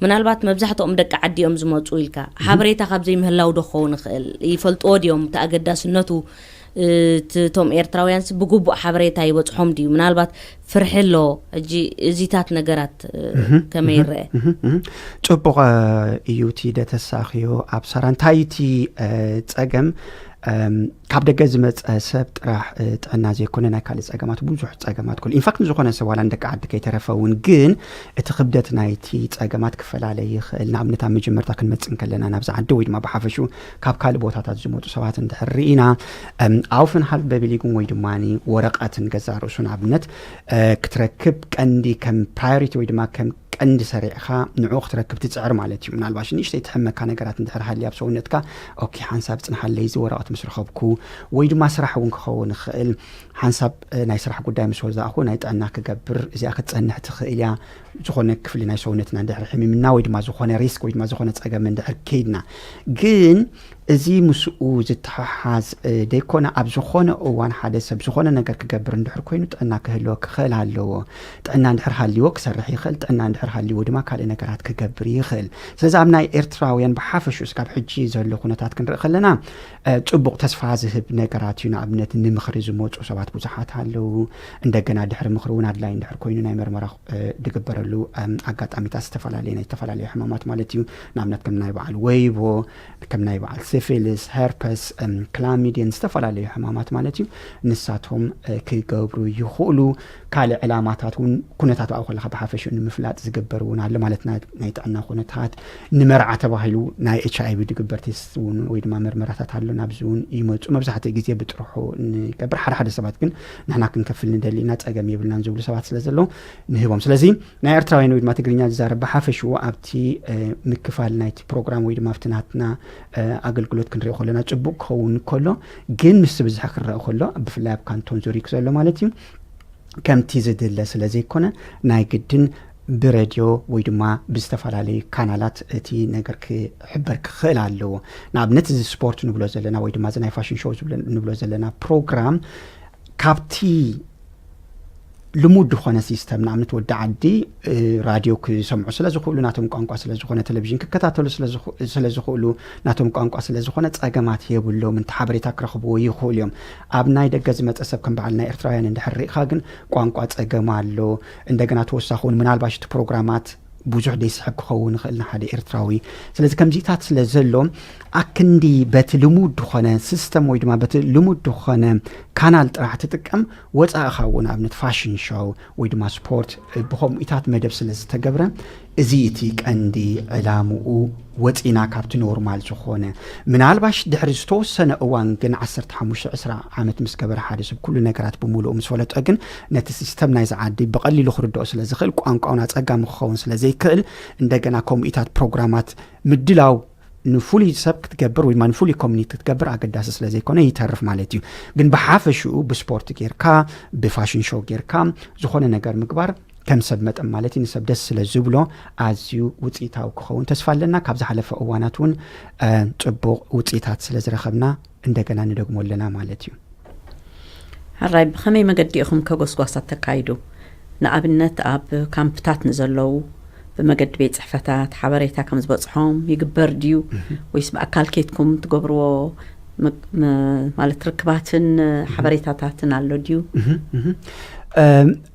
ምናልባት መብዛሕትኦም ደቂ ዓዲ እዮም ዝመፁ ኢልካ ሓበሬታ ካብ ዘይምህላው ዶ ክኸውን ይኽእል? ይፈልጥዎ ድዮም እቲ ኣገዳስነቱ? እቶም ኤርትራውያንስ ብግቡእ ሓበሬታ ይበጽሖም ድዩ? ምናልባት ፍርሒ ኣሎ። ሕጂ እዚታት ነገራት ከመይ ይረአ? ጽቡቕ እዩ። እቲ ደተሳኽዮ ኣብ ሳራ እንታይ እቲ ጸገም ካብ ደገ ዝመጸ ሰብ ጥራሕ ጥዕና ዘይኮነ ናይ ካልእ ጸገማት ብዙሕ ጸገማት ኩሉ ኢንፋክት ንዝኾነ ሰብ ዋላ ንደቂ ዓዲ ከይተረፈ እውን ግን እቲ ክብደት ናይቲ ጸገማት ክፈላለ ይኽእል። ንኣብነት ኣብ መጀመርታ ክንመጽእ እንከለና ናብዚ ዓዲ ወይ ድማ ብሓፈሽኡ ካብ ካልእ ቦታታት ዝመጹ ሰባት እንድሕር ርኢና ኣውፍን ሃልፍ በቢሊጉን ወይ ድማ ወረቐትን ገዛ ርእሱ ንኣብነት ክትረክብ ቀንዲ ከም ፕራዮሪቲ ወይ ድማ ከም ቀንዲ ሰሪዕኻ ንዑ ክትረክብ ትጽዕር ማለት እዩ። ምናልባሽ ንእሽተይ ትሕመካ ነገራት እንድሕር ሃልያ ኣብ ሰውነትካ ኦኬ ሓንሳብ ጽንሓለይ እዚ ወረቐት ምስ ረኸብኩ ወይ ድማ ስራሕ እውን ክኸውን ይኽእል ሓንሳብ ናይ ስራሕ ጉዳይ ምስ ወዛእኹ ናይ ጥዕና ክገብር እዚኣ ክትጸንሕ ትኽእል እያ። ዝኾነ ክፍሊ ናይ ሰውነትና እንድሕር ሕሚምና ወይ ድማ ዝኾነ ሪስክ ወይ ድማ ዝኾነ ጸገም እንድሕር ከይድና ግን እዚ ምስኡ ዝተሓሓዝ ደይኮነ ኣብ ዝኾነ እዋን ሓደ ሰብ ዝኾነ ነገር ክገብር እንድሕር ኮይኑ ጥዕና ክህልዎ ክኽእል ኣለዎ። ጥዕና እንድሕር ሃልዎ ክሰርሕ ይኽእል፣ ጥዕና እንድሕር ሃልዎ ድማ ካልእ ነገራት ክገብር ይኽእል። ስለዚ ኣብ ናይ ኤርትራውያን ብሓፈሽኡ እስካብ ሕጂ ዘሎ ኩነታት ክንርኢ ከለና ጽቡቕ ተስፋ ዝህብ ነገራት እዩ። ንኣብነት ንምኽሪ ዝመፁ ሰባት ብዙሓት ኣለዉ። እንደገና ድሕሪ ምኽሪ እውን ኣድላይ እንድሕር ኮይኑ ናይ መርመራ ድግበረሉ ኣጋጣሚታት ዝተፈላለየ ናይ ዝተፈላለዩ ሕማማት ማለት እዩ። ንኣብነት ከም ናይ በዓል ወይቦ፣ ከም ናይ በዓል ሲፊልስ፣ ሄርፐስ፣ ክላሚድየን ዝተፈላለዩ ሕማማት ማለት እዩ። ንሳቶም ክገብሩ ይኽእሉ። ካልእ ዕላማታት እውን ኩነታት ኣብኡ ከለካ ብሓፈሽኡ ንምፍላጥ ዝግበር እውን ኣሎ ማለት ናይ ጥዕና ኩነታት ንመርዓ ተባሂሉ ናይ ኤች ኣይቪ ድግበር ቴስት እውን ወይ ድማ መርመራታት ኣሎ ናብዚ እውን ይመፁ። መብዛሕትኡ ግዜ ብጥርሑ ንገብር ሓደ ሓደ ሰባት ግን ንሕና ክንከፍል ንደሊ ኢና ጸገም የብልናን ዝብሉ ሰባት ስለ ዘለዉ ንህቦም። ስለዚ ናይ ኤርትራውያን ወይ ድማ ትግርኛ ዝዛረብ ብሓፈሽኡ ኣብቲ ምክፋል ናይቲ ፕሮግራም ወይ ድማ ኣብቲ ናትና ኣገልግሎት ክንሪኦ ከለና ጽቡቅ ክኸውን ከሎ ግን ምስ ብዝሒ ክረአ ከሎ ብፍላይ ኣብ ካንቶን ዙሪክ ዘሎ ማለት እዩ ከምቲ ዝድለ ስለ ዘይኮነ ናይ ግድን ብረድዮ ወይ ድማ ብዝተፈላለዩ ካናላት እቲ ነገር ክሕበር ክኽእል ኣለዎ። ንኣብነት እዚ ስፖርት ንብሎ ዘለና ወይ ድማ እዚ ናይ ፋሽን ሾው ንብሎ ዘለና ፕሮግራም ካብቲ ልሙድ ዝኾነ ሲስተም ንኣብነት ወዲ ዓዲ ራድዮ ክሰምዑ ስለ ዝኽእሉ ናቶም ቋንቋ ስለ ዝኾነ ቴሌቪዥን ክከታተሉ ስለ ዝኽእሉ ናቶም ቋንቋ ስለ ዝኾነ ጸገማት የብሎም። እንተ ሓበሬታ ክረኽብዎ ይኽእሉ እዮም። ኣብ ናይ ደገ ዝመጸ ሰብ ከም በዓል ናይ ኤርትራውያን እንድሕር ርኢኻ ግን ቋንቋ ጸገም ኣሎ። እንደገና ተወሳኺ እውን ምናልባሽ እቲ ፕሮግራማት ብዙሕ ደይስሕብ ክኸውን ይኽእል ንሓደ ኤርትራዊ። ስለዚ ከምዚታት ስለ ዘሎ ኣክንዲ በቲ ልሙድ ዝኾነ ሲስተም ወይ ድማ በቲ ልሙድ ዝኾነ ካናል ጥራሕ ትጥቀም ወፃእኻ እውን ኣብነት ፋሽን ሾው ወይ ድማ ስፖርት ብኸምኡታት መደብ ስለ ዝተገብረ እዚ እቲ ቀንዲ ዕላምኡ ወፂና ካብቲ ኖርማል ዝኾነ ምናልባሽ ድሕሪ ዝተወሰነ እዋን ግን ዓሰርተ ሓሙሽተ ዕስራ ዓመት ምስ ገበረ ሓደ ሰብ ኩሉ ነገራት ብምሉኡ ምስ ፈለጦ ግን ነቲ ሲስተም ናይዚ ዓዲ ብቐሊሉ ክርድኦ ስለ ዝኽእል ቋንቋውን ኣጸጋሚ ክኸውን ስለ ዘይክእል እንደገና ከምኡታት ፕሮግራማት ምድላው ንፍሉይ ሰብ ክትገብር ወይ ድማ ንፍሉይ ኮሚኒቲ ክትገብር ኣገዳሲ ስለ ዘይኮነ ይተርፍ ማለት እዩ። ግን ብሓፈሽኡ ብስፖርት ጌርካ ብፋሽን ሾው ጌርካ ዝኾነ ነገር ምግባር ከም ሰብ መጠን ማለት እዩ ንሰብ ደስ ስለ ዝብሎ ኣዝዩ ውፅኢታዊ ክኸውን ተስፋ ኣለና። ካብ ዝሓለፈ እዋናት እውን ፅቡቕ ውፅኢታት ስለ ዝረኸብና እንደገና ንደግሞ ኣለና ማለት እዩ። ሕራይ ብኸመይ መገዲ ኢኹም ከጎስጓሳት ተካይዱ? ንኣብነት ኣብ ካምፕታት ንዘለዉ ብመገዲ ቤት ፅሕፈታት ሓበሬታ ከም ዝበፅሖም ይግበር ድዩ ወይስ ብኣካል ኬትኩም ትገብርዎ ማለት ርክባትን ሓበሬታታትን ኣሎ ድዩ?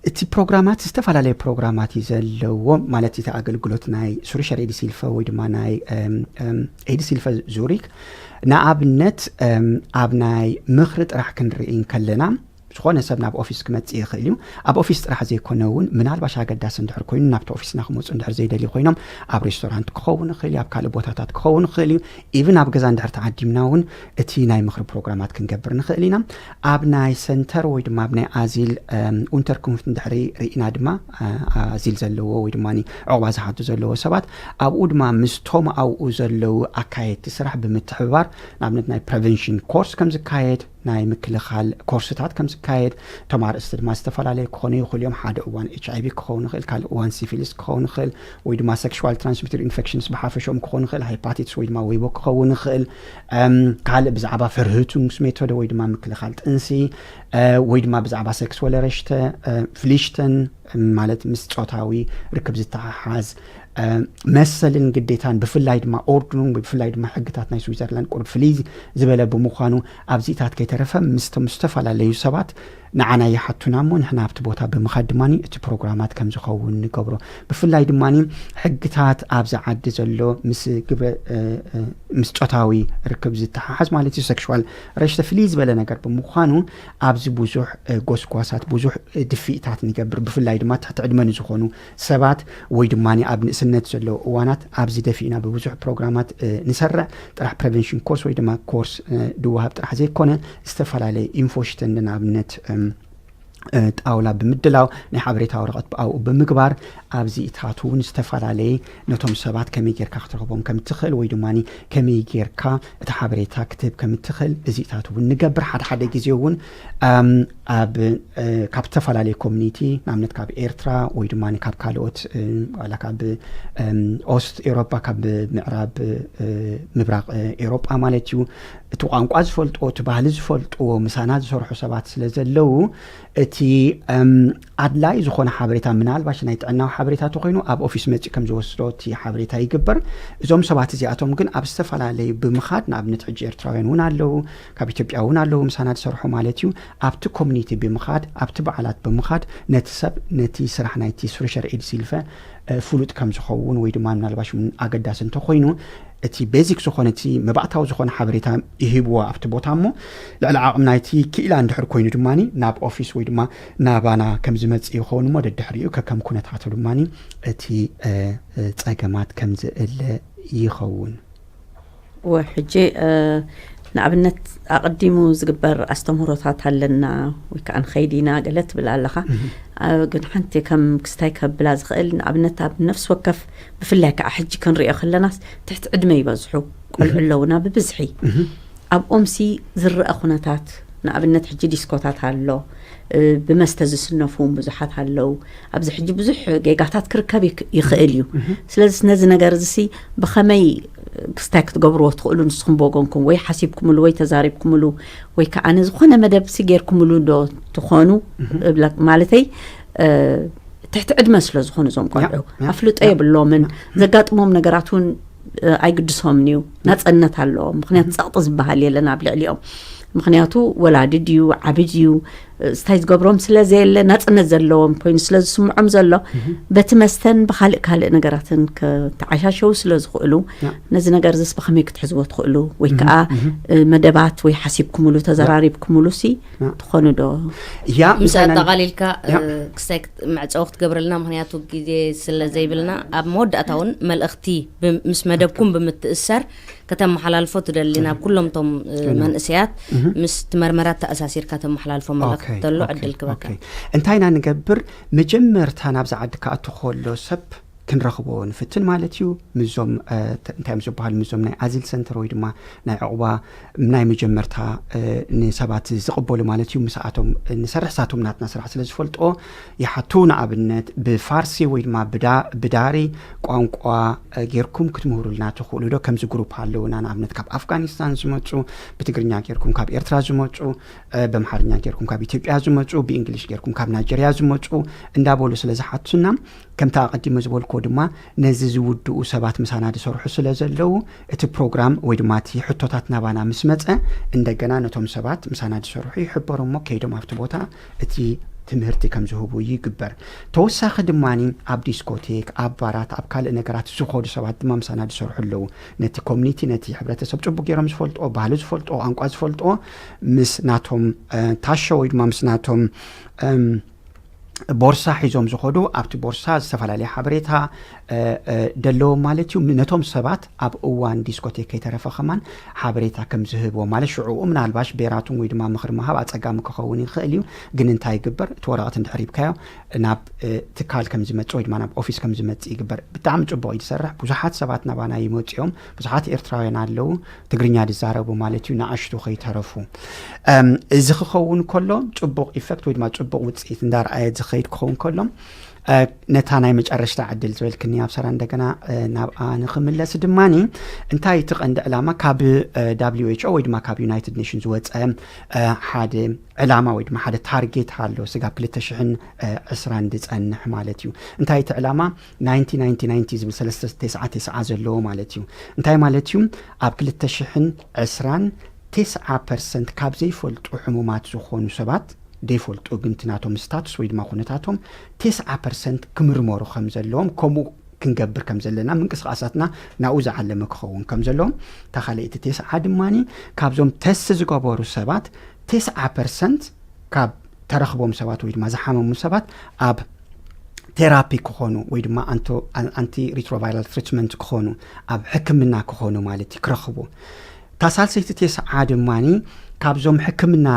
እቲ ፕሮግራማት ዝተፈላለየ ፕሮግራማት እዩ ዘለዎ። ማለት እቲ ኣገልግሎት ናይ ሱሪሸር ኤዲ ሲልፈ ወይ ድማ ናይ ኤዲ ሲልፈ ዙሪክ፣ ንኣብነት ኣብ ናይ ምኽሪ ጥራሕ ክንርኢ እንከለና፣ ዝኾነ ሰብ ናብ ኦፊስ ክመፅእ ይኽእል እዩ። ኣብ ኦፊስ ጥራሕ ዘይኮነ እውን፣ ምናልባሽ ኣገዳሲ እንድሕር ኮይኑ፣ ናብቲ ኦፊስና ክመፁ እንድሕር ዘይደልዩ ኮይኖም፣ ኣብ ሬስቶራንት ክኸውን ይኽእል እዩ፣ ኣብ ካልእ ቦታታት ክኸውን ይኽእል እዩ። ኢቭን ኣብ ገዛ እንድሕር ተዓዲምና እውን እቲ ናይ ምኽሪ ፕሮግራማት ክንገብር ንኽእል ኢና። ኣብ ናይ ሰንተር ወይ ድማ ኣብ ናይ ኣዚል ኡንተርኩንፍት እንድሕሪ ርኢና ድማ፣ ኣዚል ዘለዎ ወይ ድማ ዕቑባ ዝሓቱ ዘለዎ ሰባት፣ ኣብኡ ድማ ምስቶም ኣብኡ ዘለዉ ኣካየድቲ ስራሕ ብምትሕብባር፣ ንኣብነት ናይ ፕሬቨንሽን ኮርስ ከም ዝካየድ፣ ናይ ምክልኻል ኮርስታት ከም ዝካየድ፣ እቶም ኣርእስቲ ድማ ዝተፈላለዩ ክኾኑ ይኽእሉ እዮም። ሓደ እዋን ኤች ኣይ ቪ ክኸውን ይኽእል፣ ካልእ እዋን ሲፊሊስ ክኸውን ይኽእል፣ ወይ ድማ ሴክሽዋል ትራንስሚትድ ኢንፌክሽንስ ብሓፈሽኦም ክኾኑ ይኽእል፣ ሃይፓቲትስ ወይ ድማ ወይቦ ክኸውን ይኽእል። ካልእ ብዛዕባ ፈርህቱንግስ ሜቶደ ወይ ድማ ምክልኻል ጥንሲ፣ ወይ ድማ ብዛዕባ ሴክስወለ ረሽተ ፍሊሽተን፣ ማለት ምስ ፆታዊ ርክብ ዝተሓሓዝ መሰልን ግዴታን፣ ብፍላይ ድማ ኦርድኑን፣ ብፍላይ ድማ ሕግታት ናይ ስዊዘርላንድ ቁሩብ ፍልይ ዝበለ ብምዃኑ፣ ኣብዚታት ከይተረፈ ምስቶም ዝተፈላለዩ ሰባት ንዓና ይሓቱና እሞ፣ ንሕና ኣብቲ ቦታ ብምኻድ ድማ እቲ ፕሮግራማት ከም ዝኸውን ንገብሮ። ብፍላይ ድማ ሕግታት ኣብዚ ዓዲ ዘሎ ምስ ግብረ ምስ ፆታዊ ርክብ ዝተሓሓዝ ማለት እዩ፣ ሴክሽዋል ረሽተ ፍልይ ዝበለ ነገር ብምዃኑ፣ ኣብዚ ብዙሕ ጎስጓሳት፣ ብዙሕ ድፍኢታት ንገብር። ብፍላይ ድማ ትሕቲ ዕድመ ንዝኾኑ ሰባት ወይ ድማ ኣብ ንእስነት ዘለዉ እዋናት ኣብዚ ደፊእና ብብዙሕ ፕሮግራማት ንሰርዕ። ጥራሕ ፕሬቨንሽን ኮርስ ወይ ድማ ኮርስ ድወሃብ ጥራሕ ዘይኮነ፣ ዝተፈላለየ ኢንፎሽተን ንኣብነት ጣውላ ብምድላው፣ ናይ ሓበሬታ ወረቐት ብኣኡ ብምግባር፣ ኣብዚ እታቱ እውን ዝተፈላለየ ነቶም ሰባት ከመይ ጌርካ ክትረኽቦም ከም ትኽእል ወይ ድማ ከመይ ጌርካ እቲ ሓበሬታ ክትህብ ከም ትኽእል፣ እዚ እታቱ እውን ንገብር። ሓደ ሓደ ግዜ እውን ኣብ ካብ ዝተፈላለየ ኮሚኒቲ፣ ንኣብነት ካብ ኤርትራ ወይ ድማ ካብ ካልኦት ዋላ ካብ ኦስት ኤሮፓ፣ ካብ ምዕራብ ምብራቕ ኤሮጳ ማለት እዩ፣ እቲ ቋንቋ ዝፈልጥዎ፣ እቲ ባህሊ ዝፈልጥዎ፣ ምሳና ዝሰርሑ ሰባት ስለ ዘለዉ፣ እቲ ኣድላይ ዝኾነ ሓበሬታ፣ ምናልባሽ ናይ ጥዕናዊ ሓበሬታ ተኾይኑ ኣብ ኦፊስ መፂኡ ከም ዝወስዶ እቲ ሓበሬታ ይግበር። እዞም ሰባት እዚኣቶም ግን ኣብ ዝተፈላለዩ ብምኻድ፣ ንኣብነት ሕጂ ኤርትራውያን እውን ኣለዉ፣ ካብ ኢትዮጵያ እውን ኣለዉ ምሳና ዝሰርሑ ማለት እዩ። ኣብቲ ኮሚኒቲ ብምኻድ፣ ኣብቲ በዓላት ብምኻድ፣ ነቲ ሰብ፣ ነቲ ስራሕ ናይቲ ሱሪሸር ኤዲ ሲልፈ ፍሉጥ ከም ዝኸውን ወይ ድማ ምናልባሽ እውን ኣገዳሲ እንተኾይኑ፣ እቲ ቤዚክ ዝኾነ፣ እቲ መባእታዊ ዝኾነ ሓበሬታ ይህብዎ ኣብቲ ቦታ እሞ፣ ልዕሊ ዓቕሚ ናይቲ ክኢላ እንድሕር ኮይኑ ድማ ናብ ኦፊስ ወይ ድማ ናባና ከም ዝመጽእ ይኸውን እሞ፣ ደድሕሪኡ ከከም ኩነታቱ ድማ እቲ ጸገማት ከም ዝእለ ይኸውን። ወ ሕጂ ንኣብነት ኣቐዲሙ ዝግበር ኣስተምህሮታት ኣለና ወይ ከዓ ንኸይድ ኢና ገለ ትብል ኣለኻ። ግን ሓንቲ ከም ክስታይ ከብላ ዝኽእል፣ ንኣብነት ኣብ ነፍሲ ወከፍ፣ ብፍላይ ከዓ ሕጂ ክንሪኦ ከለናስ ትሕቲ ዕድመ ይበዝሑ ቆልዑ ኣለውና ብብዝሒ። ኣብኦምሲ ዝረአ ኩነታት፣ ንኣብነት ሕጂ ዲስኮታት ኣሎ፣ ብመስተ ዝስነፉ እውን ብዙሓት ኣለዉ። ኣብዚ ሕጂ ብዙሕ ጌጋታት ክርከብ ይኽእል እዩ። ስለዚ ነዚ ነገር እዚ ሲ ብኸመይ ክስታይ ክትገብርዎ ትኽእሉ ንስኹም ብወገንኩም፣ ወይ ሓሲብኩምሉ ወይ ተዛሪብኩምሉ ወይ ከዓ ንዝኾነ መደብ ሲ ጌርኩምሉ ዶ ትኾኑ? ማለተይ ትሕቲ ዕድመ ስለ ዝኾኑ እዞም ቆልዑ ኣፍልጦ የብሎምን። ዘጋጥሞም ነገራት እውን ኣይግድሶምን እዩ። ናፀነት ኣለዎም። ምክንያቱ ፀቕጢ ዝበሃል የለን ኣብ ልዕሊኦም። ምክንያቱ ወላዲ ድዩ ዓቢ ድዩ ስታይ ዝገብሮም ስለ ዘየለ፣ ናፅነት ዘለዎም ኮይኑ ስለ ዝስምዖም ዘሎ፣ በቲ መስተን ብካልእ ካልእ ነገራትን ከተዓሻሸው ስለ ዝኽእሉ፣ ነዚ ነገር ዝስ ብኸመይ ክትሕዝዎ ትኽእሉ? ወይ ከዓ መደባት ወይ ሓሲብኩምሉ ተዘራሪብኩምሉ ሲ ትኾኑ ዶ? ያ ምስ ኣጠቓሊልካ ክስታይ መዕፀዊ ክትገብረልና፣ ምክንያቱ ግዜ ስለ ዘይብልና፣ ኣብ መወዳእታ እውን መልእኽቲ ምስ መደብኩም ብምትእሰር ከተመሓላልፎ ትደሊ ናብ ኩሎም ቶም መንእሰያት ምስ ትመርመራት ተኣሳሲርካ ተመሓላልፎ መልእኽቲ ተሎ ዕድል ክበካ። እንታይ ኢና ንገብር? መጀመርታ ናብዚ ዓዲ ክኣቱ ከሎ ሰብ ክንረኽቦ ንፍትን ማለት እዩ። ምዞም እንታይ እዮም ዝበሃሉ፣ ምዞም ናይ ኣዚል ሰንተር ወይ ድማ ናይ ዕቑባ ናይ መጀመርታ ንሰባት ዝቕበሉ ማለት እዩ። ምስኣቶም ንሰርሕ፣ ሳቶም ናትና ስራሕ ስለ ዝፈልጥኦ ይሓቱ። ንኣብነት ብፋርሲ ወይ ድማ ብዳሪ ቋንቋ ጌርኩም ክትምህሩልና ትኽእሉ ዶ? ከምዚ ግሩፕ ኣለውና። ንኣብነት ካብ ኣፍጋኒስታን ዝመፁ ብትግርኛ ጌርኩም፣ ካብ ኤርትራ ዝመፁ በምሓርኛ ጌርኩም፣ ካብ ኢትዮጵያ ዝመፁ ብእንግሊሽ ጌርኩም፣ ካብ ናይጀርያ ዝመፁ እንዳበሉ ስለ ዝሓቱና፣ ከምቲ ኣቐዲመ ዝበልክዎ ድማ ነዚ ዝውድኡ ሰባት ምሳና ዝሰርሑ ስለ ዘለዉ፣ እቲ ፕሮግራም ወይ ድማ እቲ ሕቶታት ናባና ምስ መፀ፣ እንደገና ነቶም ሰባት ምሳና ዝሰርሑ ይሕበሩ እሞ ከይዶም ኣብቲ ቦታ እቲ ትምህርቲ ከም ዝህቡ ይግበር። ተወሳኺ ድማ ኣብ ዲስኮቴክ፣ ኣብ ባራት፣ ኣብ ካልእ ነገራት ዝኸዱ ሰባት ድማ ምሳና ዝሰርሑ ኣለዉ። ነቲ ኮሚኒቲ፣ ነቲ ሕብረተሰብ ጽቡቅ ገይሮም ዝፈልጥዎ፣ ባህሉ ዝፈልጥዎ፣ ቋንቋ ዝፈልጥዎ ምስ ናቶም ታሸ ወይ ድማ ምስ ናቶም ቦርሳ ሒዞም ዝኸዱ፣ ኣብቲ ቦርሳ ዝተፈላለየ ሓበሬታ ደለዎም ማለት እዩ። ነቶም ሰባት ኣብ እዋን ዲስኮቴክ ከይተረፈ ከማን ሓበሬታ ከም ዝህብዎ ማለት ሽዕኡ ምናልባሽ ቤራቱን ወይ ድማ ምኽሪ ምሃብ ኣጸጋሚ ክኸውን ይኽእል እዩ። ግን እንታይ ይግበር? እቲ ወረቐት እንድሕር ሂብካዮ ናብ ትካል ከም ዝመጽእ ወይ ድማ ናብ ኦፊስ ከም ዝመጽእ ይግበር። ብጣዕሚ ጽቡቕ እዩ ዝሰርሕ። ብዙሓት ሰባት ናባና ይመጽኦም፣ ብዙሓት ኤርትራውያን ኣለዉ ትግርኛ ዝዛረቡ ማለት እዩ፣ ንኣሽቱ ከይተረፉ። እዚ ክኸውን ከሎ ጽቡቕ ኢፈክት ወይ ድማ ጽቡቕ ውጽኢት እንዳርኣየ ዝኸይድ ክኸውን ከሎ፣ ነታ ናይ መጨረሽታ ዕድል ዝበልክኒ ኣብ ሰራ እንደገና ናብኣ ንክምለስ ድማኒ፣ እንታይ እቲ ቀንዲ ዕላማ ካብ ደብሊው ኤች ኦ ወይ ድማ ካብ ዩናይትድ ኔሽን ዝወፀ ሓደ ዕላማ ወይ ድማ ሓደ ታርጌት ኣሎ። ስጋብ ክልተ ሽሕን ዕስራን ዝፀንሕ ማለት እዩ። እንታይ እቲ ዕላማ? ናይንቲ ናይንቲ ናይንቲ ዝብል ሰለስተ ተስዓ ተስዓ ዘለዎ ማለት እዩ። እንታይ ማለት እዩ? ኣብ ክልተ ሽሕን ዕስራን ተስዓ ፐርሰንት ካብ ዘይፈልጡ ሕሙማት ዝኾኑ ሰባት ዘይፈልጡ፣ ግን እቲ ናቶም ስታቱስ ወይ ድማ ኩነታቶም ተስዓ ፐርሰንት ክምርመሩ ከም ዘለዎም፣ ከምኡ ክንገብር ከም ዘለና፣ ምንቅስቃሳትና ናብኡ ዝዓለመ ክኸውን ከም ዘለዎም። እታ ካልኣይቲ ተስዓ ድማኒ ካብዞም ተስት ዝገበሩ ሰባት ተስዓ ፐርሰንት ካብ ተረኽቦም ሰባት ወይ ድማ ዝሓመሙ ሰባት ኣብ ቴራፒ ክኾኑ ወይ ድማ ኣንቲ ሪትሮቫይራል ትሪትመንት ክኾኑ፣ ኣብ ሕክምና ክኾኑ ማለት እዩ፣ ክረኽቡ። እታ ሳልሰይቲ ተስዓ ድማኒ ካብዞም ሕክምና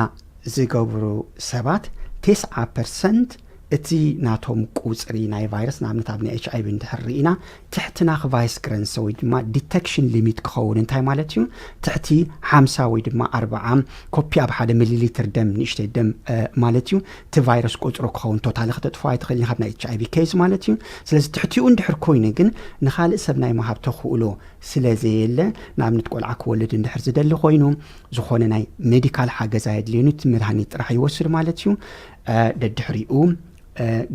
ዝገብሩ ሰባት ተስዓ ፐርሰንት እቲ ናቶም ቁጽሪ ናይ ቫይረስ፣ ንኣብነት ኣብ ናይ ኤች ኣይ ቪ እንድሕር ርኢና፣ ትሕቲ ናኽ ቫይስ ግረንሰ ወይ ድማ ዲተክሽን ሊሚት ክኸውን። እንታይ ማለት እዩ? ትሕቲ ሓምሳ ወይ ድማ ኣርብዓ ኮፒ ኣብ ሓደ ሚሊ ሊትር ደም፣ ንእሽተይ ደም ማለት እዩ፣ እቲ ቫይረስ ቁጽሩ ክኸውን። ቶታሊ ክተጥፍኦ ኣይትኽእልን ኢኻ፣ ናይ ኤች ኣይ ቪ ኬዝ ማለት እዩ። ስለዚ ትሕቲኡ እንድሕር ኮይኑ ግን ንኻልእ ሰብ ናይ ምሃብ ተኽእሎ ስለ ዘየለ፣ ንኣብነት ቆልዓ ክወልድ እንድሕር ዝደሊ ኮይኑ፣ ዝኾነ ናይ ሜዲካል ሓገዝ ኣየድልዮን፣ እቲ መድሃኒት ጥራሕ ይወስድ ማለት እዩ። ደድሕሪኡ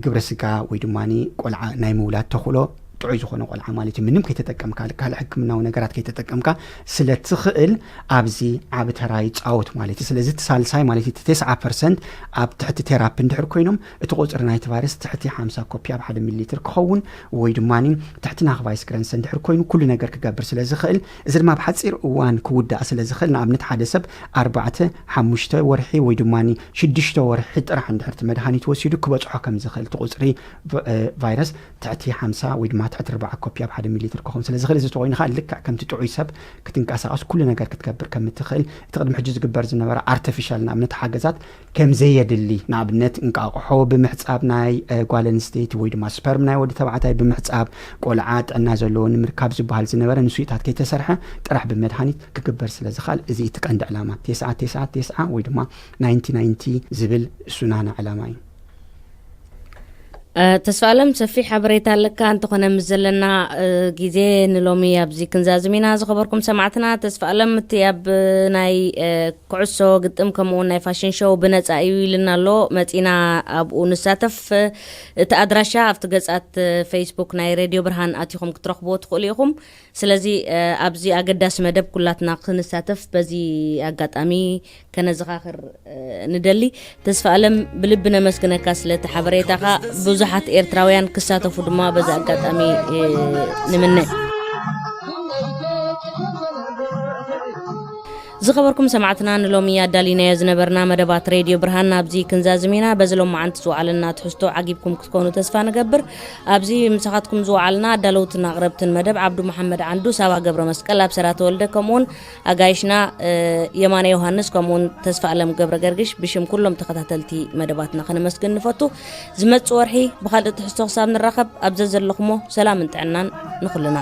ግብረ ስጋ ወይ ድማ ቆልዓ ናይ ምውላድ ተኽእሎ፣ ጥዑይ ዝኾነ ቆልዓ ማለት እዩ፣ ምንም ከይተጠቀምካ፣ ካልእ ሕክምናዊ ነገራት ከይተጠቀምካ ስለ ትኽእል፣ ኣብዚ ዓቢ ተራ ይጻወት ማለት እዩ። ስለዚ እቲ ሳልሳይ ማለት እዩ፣ እቲ ተስዓ ፐርሰንት ኣብ ትሕቲ ቴራፒ እንድሕር ኮይኖም፣ እቲ ቁጽሪ ናይቲ ቫይረስ ትሕቲ ሓምሳ ኮፒ ኣብ ሓደ ሚሊ ሊትር ክኸውን ወይ ድማ ትሕቲ ናኽ ቫይስ ግረንሰ እንድሕር ኮይኑ፣ ኩሉ ነገር ክገብር ስለ ዝኽእል፣ እዚ ድማ ብሓጺር እዋን ክውዳእ ስለ ዝኽእል፣ ንኣብነት ሓደ ሰብ ኣርባዕተ፣ ሓሙሽተ ወርሒ ወይ ድማ ሽዱሽተ ወርሒ ጥራሕ እንድሕር እቲ መድሃኒት ወሲዱ ክበጽሖ ከም ዝኽእል፣ እቲ ቁጽሪ ቫይረስ ትሕቲ ሓምሳ ወይ ድማ ትሕቲ ኣርባዓ ኮፒ ኣብ ሓደ ሚሊ ሊትር ክኸውን ስለ ዝኽእል፣ እዚ ተኾይኑ ኸኣ ልክዕ ከምቲ ጥዑይ ሰብ ክትንቀሳቐስ ኩሉ ነገር ክትገብር ከም እትኽእል፣ እቲ ቅድሚ ሕጂ ዝግበር ዝነበረ ኣርቲፊሻል ንኣብነት ሓገዛት ከም ዘየድሊ፣ ንኣብነት እንቃቕሖ ብምሕጻብ ናይ ጓል ኣንስተይቲ ወይ ድማ ስፐርም ናይ ወዲ ተባዕታይ ብምሕጻብ ቆልዓ ጥዕና ዘለዎ ንምርካብ ዝበሃል ዝነበረ ንሱይታት ከይተሰርሐ ጥራሕ ብመድሃኒት ክግበር ስለ ዝኽእል፣ እዚ እቲ ቀንዲ ዕላማ ተስዓ ተስዓ ተስዓ ወይ ድማ ናይንቲ ናይንቲ ዝብል እሱ ናና ዕላማ እዩ። ተስፋ ኣለም፣ ሰፊሕ ሓበሬታ ኣለካ። እንተኾነ ምስ ዘለና ግዜ ንሎሚ ኣብዚ ክንዛዝም ኢና። ዝኸበርኩም ሰማዕትና፣ ተስፋ ኣለም እቲ ኣብ ናይ ኩዕሶ ግጥም ከምኡውን ናይ ፋሽን ሾው ብነፃ እዩ ኢልና ኣሎ። መፂና ኣብኡ ንሳተፍ። እቲ ኣድራሻ ኣብቲ ገፃት ፌስቡክ ናይ ሬድዮ ብርሃን ኣቲኹም ክትረኽብዎ ትኽእሉ ኢኹም። ስለዚ ኣብዚ ኣገዳሲ መደብ ኩላትና ክንሳተፍ በዚ ኣጋጣሚ ከነዘኻኽር ንደሊ። ተስፋ ኣለም፣ ብልቢ ነመስግነካ ስለቲ ሓበሬታኻ። ብዙሓት ኤርትራውያን ክሳተፉ ድማ በዚ ኣጋጣሚ ንምነ። ዝኸበርኩም ሰማዕትና፣ ንሎሚ ኣዳሊናዮ ዝነበርና መደባት ሬድዮ ብርሃን ኣብዚ ክንዛዝም ኢና። በዚ ሎማዓንቲ ዝወዓለና ትሕዝቶ ዓጊብኩም ክትኮኑ ተስፋ ንገብር። ኣብዚ ምሳኻትኩም ዝወዓልና ኣዳለውትን ኣቕረብትን መደብ ዓብዱ መሓመድ ዓንዱ፣ ሳባ ገብረ መስቀል፣ ኣብሰራ ተወልደ፣ ከምኡውን ኣጋይሽና የማነ ዮሃንስ፣ ከምኡውን ተስፋ ኣለም ገብረ ገርግሽ፣ ብሽም ኩሎም ተኸታተልቲ መደባትና ከነመስግን ንፈቱ። ዝመጽእ ወርሒ ብኻልእ ትሕዝቶ ክሳብ ንራኸብ፣ ኣብ ዘዘለኹሞ ሰላምን ጥዕናን ንኹልና።